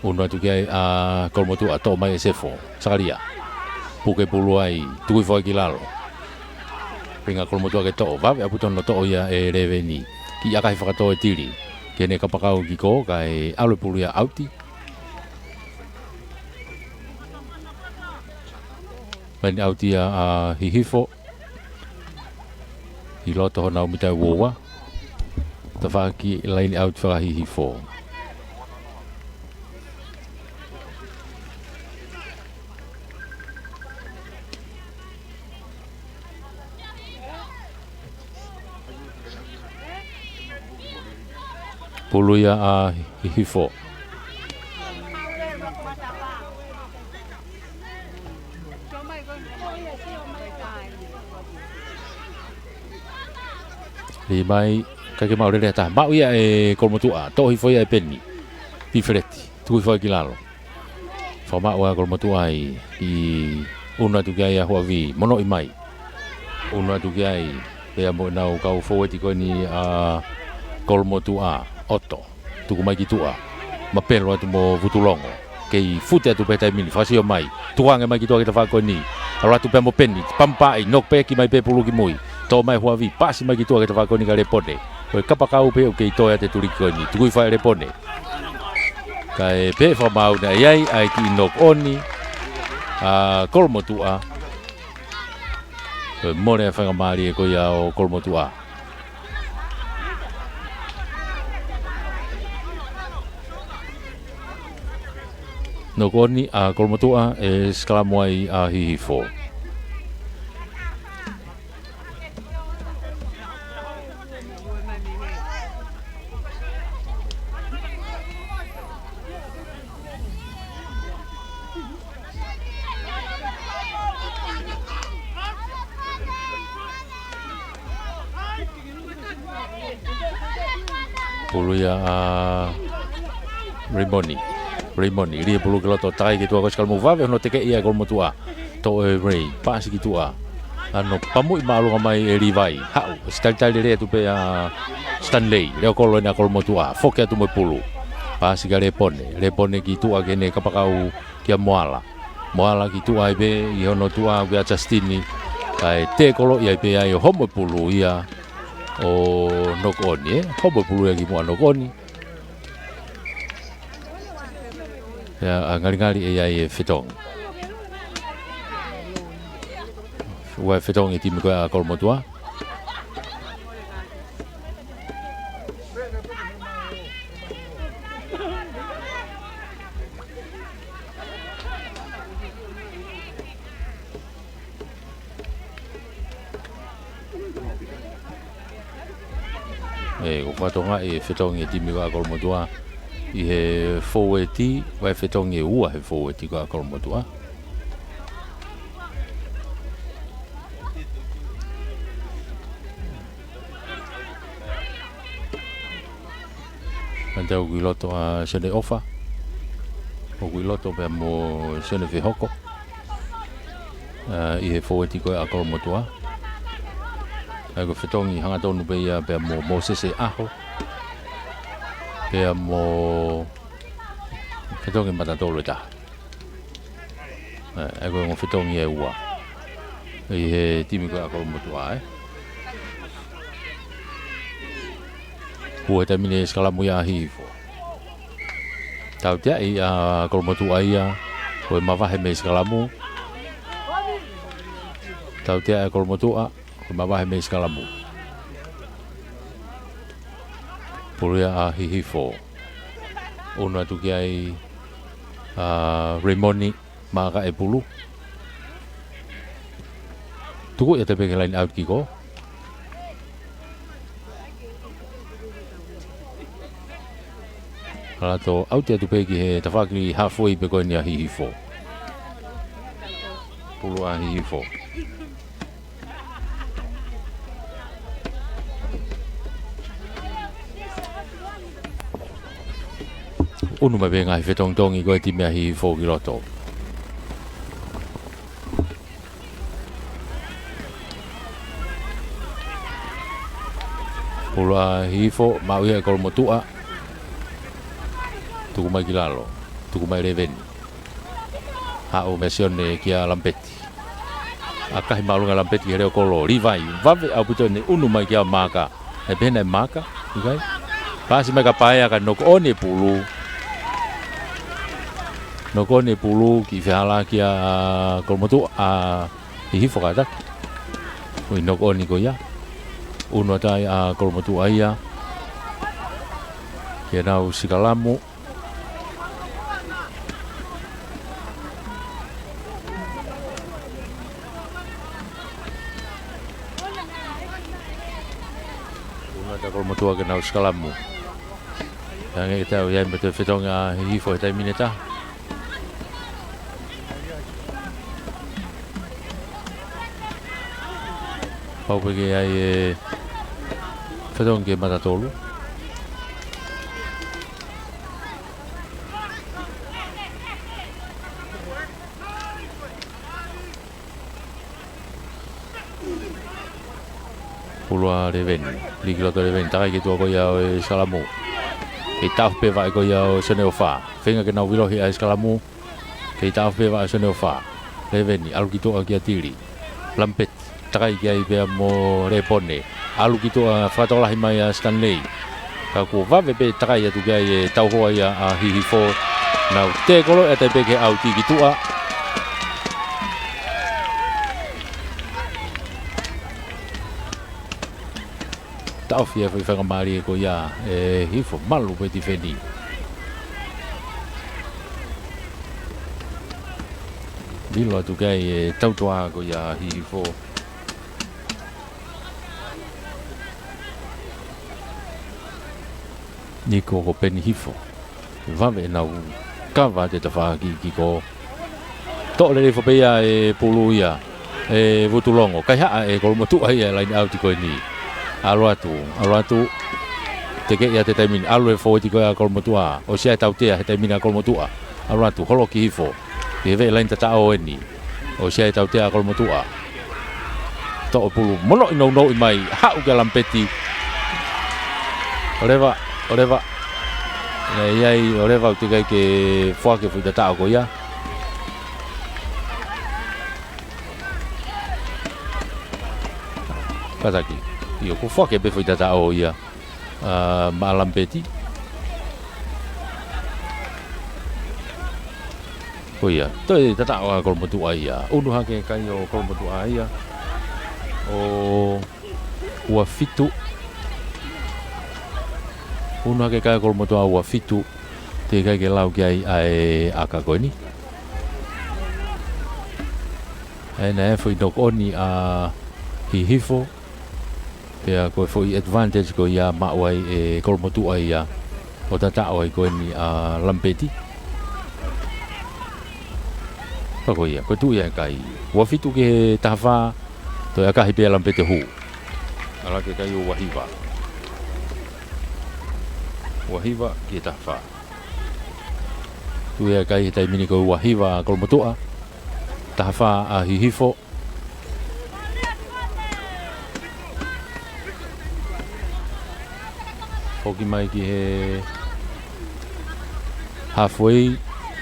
Unu atu ki ai ʻa Kolomotuʻa, toʻo mai ʻe Sefo. Sakalia. Puke pulu ai, tuku hifo ai ki lalo. Feinga Kolomotuʻa ke toʻo, vave ʻaupito hono toʻo ia ʻe Leveni. Kiʻi ʻakahi fakatō e tili. Ke ne kapakau ki kō, kae ʻalu e pulu ia ʻauti. Laine ʻauti ia ʻa Hihifo. ʻI loto honau mita ʻe ua ua. Tafaʻaki laine ʻauti faka-Hihifo. Pulu ia ʻa Hihifo. Limai, ʻikai ke maʻu lelei ha taha. Maʻu ia ʻe Kolomotuʻa, toʻo hifo ia ʻe Peni. Pifeleti, tuku hifo ai ki lalo. Fakamaʻu ʻa Kolomotuʻa ʻi, ʻi unu atu ki ai ʻa Huavi, monoʻi mai. Unu atu ki ai, pea mo ʻenau kau fōueti ko eni ʻa Kolomotuʻa, ʻOto. Tuku mai ki tuʻa. Mapelo atu mo Vutulongo. Kei fute atu pē taimi ni, fakasio mai. Tukuange mai ki tuʻa ki he tafaʻaki ko eni. ʻAlu atu pea mo Peni. Pampaʻi, knock back mai pē pulu ki mui. Toʻo mai Huavi, paasi mai ki tuʻa ki he tafaʻaki ko eni kia Lepone. Ko e kapakau pē ʻoku kei toe atu e tuliki ko eni. Tuku hifo ai ʻe Lepone. Kae pehē fakamaau naʻe ʻi ai ʻa e kiʻi knock on ʻa Kolomotuʻa. Ko e mole ʻa e faingamālie ko ia ʻo Kolomotuʻa. Nokoʻoni ʻa Kolomotuʻa, ʻe sikalamu ai ʻa Hihifo. Pulu ia ʻa Reimoni. Reimoni, lī e pulu ki loto, takai ki tuʻa, ko e sikalamu, vave hono tekeʻi ʻe Kolomotuʻa. Toʻo ʻe Rei, paasi ki tuʻa. ʻAno pamuʻi māʻolunga mai ʻe Livai. Haʻu, ʻosi talitali lelei atu pē ʻa Stanley, leʻo kolo ʻeni ʻa Kolomotuʻa. Foki atu mo e pulu. Paasi kia Lepone, Lepone ki tuʻa ki heʻene kapakau kia Moala. Moala ki tuʻa ai pē ʻi hono tuʻa kia Justini. Kae tēkoloʻi ai pē ai ʻo homo e pulu ia ʻo Nokoʻoni, ē? Homo e pulu ia ki muʻa Nokoʻoni. Ia, ʻa ngalingali ʻe ʻi ai e fetongi. Ua e fetongi e timi ko ia ʻa Kolomotuʻa. ʻE, ko e fatongia e fetongi e timi ko ia ʻa Kolomotuʻa ʻi he fōueti, ua e fetongi ʻe ua he fōueti ko ia ʻa Kolomotuʻa. Hangē ʻoku ʻi loto ʻa Sione ʻOfa. ʻOku ʻi loto pea mo Sione Fehoko. ʻA, ʻi he fōueti ko ia ʻa Kolomotuʻa. ʻA ia ko e fetongi hangatonu pē ia pea mo Mōsese ʻAho. Pea mo fetongi Matatolu ʻe taha. ʻE, ʻa ia ko e ongo fetongi ʻe ua ʻi he timi ko ia ʻa Kolomotuʻa, ē. Hū he taimi ni e sikalamu ia ʻa Hihifo. Tauteaʻi ʻa Kolomotuʻa ia, ko e mavahe mei sikalamu. Tauteaʻi ʻa Kolomotuʻa, ko e mavahe mei sikalamu. Pulu ia ʻa Hihifo. ʻUnu atu ki ai ʻa Reimoni, maʻa e pulu. Tuku ia atu pē ki he line out kick. Halato ʻauti atu pē ki he tafaʻaki halfway pē ko eni ʻa Hihifo. Pulu ʻa Hihifo. ʻUnu mai pē ngaahi fetongitongi ko e timi ʻa Hihifo ki loto. Pulu ʻa Hihifo, maʻu ia ʻe Kolomotuʻa. Tuku mai ki lalo. Tuku mai Leveni. Haʻu meʻa Sione kia Lampeti. ʻAkahi māʻolunga Lampeti ki he leʻo kolo. Livai. Vave ʻaupito ʻene ʻunu mai kia Maaka. ʻE pehē naʻe Maaka. ʻIkai. Paasi mai kia Paea ka Nokoʻoni e pulu. Nokoʻoni e pulu kiʻi fehālaaki ʻa Kolomotuʻa, ʻa Hihifo kātaki. Ko e Nokoʻoni ko ia. ʻUnu atu ai ʻa Kolomotuʻa ia. Ke nau sikalamu. ʻUnu atu ʻa Kolomotuʻa ke nau sikalamu. Hangē ʻe tau ʻi ai mo e toe fetongi ʻa Hihifo he taimi ni ʻe taha. Pau pē ke ʻi ai e fetongi ki he mata tolu. Pulu ʻa Leveni, lī ki loto Leveni, takai ki tuʻa ko ia ʻo e sikalamu. Kei taʻofi pē vaʻe ko ia ʻo Sione ʻOfa. Feinga ke nau vilohi ʻa e sikalamu. Kei taʻofi pē vaʻe ʻo Sione ʻOfa. Leveni, ʻalu ki tuʻa kia Tili. Lampeti, takai ki ai pea mo Lepone. ʻAlu ki tuʻa fakatokolahi mai ʻa Stanley. Ka kuo vave pē takai atu ki ai e tauhoa ia ʻa Hihifo. Nau tēkolo ʻe ʻatā pē ke ʻauti ki tuʻa. Taʻofi e faingamālie ko ia ʻe Hihifo, malu pē tifeni. Lilo atu ki ai e tautoa ko ia Hihifo. Niko ko Peni Hifo. Vave ʻenau kava atu e tafaʻaki kiko. Toʻo lelei foki pē ia e pulu ia ʻe Vutulongo. Kaihaʻa ʻe Kolomotuʻa ia e laine ʻauti ko eni. ʻAlu atu, ʻalu atu. Tekeʻi atu he taimi ni, ʻalu e fōueti ko ia ʻa Kolomotuʻa. ʻOsi ia e tautea he taimi ni ʻa Kolomotuʻa. ʻAlu atu, holoki Hifo. Ki he veʻe laine tataʻo eni. ʻOsi ia e tautea ʻa Kolomotuʻa. Toʻo pulu, monoʻi nounou mai, haʻu kia Lamipeti. ʻOleva, ʻoleva. Naʻe ʻi ai, ʻoleva ʻoku teʻeki ai ke foaki e foʻi tataʻo ko ia. Kātaki. ʻIo, kuo foaki pē foʻi tataʻo ia. ʻA, maʻa Lamipeti. Ko ia, toe tataʻo ʻa Kolomotuʻa ia. Unu hake kai ʻo Kolomotuʻa ia. ʻO ua fitu. Unu hake kai ʻo Kolomotuʻa ua fitu. Teʻeki ai ke lau ki ai ʻa e ʻaka ko eni. ʻA ia naʻe foʻi knock on ʻa Hihifo. Pea ko e foʻi advantage ko ia maʻu ai ʻe Kolomotuʻa ia ʻo tataʻo ai ko eni ʻa Lamipeti. Pea ko ia, ko e tuʻu ia e kai. Ua fitu ki he taha fā, toe ʻakahi pē ʻa Lamipeti hū. ʻAlu hake kai ʻo ua hiva. Ua hiva ki he taha fā. Tuʻu ia e kai he taimi ni ko e ua hiva ʻa Kolomotuʻa. Taha fā ʻa Hihifo. Foki mai ki he halfway.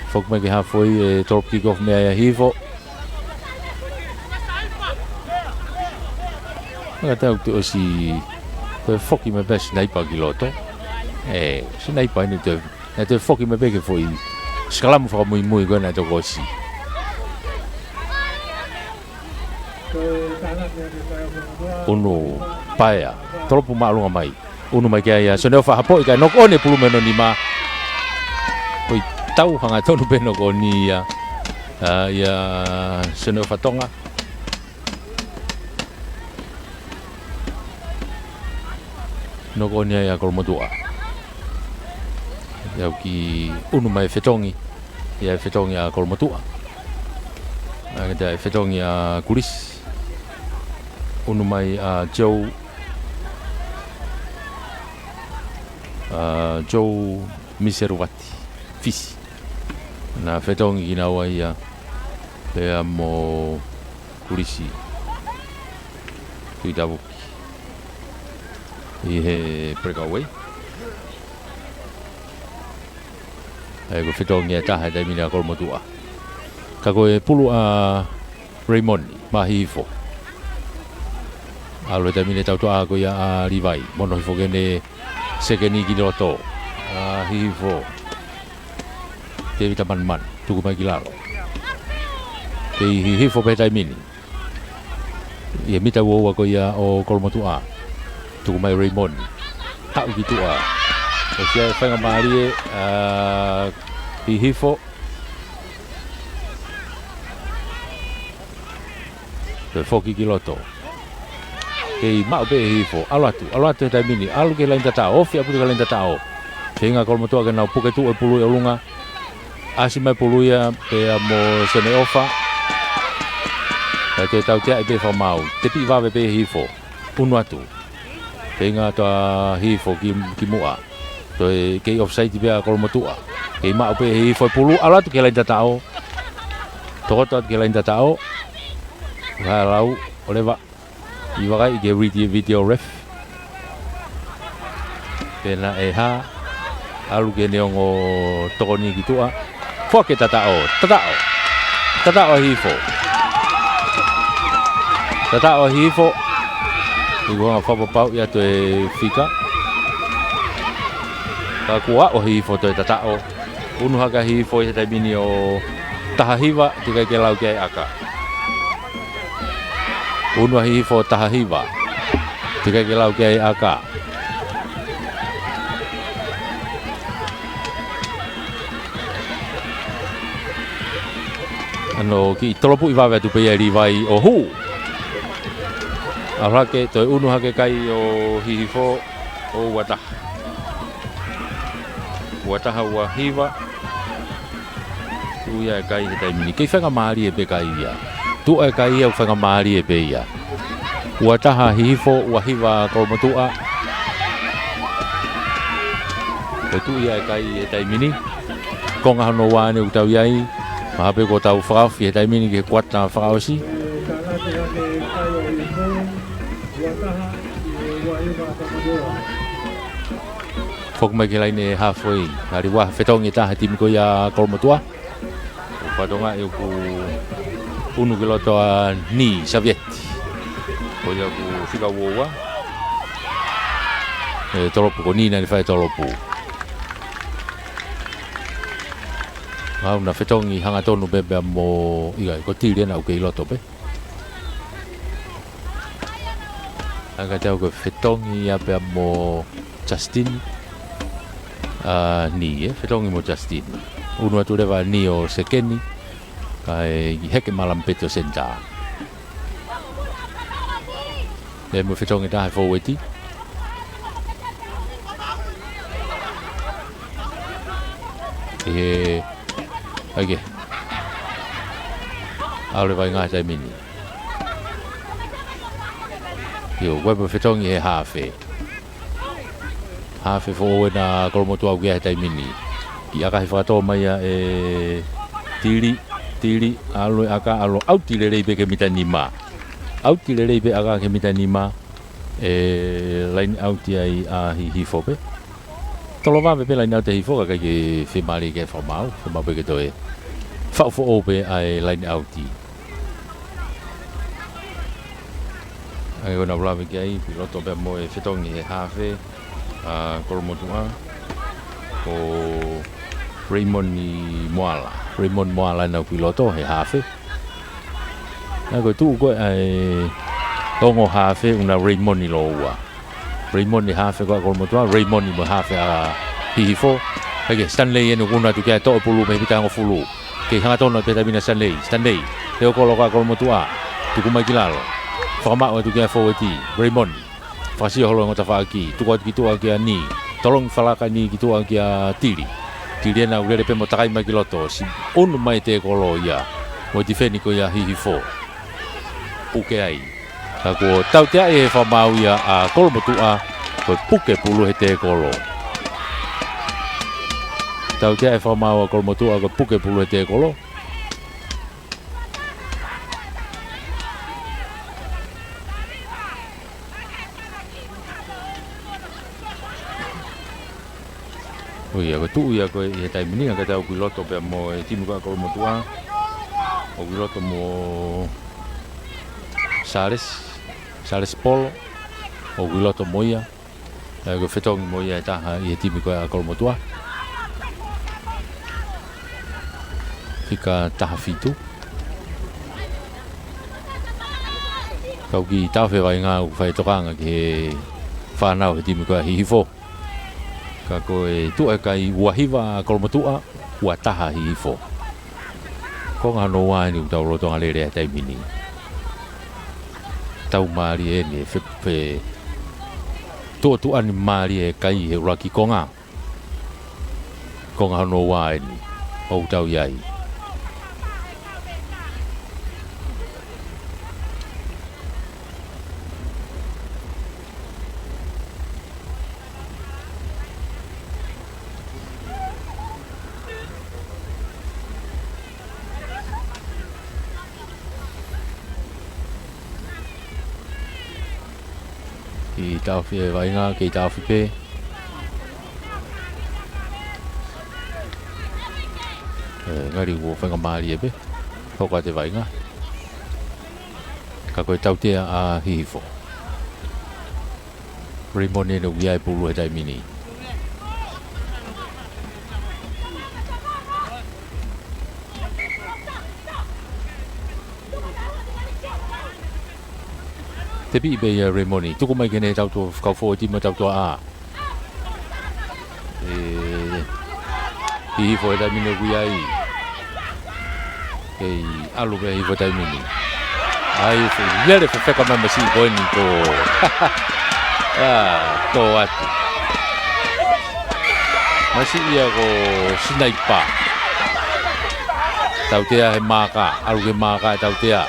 Foki mai ki he halfway ʻe drop kick off mei ai ʻa Hihifo. Ka tau te ʻosi toe foki mai pē sniper ki loto. ʻE, sniper eni te, naʻe toe foki mai pē ki he foʻi sikalamu fakamuimui ko ē naʻe toki ʻosi. Unu paea, tolopu māʻolunga mai. Unu mai ki ai ʻa Soneofa, hapoʻi kae knock on e pulu mei hono nima. Ko e tau hangatonu pē knock on ia. ʻA, ia Soneofa Tonga. Knock on ia ʻa Kolomotuʻa. Ia ki unu mai fetongi. Ia fetongi ʻa Kolomotuʻa. ʻA, kita fetongi ʻa Kulisi. Unu mai ʻa Joe. ʻA, Joe Miseruvati. Fisi. Naʻa fetongi kinaua ia. Pea mo Kulisi Tuʻitavuki ʻi he breakaway. ʻA ia ko e fetongi ʻe taha he taimi ni ʻa Kolomotuʻa. Ka ko e pulu ʻa Raymond maʻa Hihifo. ʻAlu he taimi ni tautoʻa ko ia ʻa Livai. Mono hifo ki heʻene sekeni ki loto. ʻA Hihifo. Tēvita Manumanu, tuku mai ki lalo. Kei Hihifo pē he taimi ni. ʻI he mita ua ua ko ia ʻo Kolomotuʻa. Tuku mai Raymond. Haʻu ki tuʻa. ʻOsi ia e faingamālie ʻa Hihifo. Toe foki ki loto. Kei maʻu pē ʻe Hihifo. ʻAlu atu, ʻalu atu he taimi ni. ʻAlu ki he laine tataʻo. Ofi ʻaupito ki he laine tataʻo. Feinga Kolomotuʻa ke nau puke tuʻu e pulu ʻi ʻolunga. ʻAsi mai pulu ia pea mo Soneofa. Kae toe tauteaʻi pē fakamaau. Tepiʻi vave pē ʻe Hihifo. Unu atu. Feinga atu ʻa Hihifo ki, ki muʻa. Toe kei offside pē ʻa Kolomotuʻa. Kei maʻu pē ʻe Hihifo e pulu, ʻalu atu ki he laine tataʻo. Tokoto atu ki he laine tataʻo. Halau, ʻoleva. ʻI vakai ke read e video ref. Pea naʻe hā. ʻAlu ki heʻene ongo tokoni ki tuʻa. Foaki e tataʻo. Tataʻo. Tataʻo ʻa Hihifo. Tataʻo ʻa Hihifo. ʻIkai ke u hanga fakapapauʻi atu e fika. Ka kuo aʻu ʻa Hihifo toe tataʻo. Unu hake ʻa Hihifo ʻi he taimi ni ʻo taha hiva, teʻeki ai ke lau ki ai e ʻaka. Unu ʻa Hihifo taha hiva. Teʻeki ai ke lau ki ai e ʻaka. Nō kiʻi tolopuʻi vave atu pē ia ʻe Livai ʻo hū. ʻAlu hake, toe ʻunu hake kai ʻo Hihifo ʻo ua taha. Ua taha ua hiva. Tuʻu ia e kai he taimi ni. Kei faingamālie pē kai ia. Tuʻu e kai ia ʻoku faingamālie pē ia. Ua taha Hihifo, ua hiva Kolomotuʻa. Ko e tuʻu ia e kai he taimi ni. Konga hono ua eni ʻoku tau ʻi ai. Mahalo pē kuo tau fakaofi he taimi ni ki he kuata fakaʻosi. Foki mai ki he laine halfway. Ngali ua fetongi ʻe taha he timi ko ia Kolomotuʻa. ʻOku fatongia ʻoku ʻunu ki loto ʻa Ni Savieti. Ko ia ʻoku fika ua ua. E tolopu ko Ni naʻa ne fai tolopu. Au na fetongi hangatonu pē pea mo ia ko Tili ena ʻoku kei loto pē. Anga tau ko e fetongi ia pea mo Justin. ʻA Ni, ē, fetongi mo Justin. ʻUnu atu leva Ni ʻo sekeni. Kae heke malam peto senitā. ʻE mo fetongi taha he fōueti. ʻE, ʻai ke. ʻAlu e vaʻinga he taimi ni. ʻIo, ʻoku ʻi ai pē fetongi he hafe. Hafe foʻou ena Kolomotuʻa ʻoku ʻi ai he taimi ni. Kiʻi ʻaka he fakatō mai ia ʻe Tili, Tili, ʻalu e ʻaka, ʻalu ʻauti lelei pē ki he mita nima. ʻAuti lelei pē ʻaka ki he mita nima. ʻE laine ʻauti ai ʻa Hihifo pē. Tolo vave pē laine ʻauti ʻa Hihifo ka ʻikai ke fiemālie ke fakamaau, fiemaʻu pē ke toe faʻu foʻou pē ʻa e laine ʻauti. ʻA ia ko ʻena ʻoku lave ki ai, ʻoku ʻi loto pea mo e fetongi he hafe ʻa Kolomotuʻa, ko Raymond Moala. Raymond Moala ʻena ʻoku ʻi loto he hafe. ʻA ia ko e tuʻu ko ē ʻa e ongo hafe ʻoku na Raymond ʻi lōua. Raymond ʻi hafe ko ē ʻa Kolomotuʻa, Raymond ʻi mo hafe ʻa Hihifo. ʻAi ke Stanley ʻena ʻoku ʻunu atu ki ai toʻo e pulu mei he mita hongofulu. Kei hangatonu pē he taimi ni ʻa Stanley. Stanley, leo kolo ko ē ʻa Kolomotuʻa. Tuku mai ki lalo. Fakamaʻu atu ki ai fōueti. Raymond. Fakasio holo e ongo tafaʻaki. Tuku atu ki tuʻa kia Ni. Tolongi falaka Ni ki tuʻa kia Tili. Tili ʻena ʻoku lele pē mo takai mai ki loto. Siʻi ʻunu mai e tēkolo ia. Mo e tifeni ko ia Hihifo. Puke ai. Ka kuo tauteaʻi ʻe he fakamaau ia ʻa Kolomotuʻa, ko e puke pulu he tēkolo. Tauteaʻi ʻe he fakamaau ʻa Kolomotuʻa, ko e puke pulu he tēkolo. ʻO ia, ko e tuʻu ia ko ē ʻi he taimi ni, ʻa ia ka tau ʻoku ʻi loto pea mo e timi ko ē ʻa Kolomotuʻa. ʻOku ʻi loto mo Sales, Sales Polo, ʻoku ʻi loto mo ia. ʻA ia ko e fetongi mo ia ʻe taha ʻi he timi ko ē ʻa Kolomotuʻa. Fika taha fitu. Kau kiʻi taʻofi e vaʻinga ʻoku fai e tokanga ki he fānau he timi ko ē ʻa Hihifo. Ka ko e tuʻu e kai ua hiva Kolomotuʻa, ua taha Hihifo. Konga hono ua eni ʻoku tau lolotonga lele ai he taimi ni. Tau mālie eni, fe, fe, tuʻotuʻani mālie e kai he ʻuluaki konga. Konga hono ua eni, ʻoku tau ʻi ai. Kiʻi taʻofi e vaʻinga, kiʻi taʻofi pē. ʻE, ngali kuo faingamālie pē. Hoko atu e vaʻinga. Ka ko e tautea ʻa Hihifo. Raymond ʻena ʻoku ʻi ai e pulu he taimi ni. Tepiʻi pē ia Raymond, tuku mai ki heʻene tautua, kau fōueti mo e tautua ʻa. ʻE, Hihifo he taimi ni ʻoku ʻi ai. Kei ʻalu pē ʻi he foʻi taimi ni. ʻAi, foʻi lele fefeka mai masiʻi ko eni ko. ʻA, tō atu. Masiʻi ia ko Sinaipa. Tautea he maaka, ʻalu ki he maaka ʻe Tautea.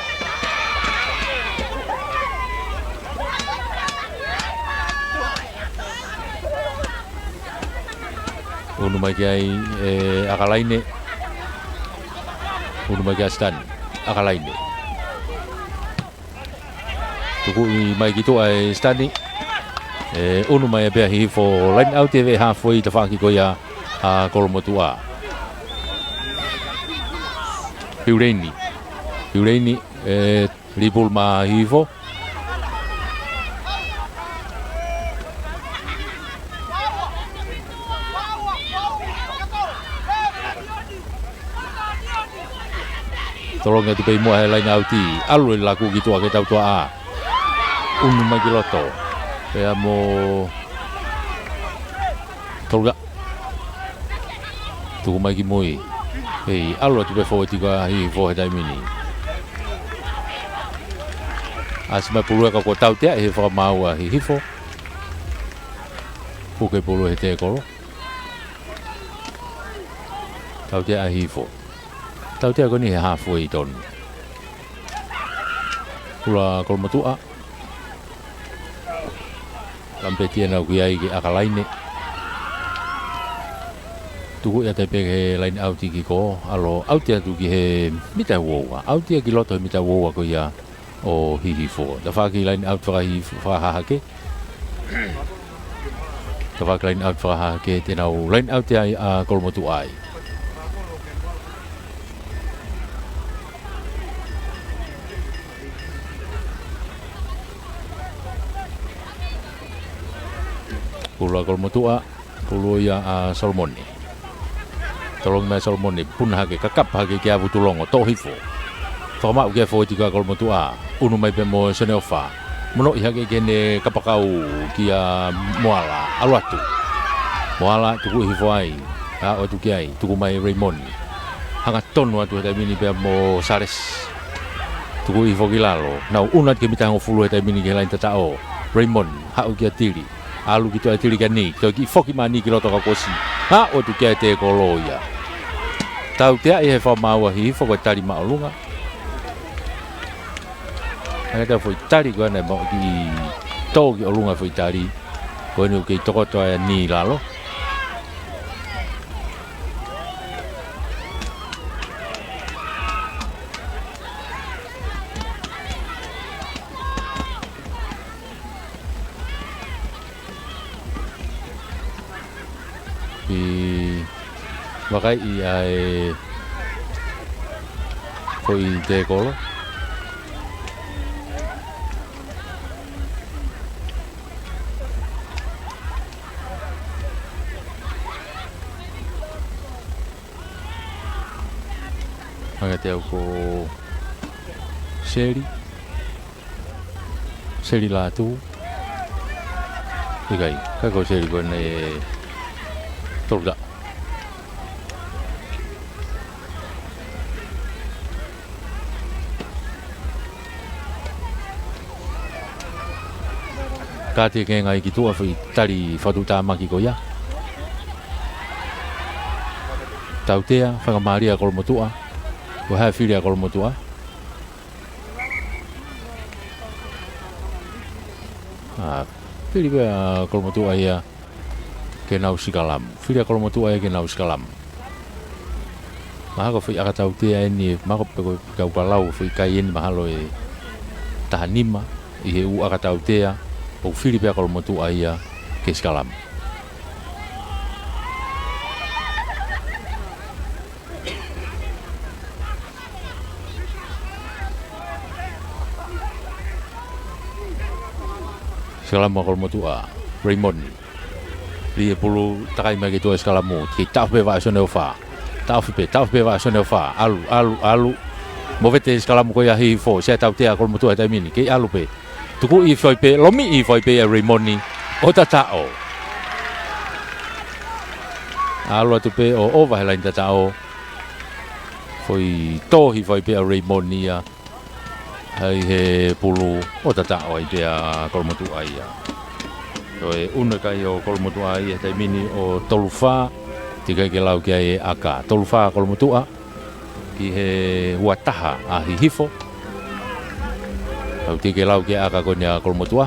ʻUnu mai ki ai ʻe ʻAkalaine. ʻUnu mai ki ai Sitani. ʻAkalaine. Tukuʻi mai ki tuʻa ʻe Sitani. ʻE, ʻunu mai pē ʻa Hihifo, line out ʻi he halfway tafaʻaki ko ia ʻa Kolomotuʻa. Hiuleini. Hiuleini, ʻe, Lipul maʻa Hihifo. Tolongi atu pē ʻi muʻa he line out ʻi. ʻAlu e laku ki tuʻa ki he tautuaʻā. ʻUnu mai ki loto. Pea mo Toluka. Tuku mai ki mui. Hei, ʻalu atu pē forward ko ia ʻa Hihifo he taimi ni. ʻAsi mai pulu ʻe ka ko Tautea ʻi he fakamaau ʻa Hihifo. Puke pulu he tēkolo. Tautea ʻa Hihifo. Tautea ko eni he halfway tonu. Kula Kolomotuʻa. Kampeti ʻenau ki ai ki ʻAkalaine. Tuku ia tai pē he line out ʻi ki ko. ʻAlu out atu ki he mita uoua. Out ia ki loto he mita uoua ko ia ʻo Hihifo. Tafaʻaki line out fakahi-, fakahahake. Tafaʻaki line out fakahahake te nau line out ai ʻa Kolomotuʻa ai. Kula Kolomotuʻa. Pulu ia ʻa Solomone. Tolongi mai Solomone, puna hake, kakapa hake kia Vutulongo, toʻo hifo. Fakamaʻu kia forward ko ia Kolomotuʻa, ʻunu mai pē mo Sione ʻOfa. Monoʻi hake ki heʻene kapakau kia Moala, ʻalu atu. Moala, tuku hifo ai, aʻu atu ki ai, tuku mai Raymond. Hangatonu atu he taimi ni pea mo Sales. Tuku hifo ki lalo, nau ʻunu atu ki he mita hongofulu he taimi ni ki he laini tataʻo. Raymond, haʻu kia Tili. ʻAlu ki tuʻa ʻe Tili kia Ni, toe kiʻi foki mai Ni ki loto ka kuo ʻosi. Aʻu atu ki ai tēkolo ia. Tautea ʻi he fakamaau ʻa Hihifo ko e tali māʻolunga. ʻA ia ko e foʻi tali ko ena ʻe maʻu kiʻi tō ki ʻolunga foʻi tali. Ko eni ʻoku kei tokoto ai ʻa Ni ʻi lalo. ʻI vakaiʻi ʻa e foʻi tēkolo. Hanga te au ko Seli. Seli Lātū. ʻIkai, ʻikai ko Seli ko ena ʻe Toluta. Kātaki ke ngai ki tuʻa foʻi tali fakatuʻutāmaki ko ia. Tautea, fakamālie ʻa Kolomotuʻa. Ko e hā e fili ʻa Kolomotuʻa? ʻA, fili pē ʻa Kolomotuʻa ia ke nau sikalamu. Fili ʻa Kolomotuʻa ia ke nau sikalamu. Mahalo ko e foʻi ʻakatautea eni, mahalo pe ko e kau palau foʻi kai eni mahalo ʻe taha nima ʻi he ʻū ʻakatautea, ʻoku fili pē ʻa Kolomotuʻa ia ke sikalamu. Sikalamu ʻa Kolomotuʻa, Raymond. Lī e pulu, takai mai ki tuʻa e sikalamu, kei taʻofi pē vaʻa ʻa Sione ʻOfa. Taʻofi pē, taʻofi pē vaʻa ʻa Sione ʻOfa, ʻalu, ʻalu, ʻalu. Movete e sikalamu ko ia ʻa Hihifo, sea tautea ʻa Kolomotuʻa he taimi ni, kei ʻalu pē. Tuku hifo ai pē, lomiʻi hifo ai pē ʻa Raymond, ʻo tataʻo. ʻAlu atu pē ʻo ʻova he laini tataʻo. Foʻi tohi fai pē ʻa Raymond ia, ʻi he pulu ʻo tataʻo ai pē ʻa Kolomotuʻa ia. Ko e ʻunu e kai ʻo Kolomotuʻa ia he taimi ni ʻo tolu fā, teʻeki ai ke lau ki ai e ʻaka. Tolu fā Kolomotuʻa, ki he ua taha ʻa Hihifo. Tau teʻeki ke lau ki he ʻaka ko eni ʻa Kolomotuʻa.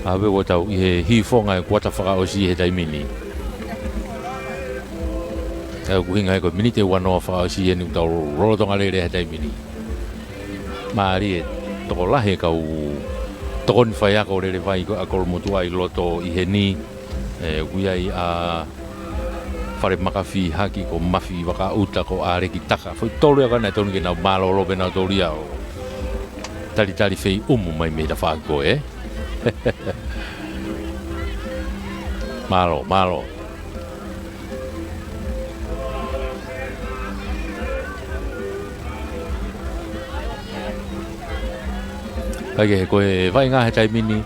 ʻA ia ʻoku tau ʻi he Hihifonga e kuata fakaʻosi he taimi ni. ʻA ia ʻoku ʻuhinga he ko e miniti ua noa fakaʻosi eni ʻoku tau lolotonga lele he taimi ni. Mālie, tokolahi e kau tokoni faiako lele vai ko ē ʻa Kolomotuʻa ʻi loto ʻi heni. ʻE, ʻoku ʻi ai ʻa Fale Makafi Haki, ko Mafi Vakaʻuta, ko ʻAleki Taka. Foʻi tolu ia ka naʻe tonu ke nau mālōlō pē nautolu ia ʻo talitali fei ʻumu mai mei he tafaʻaki ko ē. Mālō, mālō. Kae kehe ko e vaʻinga he taimi ni,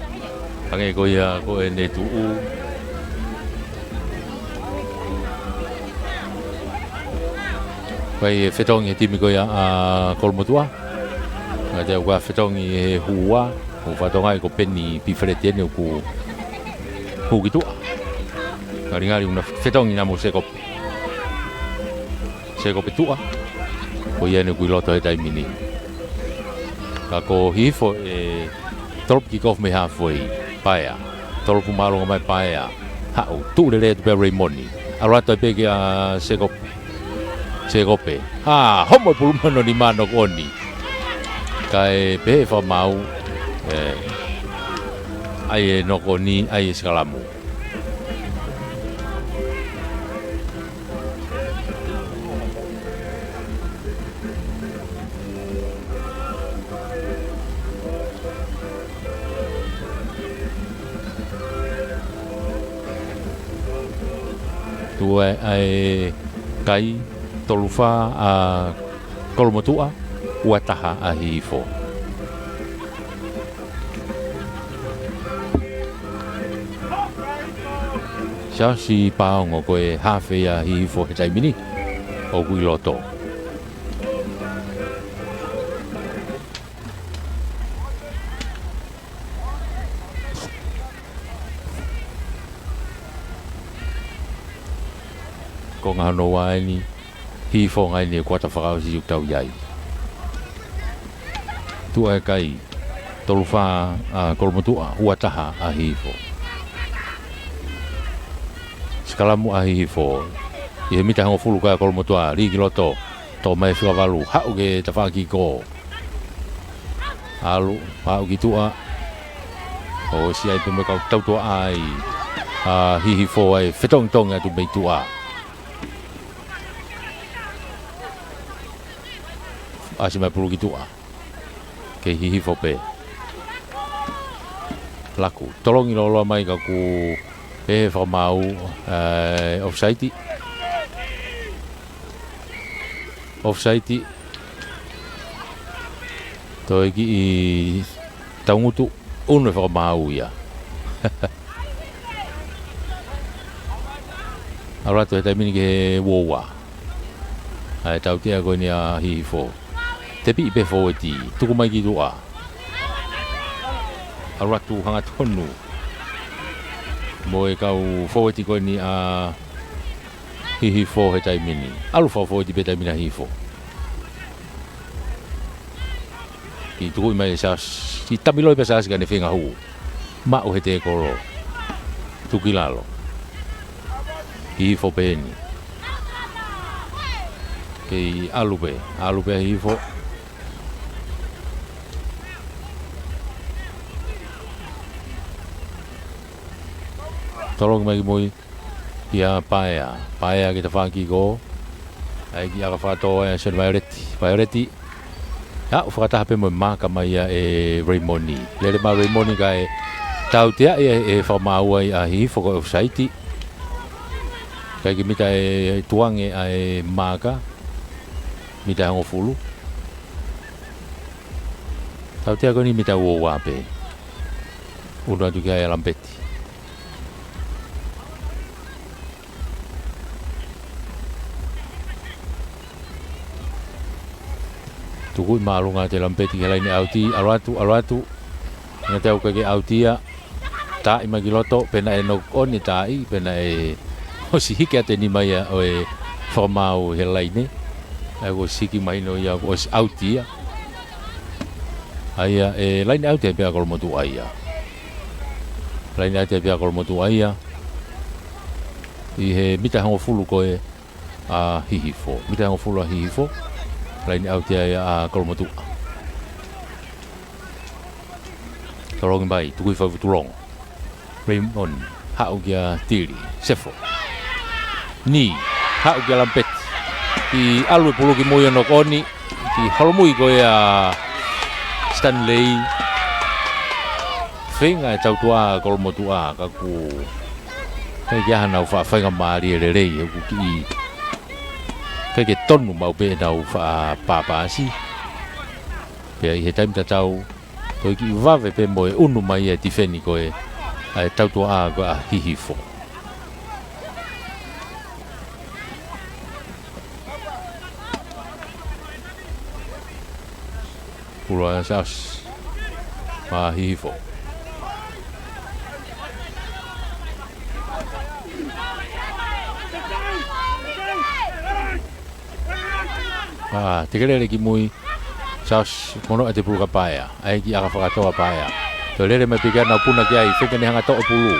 hangē ko ia ko ʻene tuʻu. Ko e fetongi he timi ko ia ʻa Kolomotuʻa. Ngata ʻoku fetongi he hua, ʻo fatongia ko Peni Pifeleti eni ʻoku hū ki tuʻa. Ngalingali ʻoku na fetongi na mo Sekope. Sekope Tuʻa. Ko ia eni ʻoku ʻi loto he taimi ni. Ka ko Hihifo ʻe tolopu kick off mei halfway. Paea. Tolopu māʻolunga mai Paea. Haʻu. Tuʻu lelei atu pē ʻa Raymond. ʻAlu atu ai pē kia Sekope. Sekope. ʻA, homo e pulu mano ni mano ko eni. Kae pehē fakamaau. ʻE. ʻAi e noko ni, ʻai e sikalamu. Tuʻu ai e kai, tolu fā ʻa Kolomotuʻa, ua taha ʻa Hihifo. Siaosi Paongo ko e hafe ia ʻa Hihifo he taimi ni ʻoku ʻi loto. Ko e ngaahi ʻaho eni, Hihifonga eni e kuata fakaʻosi ʻoku tau ʻi ai. Tuʻu e kai, tolu fā ʻa Kolomotuʻa, ua taha ʻa Hihifo. Sikalamu ʻa Hihifo. ʻI he mita hongofulu kai ʻa Kolomotuʻa, lī ki loto, tō mai e fika valu, haʻu ki he tafaʻaki ko. ʻAlu, haʻu ki tuʻa. ʻOsi ai pē mo e kau tautuaʻa ʻa Hihifo ʻa e fetongitongi atu mei tuʻa. ʻAsi mai pulu ki tuʻa. Kei Hihifo pē. Laku. Tolongi loloa mai ka ʻoku pehē fakamaau, ʻe, offside. Offside. Toe kiʻi taungutu, ʻunu e fakamaau ia. ʻAlu atu he taimi ni ki he ua ua. ʻA e tautea ko eni ʻa Hihifo. Tepi pē fōueti, tuku mai ki tuʻa. ʻAlu atu hangatonu. Mo e kau fōueti ko eni ʻa Hihifo he taimi ni. ʻAlu fau fōueti pē taimi ni ʻa Hihifo. Kiʻi tukuʻi mai e Siaosi, kiʻi tamiloi pē Siaosi ka ne feinga hū. Maʻu he tēkolo. Tuku ki lalo. Hihifo pē eni. Kei ʻalu pē, ʻalu pē Hihifo. Tolongi mai ki mui. Kia Paea. Paea ki he tafaʻaki ko. ʻAi ki ʻaka fakatō ʻa Sione Vaioleti. Vaioleti. ʻAlu fakataha pē mo e maaka mai ia ʻe Raymond. Lele mai Raymond kae tautea ia ʻe fakamaau ai ʻa Hihifo ko e offside. Kae kiʻi mita e tuange ʻa e maaka. Mita hongofulu. Tautea ko eni mita ua ua pē. Unu atu ki ai ʻa Lampeti. Tuku ʻi māʻolunga ʻa Lampeti ki he laine ʻauti, ʻalu atu, ʻalu atu. Naʻe teʻeki ke ʻauti ia, taaʻi mai ki loto, pea naʻe knock on e taaʻi, pea naʻe ʻosi hiki atu e nima ia ʻo e fakamaau he laine. ʻA ia kuo ʻosi hiki mahino ia, kuo ʻosi ʻauti ia. ʻA ia, ʻe laine ʻauti pē ʻa Kolomotuʻa ia. Laine ʻauti pē ʻa Kolomotuʻa ia. ʻI he mita hongofulu ko ē ʻa Hihifo. Mita hongofulu ʻa Hihifo. Laine ʻauti ia ʻa Kolomotuʻa. Tolongi mai, tuku ʻi Faifutulongo. Raymond, haʻu kia Tili, Sefo. Ni, haʻu kia Lampeti. ʻI ʻalu e pulu ki mui ʻo knock on, ki holomui ko ia Stanley. Feinga e tautuʻa Kolomotuʻa, ka kuo ʻikai ke ʻi ai haʻanau faʻa faingamālie lelei, he kuo kiʻi ʻikai ke tonu maʻu pē ʻenau faʻa pāpasi. Pea ʻi he taimi tatau, toe kiʻi vave pē mo e unu mai e tifeni ko ē ʻa e tautuʻa ko ē ʻa Hihifo. Pulu ʻa Saus. Maʻa Hihifo. ʻA, tekelele ki mui. Saus, mono ʻa e pulu ka paea. ʻAi ki ʻaka fakatoa paea. Toe lele mai pē ke nau puna ki ai, feinga ke ne hanga toʻo pulu.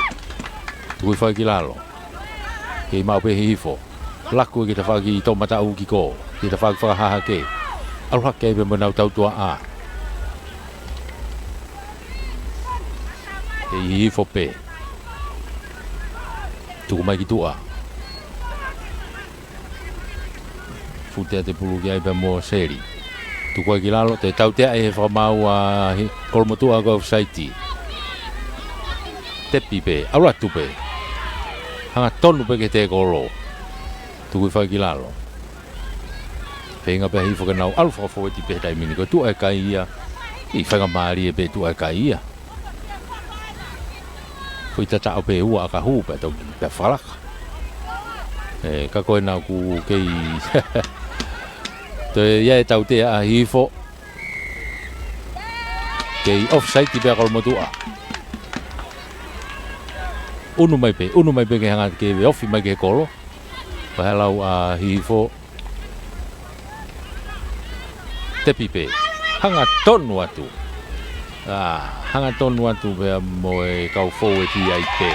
Tuku ʻi fai ki lalo. Kei maʻu pē Hihifo. Laku ki tafaʻaki toʻomataʻu ki ko. Ki tafaʻaki fakahahake. ʻAlu hake ai pē mo ʻenau tautuʻa. Kei Hihifo pē. Tuku mai ki tuʻa. Fute ʻa e pulu ki ai pea mo Seli. Tuku ai ki lalo, toe tautea ʻi he fakamaau ʻa Kolomotuʻa ko e ʻofisaiti. Tepi pē, ʻalu atu pē. Hanga tonu pē ki he tēkolo. Tuku ʻi fai ki lalo. Feinga pē Hihifo ke nau ʻalu fakafoueti pē he taimi ni. Ko e tuʻa e kai ia. ʻI faingamālie pē tuʻa e kai ia. Foʻi tataʻo pē ua ʻaka hū pea tau pea falaka. ʻE, ka ko ena kuo kei. Toe ʻi ai e tautea ʻa Hihifo. Kei ʻofisaiti pē ʻa Kolomotuʻa. Unu mai pē, unu mai pē ke hanga ke ofi mai ki he kolo. Pahe lau ʻa Hihifo. Tepi pē. Hanga tonu atu. ʻA, hanga tonu atu pea mo e kau foueti ai pē.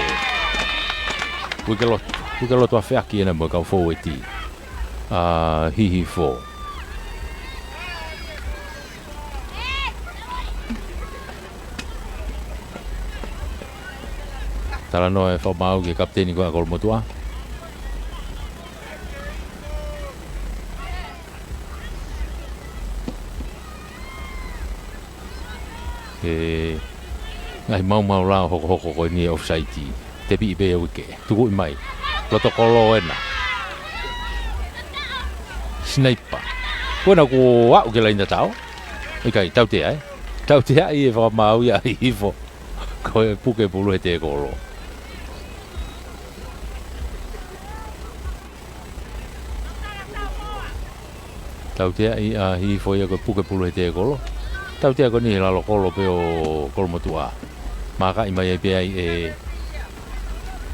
Uike lotu, uike lotu ʻa feʻaki ena mo e kau foueti. ʻA Hihifo. Talanoa e fakamaau ki he kapiteni ko ē ʻa Kolomotuʻa. He ngaahi maumau lao hokohoko ko eni e ʻofisaiti. Tepi pē ia uike. Tuku ʻi mai. Loto kolo ena. Sinaipa. Ko ena kuo aʻu ke laini tatau. ʻIkai, tautea ē. Tautea ʻi he fakamaau ia ʻa Hihifo. Ko e puke pulu he tēkolo. Tautea ʻi ʻa Hihifo ia ko e puke pulu he tēkolo. Tautea ko eni he lalo kolo pē ʻo Kolomotuʻa. Mākaʻi mai ai pē ai ʻe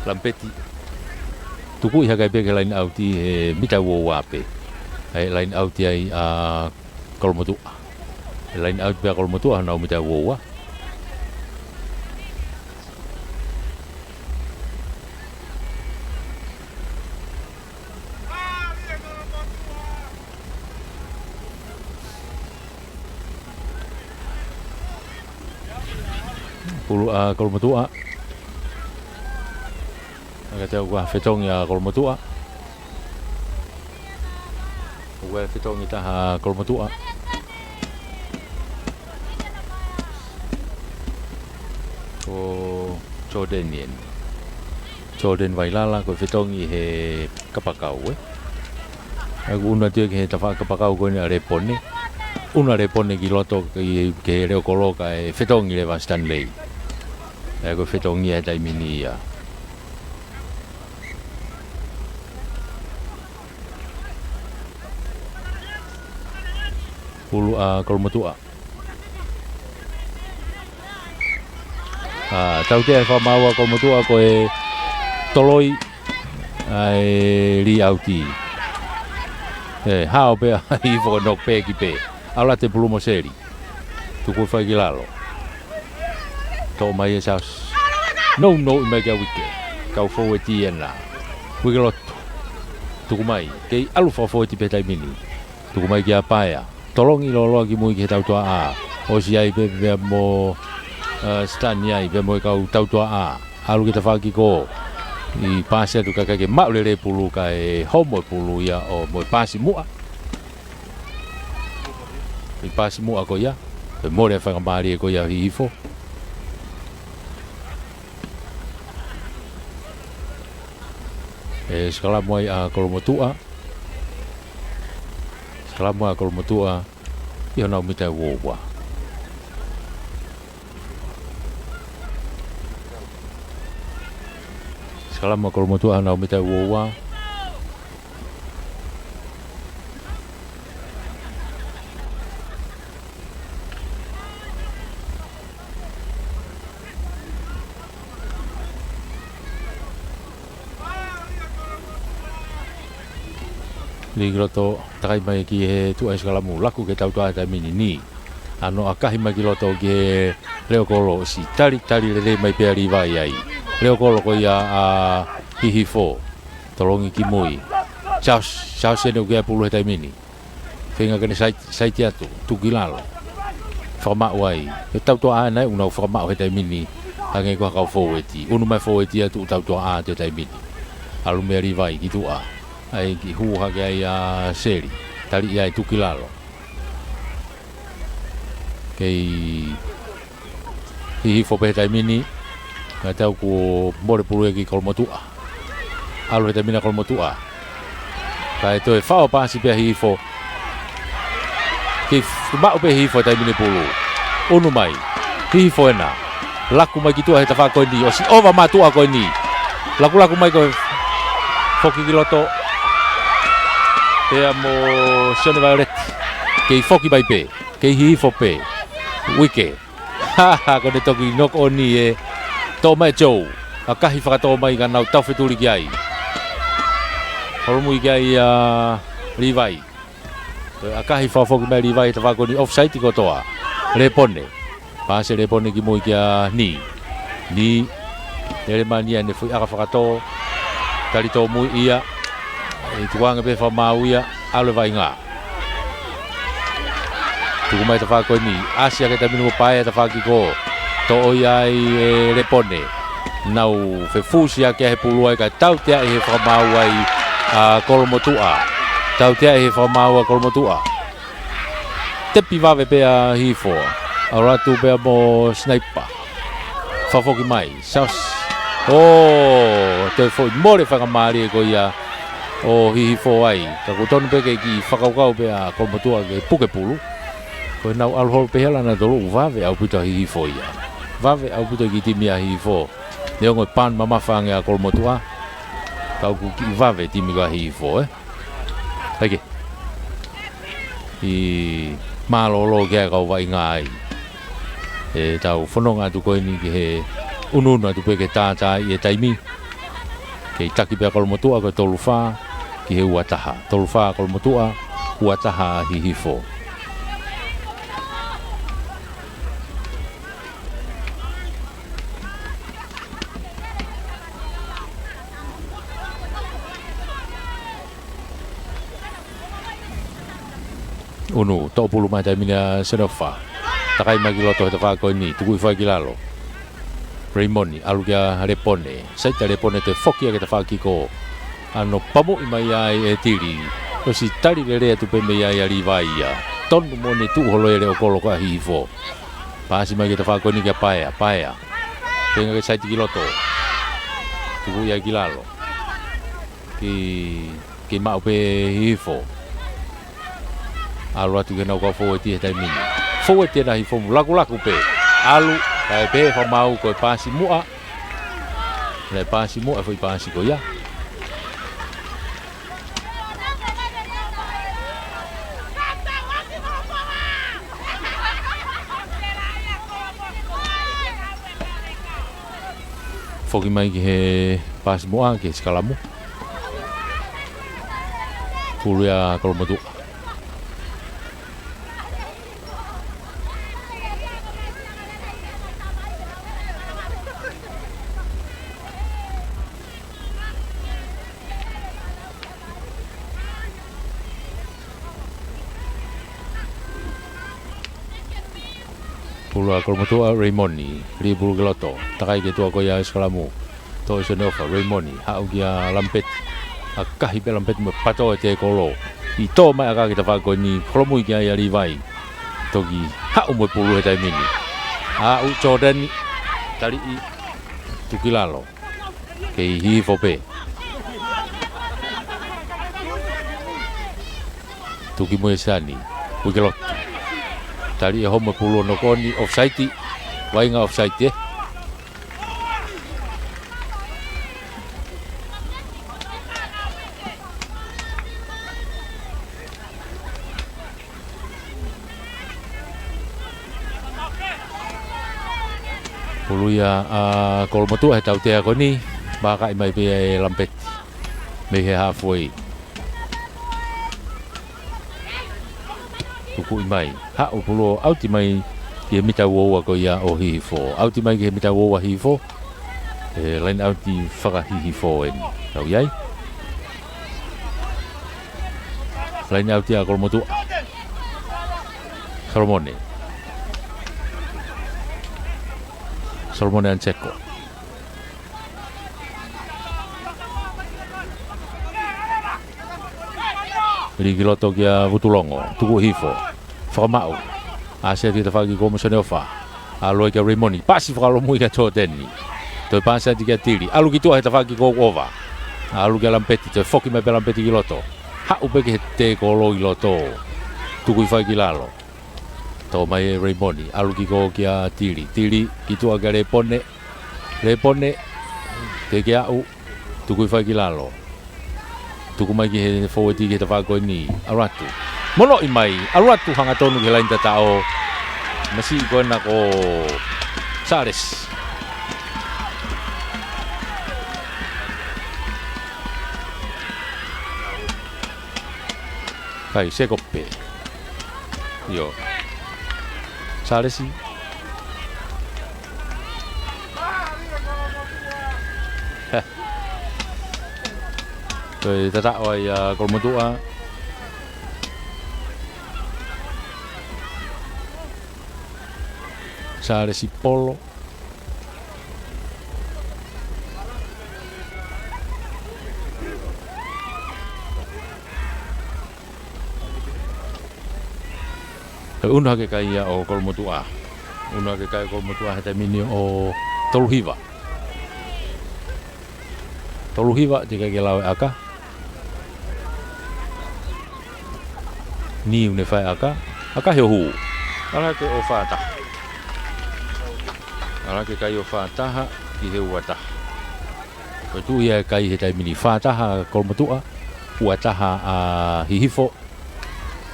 Lampeti. Tuku ʻi hake ai pē ki he laini ʻauti he mita ua ua pē. ʻAi laini ʻauti ai ʻa Kolomotuʻa. Laini ʻauti pē ʻa Kolomotuʻa, nau mita ua ua. Pulu ʻa Kolomotuʻa. Ka tau ʻoku ʻi ai ha fetongi ʻa Kolomotuʻa. ʻOku ʻi ai ha fetongi taha ʻa Kolomotuʻa. Ko Jordan eni. Jordan Vailala, ko e fetongi he kapakau, ē. ʻOku ʻunu atu ia ki he tafaʻaki kapakau ko eni ʻa Lepone. ʻUnu ʻa Lepone ki loto ki, ki he leʻo kolo kae fetongi leva ʻa Stanley. ʻE ko e fetongi ʻa e taimi ni ia. Pulu ʻa Kolomotuʻa. ʻA, tautea e fakamaau ʻa Kolomotuʻa ko e toloi ʻa e lī ʻauti. ʻE, hao pē ʻa Hihifo ko e knock pē ki pē. ʻAlu atu e pulu mo Seli. Tuku fai ki lalo. Toʻo mai e Saus. Nounou mai kia Uike. Kau fōueti ena. Uike Lotu. Tuku mai. Kei ʻalu fakafōueti pē taimi ni. Tuku mai kia Paea. Tolongi loloa ki mui ki he tautua ʻā. ʻOsi ai pē pea mo, ʻa, Sitani ai pea mo e kau tautua ʻā. ʻAlu ki he tafaʻaki kō. ʻI pasi atu kae ʻikai ke maʻu lelei e pulu kae homo e pulu ia ʻo mo e pasi muʻa. ʻI pasi muʻa ko ia, ʻe mole e faingamālie ko ia ʻa Hihifo. ʻE sikalamu ai ʻa Kolomotuʻa. Sikalamu ʻa Kolomotuʻa, ʻi honau mita ʻe uaua. Sikalamu ʻa Kolomotuʻa honau mita ʻe uaua. Lī ki loto, takai mai ki he tuʻa e sikalamu, laku ki he tautua ʻa e taimi ni. ʻAno ʻakahi mai ki loto ki he leʻo kolo, ʻosi tali, tali lelei mai pē ʻa Līvai ai. Leʻo kolo ko ia ʻa Hihifo, tolongi ki mui. Saus, Saus ʻene ʻuke ʻa e pulu he taimi ni. Feinga ke ne saiti, saiti atu, tuku ki lalo. Fakamaʻu ai. He tautua ʻā ena ʻoku nau fakamaʻu he taimi ni. Hangē ko ha kau fōueti. ʻUnu mai fōueti atu tautua ʻā he taimi ni. ʻAlu meia Līvai ki tuʻa. ʻAi ke hū hake ai ʻa Seli. Tali ia ʻe tuku ki lalo. Kei Hihifo pē he taimi ni. Kae tau kuo mole pulu ia ki Kolomotuʻa. ʻAlu he taimi ni ʻa Kolomotuʻa. Kae toe fao pasi pē ʻa Hihifo. Kei f-, maʻu pē Hihifo he taimi ni pulu. ʻUnu mai. Hihifo ena. Laku mai ki tuʻa he tafaʻaki ko eni. ʻOsi ʻova mātuʻa ko eni. Lakulaku mai ko e foki ki loto. Pea mo Sione Violet. Kei foki mai pē. Kei Hihifo pē. Uike. Ha, ha, ko ʻene toki knock on ē. Toʻo mai Joe. ʻAkahi fakatō mai ka nau tau fetuli ki ai. Holomui ki ai ʻa Līvai. Toe ʻakahi fakafoki mai Līvai he tafaʻaki ko eni, offside kotoa. Lepone. Pasi Lepone ki mui kia Ni. Ni. Lele mai ʻene foʻi ʻaka fakatō. Tali tōmui ia. ʻE tukuange pē fakamaau ia. ʻAlu e vaʻinga. Tuku mai tafaʻaki ko eni. ʻAsi ake taimi ni mo Paea tafaʻaki ko. Toʻo ia ai ʻe Lepone. Nau fefusi ake he pulu ai kae tautea ʻi he fakamaau ai ʻa Kolomotuʻa. Tautea ʻi he fakamaau ʻa Kolomotuʻa. Tepi vave pē ʻa Hihifo. ʻAlu atu pea mo Sniper. Fakafoki mai. Saus. ʻO, toe foʻi mole faingamālie ko ia ʻo Hihifo ai. Ka ʻoku tonu pē ke kiʻi fakakaukau pē ʻa Kolomotuʻa ke puke pulu. Ko ʻenau ʻalu holo pē he ʻalu ʻanautolu ʻoku vave ʻaupito ʻa Hihifo ia. Vave ʻaupito e kiʻi timi ʻa Hihifo. Neongo e pan mamafa ange ʻa Kolomotuʻa. Ka ʻoku kiʻi vave timi ko ia ʻa Hihifo, ē. ʻAi ke. ʻI mālōlō ki ai kau vaʻinga ai. ʻE tau fononga atu ko eni ki he ʻunuʻunu atu pē ke tātaaʻi e taimi. Kei taki pē ʻa Kolomotuʻa ko e tolu fā ki he ua taha. Tolu fā Kolomotuʻa, ua taha ʻa Hihifo. ʻUnu, toʻo pulu mai taimi ni ʻa Senofa. Takai mai ki loto he tafaʻaki ko eni, tuku hifo ai ki lalo. Reimoni, ʻalu kia Lepone. Saiti ʻa Lepone toe foki ake tafaʻaki ko. ʻAno pamuʻi mai ai ʻe Tili. ʻOsi tali lelei atu pē mei ai ʻa Līvai ia. Tonu mo ʻene tuʻu holo e leʻo kolo ko ia ʻa Hihifo. Pasi mai ki he tafaʻaki ko eni kia Paea, Paea. Feinga ke saiti ki loto. Tuku ia ki lalo. Kei, kei maʻu pē Hihifo. ʻAlu atu ki heʻenau kau fōueti he taimi ni. Fōueti ena ʻa Hihifo mo lakulaku pē. ʻAlu, Kae pehē fakamaau ko e paasi muʻa. Lele paasi muʻa, foʻi paasi ko ia. Foki mai ki he paasi muʻa, ki he sikalamu. Pulu ia Kolomotuʻa. Pulu ʻa Kolomotuʻa, Reimoni, lī pulu ki loto, takai ki tuʻa ko ia ʻo e sikalamu. Toʻo ʻe Soneofa, Reimoni, haʻu kia Lamipeti. ʻAkahi pē ʻe Lamipeti mo e pato e tēkolo. ʻI tō mai ʻa e ʻaka ki he tafaʻaki ko eni, holomui ki ai ʻa Līvai. Toki haʻu mo e pulu he taimi ni. Aʻu Jordani, taliʻi, tuku ki lalo. Kei Hihifo pē. Tuki mo e sani. Ui ki loto. Taliʻi e homo e pulu ʻo noko ʻoni, offside. Vainga offside ē. Pulu ia ʻa Kolomotuʻa he tautea ko eni, vakai mai pē ʻe Lamipeti. Mei he halfway. Tukuʻi mai. Haʻu pulu ʻo ʻauti mai ki he mita uaua ko ia ʻo Hihifo. ʻAuti mai ki he mita uaua Hihifo. ʻE line out faka-Hihifo eni. Kau ʻi ai. Line out ia Kolomotuʻa. Solomone. Solomone Anseko. Lī ki loto kia Vutulongo. Tuku Hihifo. Fakamaʻu. ʻAsi atu ki he tafaʻaki ko ē mo Soneofa. ʻAlu ai kia Reimoni. Paasi fakalomui kia Jordani. Toe paasi atu kia Tili. ʻAlu ki tuʻa he tafaʻaki ko ē ʻoku ova. ʻAlu kia Lamipeti. Toe foki mai pē Lamipeti ki loto. Haʻu pē ki he tēkolo ʻi loto. Tuku ʻi fai ki lalo. Toʻo mai ʻe Reimoni. ʻAlu ki ko ē kia Tili. Tili. Ki tuʻa kia Lepone. Lepone. Teke aʻu. Tuku ʻi fai ki lalo. Tuku mai ki he fōueti ki he tafaʻaki ko eni. ʻAlu atu. Monoʻi mai. ʻAlu atu hangatonu ki he laini tataʻo. Masiʻi ko ena ko Sālesi. Kai, seko pē. ʻIo. Sālesi. Heh. Toe tataʻo ai ʻa Kolomotuʻa. Sālesi Polo. Ko e ʻunu hake kai ia ʻo Kolomotuʻa. ʻUnu hake kai Kolomotuʻa he taimi ni ʻo tolu hiva. Tolu hiva, teʻeki ke lau e ʻaka. Niu ne fai ʻaka. ʻAkahi ʻo hū. ʻAlu hake ʻo fā taha. ʻAlu hake kai ʻo fā taha ki he ua taha. Ko e tuʻu ia e kai he taimi ni, fā taha Kolomotuʻa, ua taha ʻa Hihifo.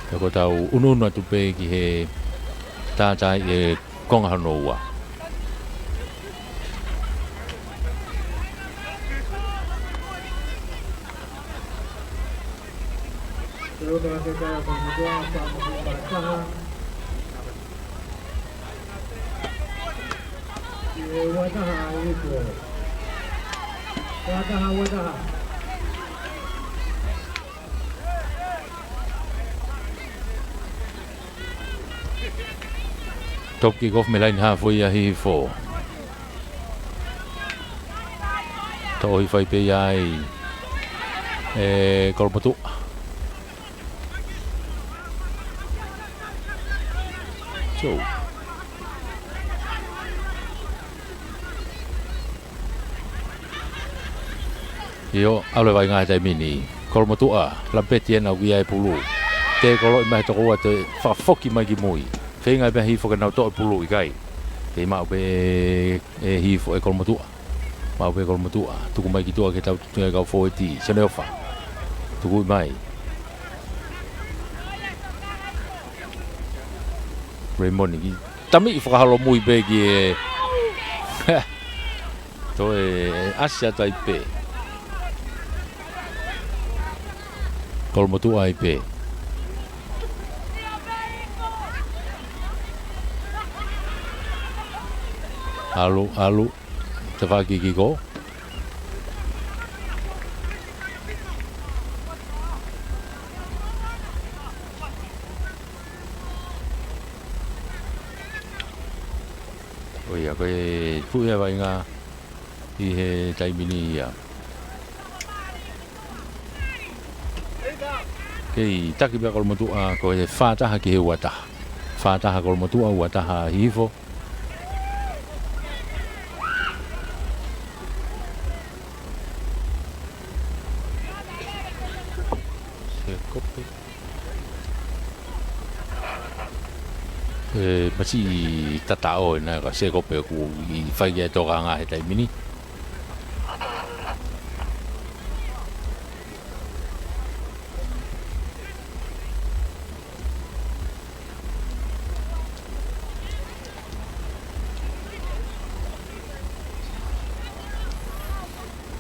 Pea ko ʻetau ʻunuʻunu atu pē ki he tātāʻi e konga hono ua. Ua taha, Hihifo. Ua taha, ua taha. Top kick off mei he laine hafu ia Hihifo. Toʻo ʻi fai pē ia ai ʻe Kolomotuʻa. So. ʻIo, ʻalu e vaʻinga he taimi ni. Kolomotuʻa, Lapeti ena ʻoku ʻi ai e pulu. Tēkoloʻi mai he tokoua toe fakafoki mai ki mui. Feinga pē Hihifo ke nau toʻo e pulu, ʻikai. Kei maʻu pē ʻe Hihifo ʻe Kolomotuʻa. Maʻu pē Kolomotuʻa. Tuku mai ki tuʻa ke tau tutu e kau fōueti. Sione Ofa. Tuku mai. Raymond ki. Tamiʻi fakaholomui pē ki he. Toe ʻasi atu ai pē. Kolomotuʻa ai pē. ʻAlu, ʻalu. Tafaʻaki kiko. ʻOia, ko e tuʻu ia vaʻinga ʻi he taimi ni ia. Kei taki pē ʻa Kolomotuʻa, ko e fā taha ki he ua taha. Fā taha Kolomotuʻa, ua taha Hihifo. Sekope. ʻE, masiʻi tataʻo ʻena ka Sekope ʻoku ʻi fai ki ai e tokanga he taimi ni.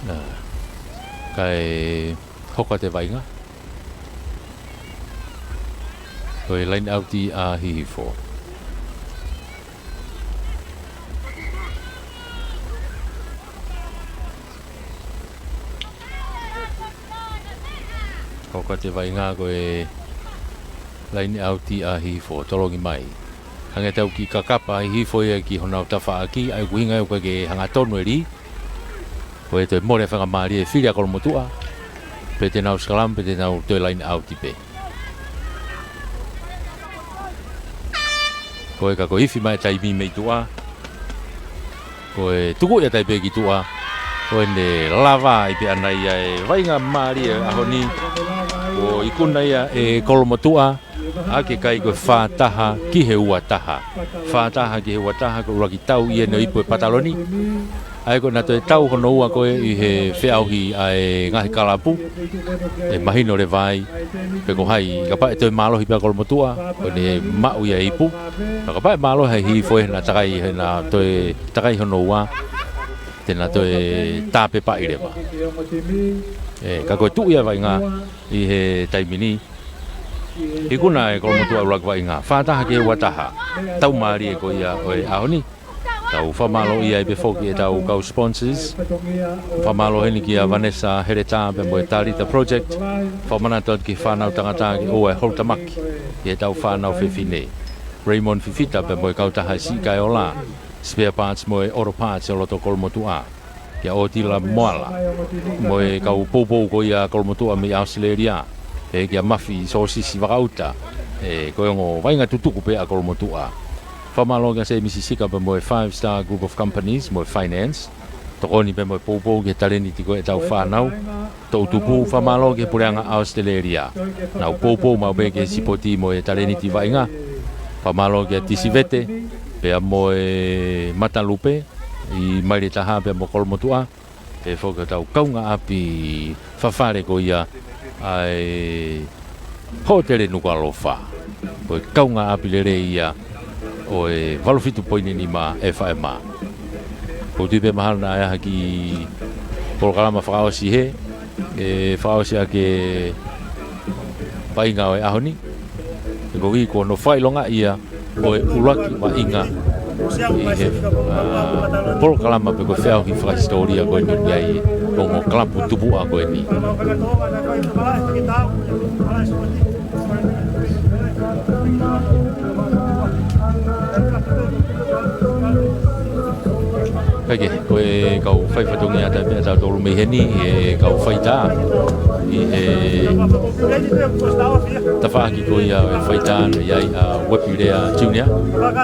ʻA, kae hoko atu e vaʻinga. Ko e line out ia ʻa Hihifo. Hoko atu e vaʻinga ko e line out ia ʻa Hihifo, tolongi mai. Hangē tau ki kakapa ʻa Hihifo ia ki honau tafaʻaki, ʻa ia ʻoku ʻuhinga ia ʻoku ʻikai ke hangatonu e lī. Ko e toe mole faingamālie e fili ʻa Kolomotuʻa. Pe te nau scrum, pe te nau toe line out pē. Ko e ka ko e ifi mai taimi mei tuʻa. Ko e tuku ia tai pē ki tuʻa. Ko ʻene lava ai pē ʻana ia e vaʻinga mālie ʻaho ni. Ko e ikuna ia ʻe Kolomotuʻa. ʻA ke kai ko e fā taha ki he ua taha. Fā taha ki he ua taha ko e ʻuluaki tau ia ʻene ʻo ipu e pataloni. ʻA ia ko ʻena toe tau hono ua ko ē ʻi he feʻauhi ʻa e ngaahi kalapu. ʻE mahino leva ai, pe ko hai, kapau ʻe toe mālohi pē ʻa Kolomotuʻa, ko ʻene maʻu ia e ipu. Ka kapau ʻe mālohi ʻa Hihifo ʻi heʻena takai, heʻena toe takai hono ua, te na toe tāpepaʻi leva. ʻE, ka ko e tuʻu ia vaʻinga ʻi he taimi ni. Ikuna ʻe Kolomotuʻa ʻuluaki vaʻinga. Fā taha ki he ua taha. Tau mālie ko ia ʻo e ʻaho ni. Tau fakamālō ai pē foki ʻetau kau sponsors. Fakamālō heni kia Vanessa Heletā pea mo e Talita Project. Fakamanatu atu ki he fānau tangata ke ʻoua ʻe holo tamaki. Ki heʻetau fānau fefine. Raymond Fifita pea mo e kautaha Siʻi Kaeola. Spare parts mo e auto parts ʻo loto Kolomotuʻa. Kia ʻOtila Moala, mo e kau poupou ko ia Kolomotuʻa mei ʻAositelēlia, ʻe kia Mafi Sōsisi Vakaʻuta, ʻe ko e ongo vaʻinga tutuku pē ʻa Kolomotuʻa. Fakamālō kia Sēmisi Sika pea mo e Five Star Group of Companies, mo e Finance, tokoni pea mo e poupou ki he talēniti ko ē ʻetau fānau, toʻutupu, fakamālō ki he puleʻanga ʻAositelēlia. Nau poupou maʻu pē ki he sipoti mo e talēniti vaʻinga. Fakamālō kia Tisivete, pea mo e Matalupe, ʻi Maile Taha pea mo Kolomotuʻa, pea foki hotau kaungāʻapi fafale ko ia ʻa e Hōtele Nukuʻalofa. Ko e kaungāʻapi lelei ia ʻo e valu fitu poini nima F M. ʻOku ou tui pē mahalo naʻe ʻi ai ha kiʻi polokalama fakaʻosi hē, ʻe fakaʻosi ʻaki e vaʻinga ʻo e ʻaho ni. ʻE ko e kiʻi ko hono fakaʻilonga ia ʻo e ʻuluaki vaʻinga ʻi he, ʻa, polokalama pe ko e feʻauhi fakahisitōlia ko eni ʻoku ʻi ai e ongo kalapu tupuʻa ko eni. Kae kehe, ko e kau fai fatongia atu pē ʻa tautolu mei heni, e kau faitā ʻi he tafaʻaki ko ia ʻo e faitā naʻe ʻi ai ʻa Uepi Lea Junior,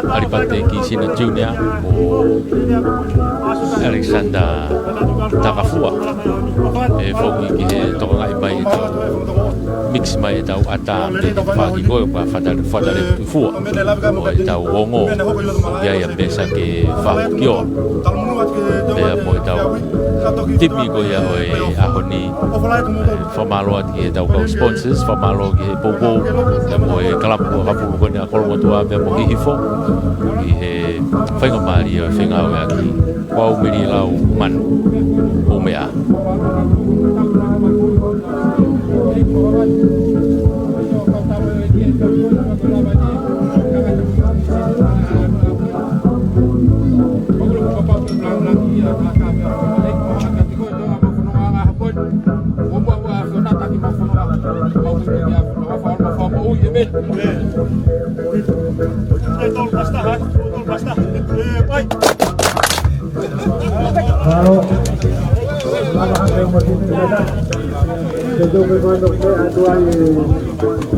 ʻAlipate Kisina Junior, mo Alexander Takafua. ʻE foki ki he tokangaʻi mai ʻetau mix mai ʻetau ʻatā, te ne faki koe, pea fata-, fatalekitufua. Mo ʻetau ongo, ʻoku ʻi ai ʻa Mesa ke fakakioa. Pea mo ʻetau timi ko ia ʻo e ʻaho ni. Fakamālō atu ki heʻetau kau sponsors, fakamālō ki he poupou, pea mo e kalapu ʻakapulu ko eni ʻa Kolomotuʻa, pea mo Hihifo, ʻi he faingamālie ʻo e fengāueʻaki. Ko au Meli Lau Manu, ʻo meʻa.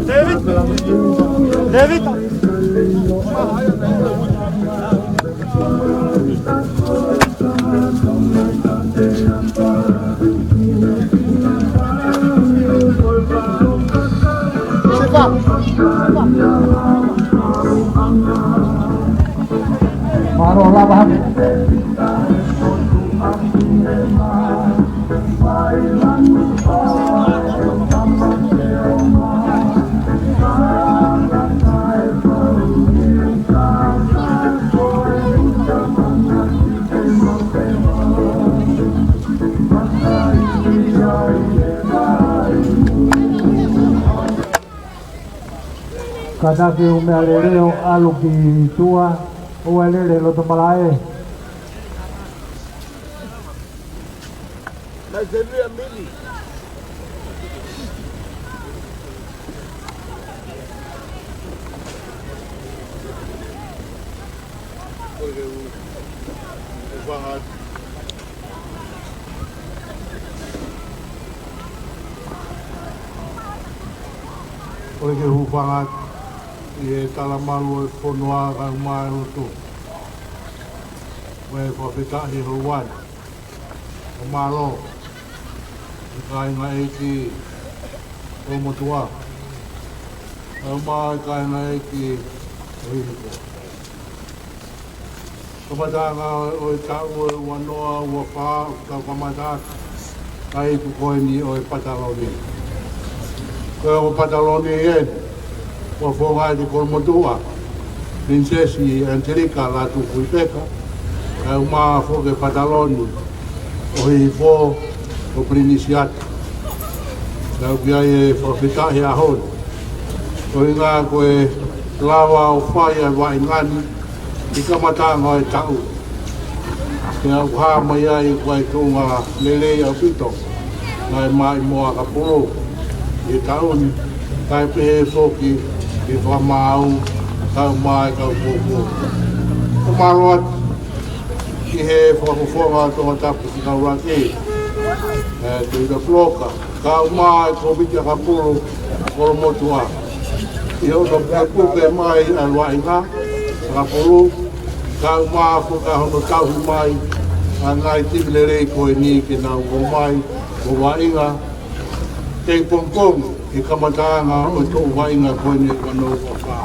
David! David! Mālō lava hake. Kātaki ʻū meʻalele ʻo ʻalu ki tuʻa, ʻoua ʻe lele loto malaʻe. Mai se via mili. ʻOku ou fanga. ʻOku ou fanga ʻi he talamalu ʻo e fonua kae ʻumaʻā e lotu. Mo e fakafetaʻi holo atu. ʻO mālō. ʻI he kāinga ʻeiki ʻo Motuʻa. Kae ʻumaʻā e kāinga ʻeiki ʻo Hihifo. Kamataʻanga ʻo e taʻu ʻe ua noa ua fā, ʻoku tau kamata atu ʻa e ipu ko eni ʻo e pataloni. Ko e ongo pataloni eni, ʻoku founga ʻe he Kolomotuʻa, Pilinisesi Anitelika Lātūfuipeka, kae ʻumaʻā foki e pataloni ʻo Hihifo, ʻo Pilinisi Atu. Naʻe ʻi ai e fakafetaʻi he ʻaho ni. Ko e ʻuhinga ko e lava ʻo fai ʻa e vaʻinga ni, ʻi he kamataʻanga ʻo e taʻu. Pea ʻoku hā mai ai ko e tuʻunga lelei ʻaupito, ngaahi maʻimoa ʻakapulu ʻi he taʻu ni, kae pehē foki ʻi he fakamaau, kae ʻumaʻā e kau poupou. ʻOku mālō atu ki he fakafofonga ʻo Tongatapu Sikaulaki, ē, Tuita Puloka, kae ʻumaʻā e kōmiti ʻakapulu Kolomotuʻa. ʻI hono pukepuke mai ʻa e vaʻinga ʻakapulu, kae ʻumaʻā foki hono tauhi mai ʻa e ngaahi timi lelei ko eni ke nau ō mai ʻo vaʻinga, kei pongipongi, ʻi he kamataʻanga ʻo e toʻu vaʻinga ko eni ʻi he ua noa ua fā.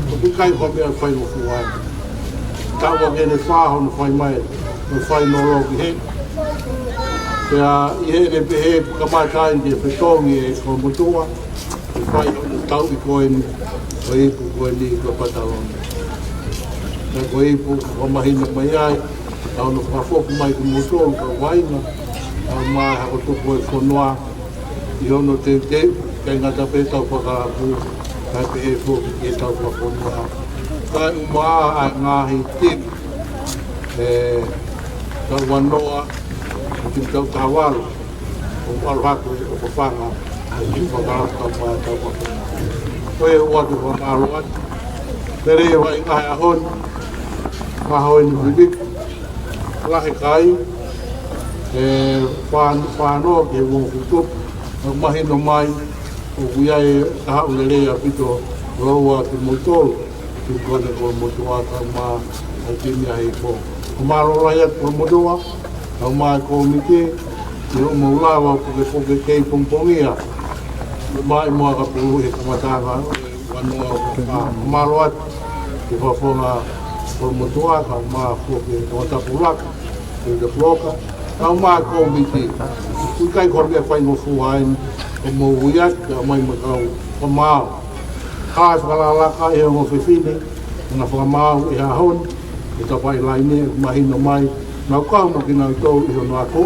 ʻOku ʻikai ko ha meʻa faingofua ai. Taʻu ʻa ʻeni ʻe fā hono fai mai, ʻo fai nolo ki he. Pea ʻi heʻene pehē ʻoku kamata ai ke fetongi e Kolomotuʻa, ʻo fai hono tauhi ko eni ʻo e ipu ko eni ko e pataloni. Pea ko e ipu ʻoku mahino mai ai, ʻa hono fakafoki mai kimoutolu kau vaʻinga, kae ʻumaʻā e hako tuku ʻo e fonua, ʻi hono teuteu, ʻikai ngata pē tau fakalaku, kae pehē foki ki he tau fakafonua. Kae ʻumaʻā ʻa e ngaahi timi, ē, tau ua noa, ʻo timi tau taha valu, ʻoku ʻalu hake ʻo fafanga ʻa e timi fakalaku kae ʻumaʻā e tau fakafonua. Ko ia ʻoatu e fakamālō atu. Pele e vaʻinga he ʻaho ni, ʻaho eni Viliku. Lahi e kai, ē, fān-, fānau ki he uongo kutupu, ʻoku mahino mai, ʻoku ʻi ai e kahaʻu lelei ʻaupito, ʻoua kimoutolu, ki he kone Kolomotuʻa, kae ʻumaʻā e timi ʻa Hihifo. ʻOku mālō lahi atu Kolomotuʻa, kae ʻumaʻā e kōmiti, ʻi hoʻomou lava ʻo pukepuke kei pongipongia Mai mo ʻakapulu he kamataʻanga ʻo e ua noa ua fā. Mālō atu ki he fakafofonga Kolomotuʻa, kae ʻumaʻā foki e tangata pulaka, ki he puloka, kae ʻumaʻā e kōmiti. ʻOku ʻikai ko ha meʻa faingofua eni, ʻoku mou ui atu, kae ʻumaʻā mo e kau fakamaau. Kae fakalakalaka ʻe he ongo fefine, ʻena fakamaau he ʻaho ni, ʻe Tapaʻi Laine, mahino mai, naʻa ku kau mo kinautolu ʻi hono ako,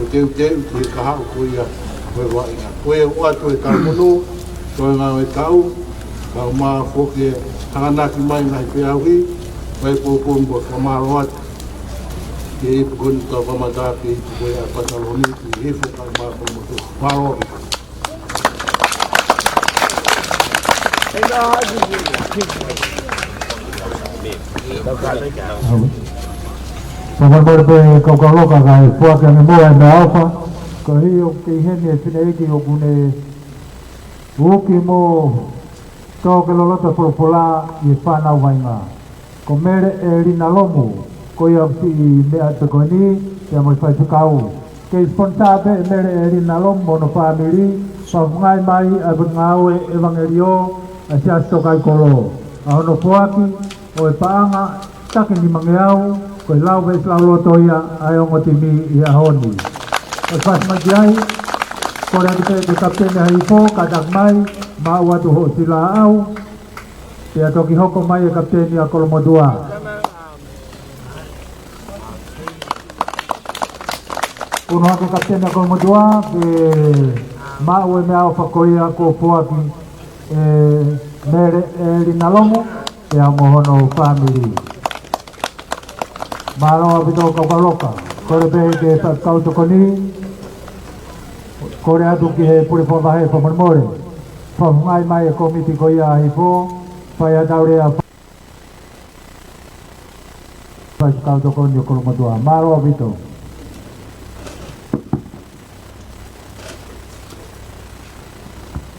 ʻo teuteu ki he kahaʻu ko ia ʻo e vaʻinga. Ko ia ʻoku ʻoatu e tau monu, ko e ngāue tau, kae ʻumaʻā foki e hanganaki mai ngaahi feʻauhi, ʻo e poupou mo e fakamālō atu. Ki he ipu ko eni tau kamata ki he ipu ko ia ʻa Pataloni, ki he ifo kae ʻumaʻā Kolomotuʻa. Mālō. Fakamolemole pē Kaukauloka kae foaki ange muʻa e meʻaʻofa. Ko e hā ʻoku kei heni e fineʻeiki ʻoku ne uki mo tō ke loloto folofola ʻi he fānau vaʻinga. Ko Mele ʻElina Lomu, ko ia ʻoku siʻi meʻa atu ko eni, pea mo e faifekau. Kei sponsor pē ʻe Mele ʻElina Lomu mo hono fāmili, fakafofongaʻi mai ʻa e ngāue ʻevangeliō ʻa e Siasi Tokaikolō. ʻA hono foaki ʻo e paʻanga taki nimangeau, ko e lau veesi lauloto ia ʻa e ongo timi ʻi he ʻaho ni. ʻOku fasi mai ki ai, kole atu pē ki he kapiteni ʻa Hihifo, kātaki mai, maʻu atu hoʻo silaʻau, pea toki hoko mai e kapiteni ʻa Kolomotuʻa. Punu hake kapiteni ʻa Kolomotuʻa, ke maʻu e meʻaʻofa ko ia kuo foaki ʻe Mele ʻElina Lomu, pea mo hono fāmili. Mālō ʻaupito Kaukauloka, kole pē ki he faifekau tokoni, kole atu ki he pule fakavahe fakamolemole. Fakafofongaʻi mai e kōmiti ko ia ʻa Hihifo, fai ʻa e tau lea faifekau tokoni ʻo Kolomotuʻa. Mālō ʻaupito.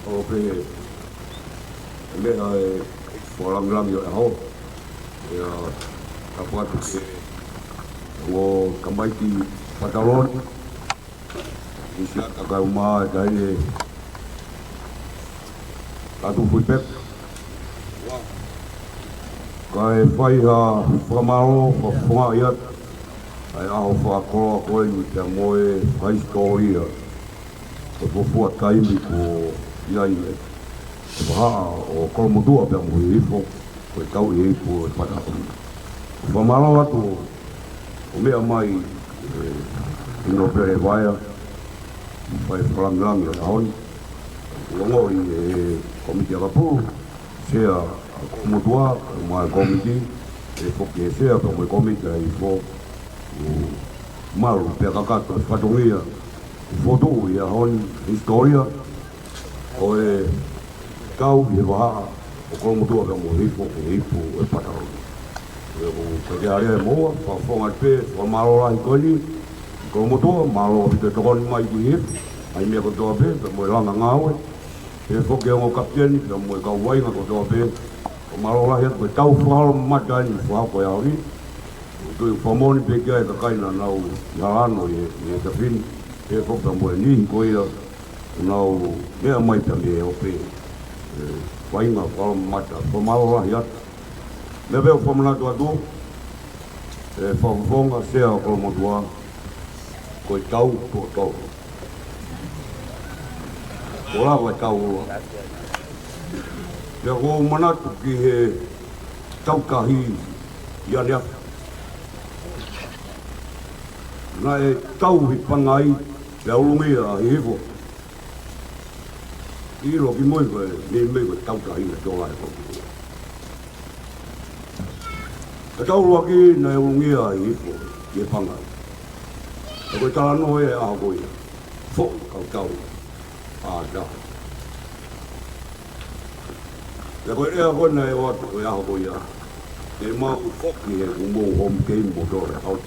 ʻO pehē, meʻa e fakalangilangi ʻo e ʻaho. ʻIa, tapu atu ki he ongo tamaiki Pataloni. ʻIsiata kae ʻumaʻā e taʻahine Tatu Fuipeka. Kae fai ha fakamālō, fakafofongaʻi atu ʻa e ʻaho fakakoloa ko eni pea mo e fakahisitōlia ʻo e fuofua taimi kuo ʻi ai e vahaʻa ʻo Kolomotuʻa pea mo Hihifo, ko e tau ʻi he ipu ʻo e Pataloni. Fakamālō atu ʻo meʻa mai, ʻe, ʻi Nōpele Vaea, fai fakalangilangi ʻo e ʻaho ni. Longoaʻa e kōmiti ʻakapulu, sea ʻa Kolomotuʻa, mo e kōmiti, ʻe foki e sea pea mo e kōmiti ʻa Hihifo, ʻoku malu pea kakato e fatongia, ʻoku fotu ʻi he ʻaho ni, hisitōlia, ʻo e tau ʻi he vahaʻa ʻo Kolomotuʻa pea mo Hihifo ki he ipu ʻo e Pataloni. ʻOku ou kei ʻalu ʻo moʻua, fakafofonga pē, fakamālō lahi ko eni, Kolomotuʻa, mālō ʻaupito e tokoni mai ki Hihifo, ʻa e meʻa kotoa pē, pea mo e langa ngāue, pea foki e ongo kapiteni, pea mo e kau vaʻinga kotoa pē, fakamālō lahi atu ko e tau fakaloto mata eni fakahoko he ʻaho ni, ʻoku ou tui ʻoku fakamoʻoni pē ki ai e kakai naʻa nau ʻi Halano ʻi he, ʻi he efiafi ni, pea foki pea mo e niʻihi ko ia, ʻoku nau meʻa mai pea mei he ope, ʻe, vaʻinga fakaloto mata, fakamālō lahi atu. Meʻa pē ʻoku fakamanatu atu, ʻe, fakafofonga sea ʻo Kolomotuʻa, ko e tau tuʻo tolu. Kuo lava e tau ua. Pea ʻoku ou manatu ki he tau tahi ʻi ʻaneafi. Naʻe tau ʻi Pangai, pea ulungia ʻa Hihifo. ʻIlo kimui ko e, meimei ko e tau tahi naʻe tō ai ko. Ka tau ʻuluaki naʻe ulungia ʻa Hihifo, ʻi Pangai. Ka ko e talanoa ia ʻo e ʻaho ko ia. Foʻi kau tau. ʻĀ, tā. Pea ko e ʻea ko ē naʻe ʻoatu ko e ʻaho ko ia. Te mau foki he kuo mou home game mo tō e hau.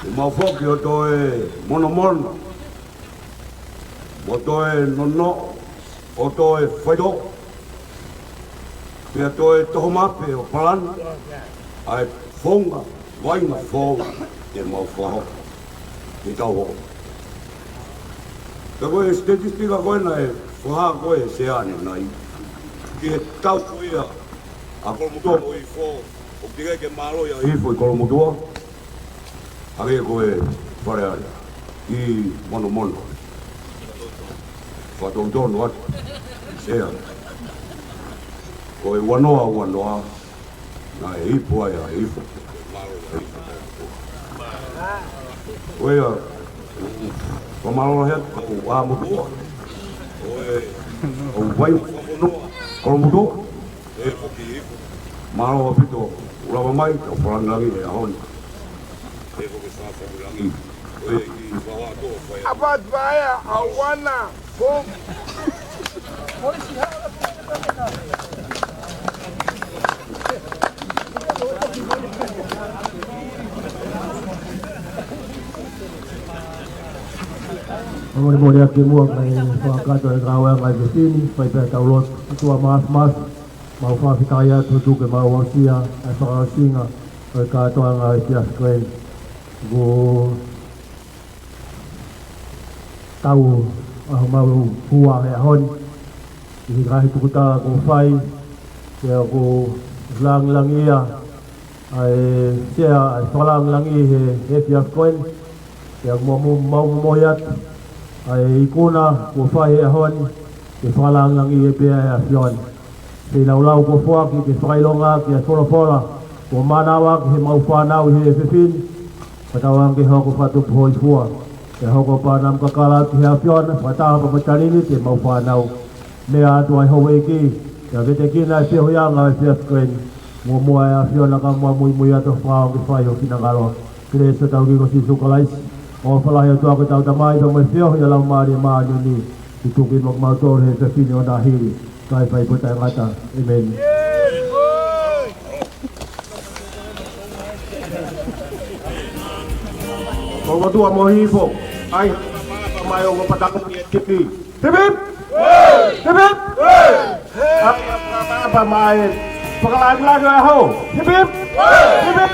Te mau foki ʻo tō e monomono. Mo tō e nonoʻo, ʻo tō e faitoʻo. Pea tō e toho mape ʻo palani, ʻa e founga, vaʻinga foʻou, te mau fakahoko. Te tau hoko. Ka ko e statistika ko ē naʻe fakahā ko ē ʻe Sea ʻanenai, ki he tau ko ia ʻa Kolomotuʻa mo Hihifo, ʻoku teʻeki ke mālohi ʻa Hihifo ʻi Kolomotuʻa, hangē ko e Fale Alea ʻi Monomono. Fakatotonu atu, Sea. Ko e uanoa, uanoa, naʻe ipu ai ʻa Hihifo. Mālō ʻa Hihifo. Ko ia, ko mālō he ko ʻa Motuʻa. Ko e, ko Vai, ko Motuʻa. E foki Hihifo. Mālō ʻaupito, ʻoku lava mai, tau fakalāngilangi he ʻaho ni. E foki fakalāngilangi. Ko e ki fawa to, ko e. Apat vaya, awana. Ko Molemole atu ki muʻa kae fakakakato e ngāue ʻa e ngaahi vehivehini, fai pē ʻetau lotu. ʻOtua Māfimafi, mau fakafetaʻi atu tuku ke mau aʻusia ʻa e fakaʻosinga ʻo e kātoanga ʻo e efiafi ko eni. Ko e tau ʻa homau hua he ʻaho ni, ʻi he ngaahi tukutaha kuo fai, pea ʻoku lāngilangiʻia ʻa e Sea ʻa e fakalāngilangi he, he efiafi ko eni, pea ʻoku mau, mau, mau momohi atu ʻa e ikuna kuo fai he ʻaho ni, ke fakalāngilangiʻi pē ʻa e ʻAfiona. Feilaulau kuo foaki ke fakaʻilongaʻi ʻa e folofola kuo mānavaʻaki he mau fānau ʻi he efiafi ni, fakatauange ke hoko fakatupu hōifua, ke hoko pē ʻa e namu kakala ki he ʻAfiona, fakataha pea mo e taleni ʻa e mau fānau. Meʻa atu ʻa e houʻeiki, ke vetekina ʻa e feohiʻanga ʻo e efiafi ko eni, muʻomuʻa ʻa e ʻAfiona kae muimui atu ʻo fakaongo ke fai ho finangalo. Kelesi ʻa hotau ʻEiki ko Sīsū Kalaisi, ʻofa lahi ʻa e ʻOtua ko hotau Tamai, pea mo e feohi ʻa e Laumālie Māʻoniʻoni, ke tuku kimautolu he efiafi ni ʻo na hili, kae fai pē ʻo taʻengata. ʻĒmeni. Kolomotuʻa mo Hihifo, ʻai, mai ʻo pataku ki he tipi. Hip, hip! Hip, hip! ʻAi, papa mai. Fakalāngilangi ʻo e ʻaho. Hip, hip! Hip, hip!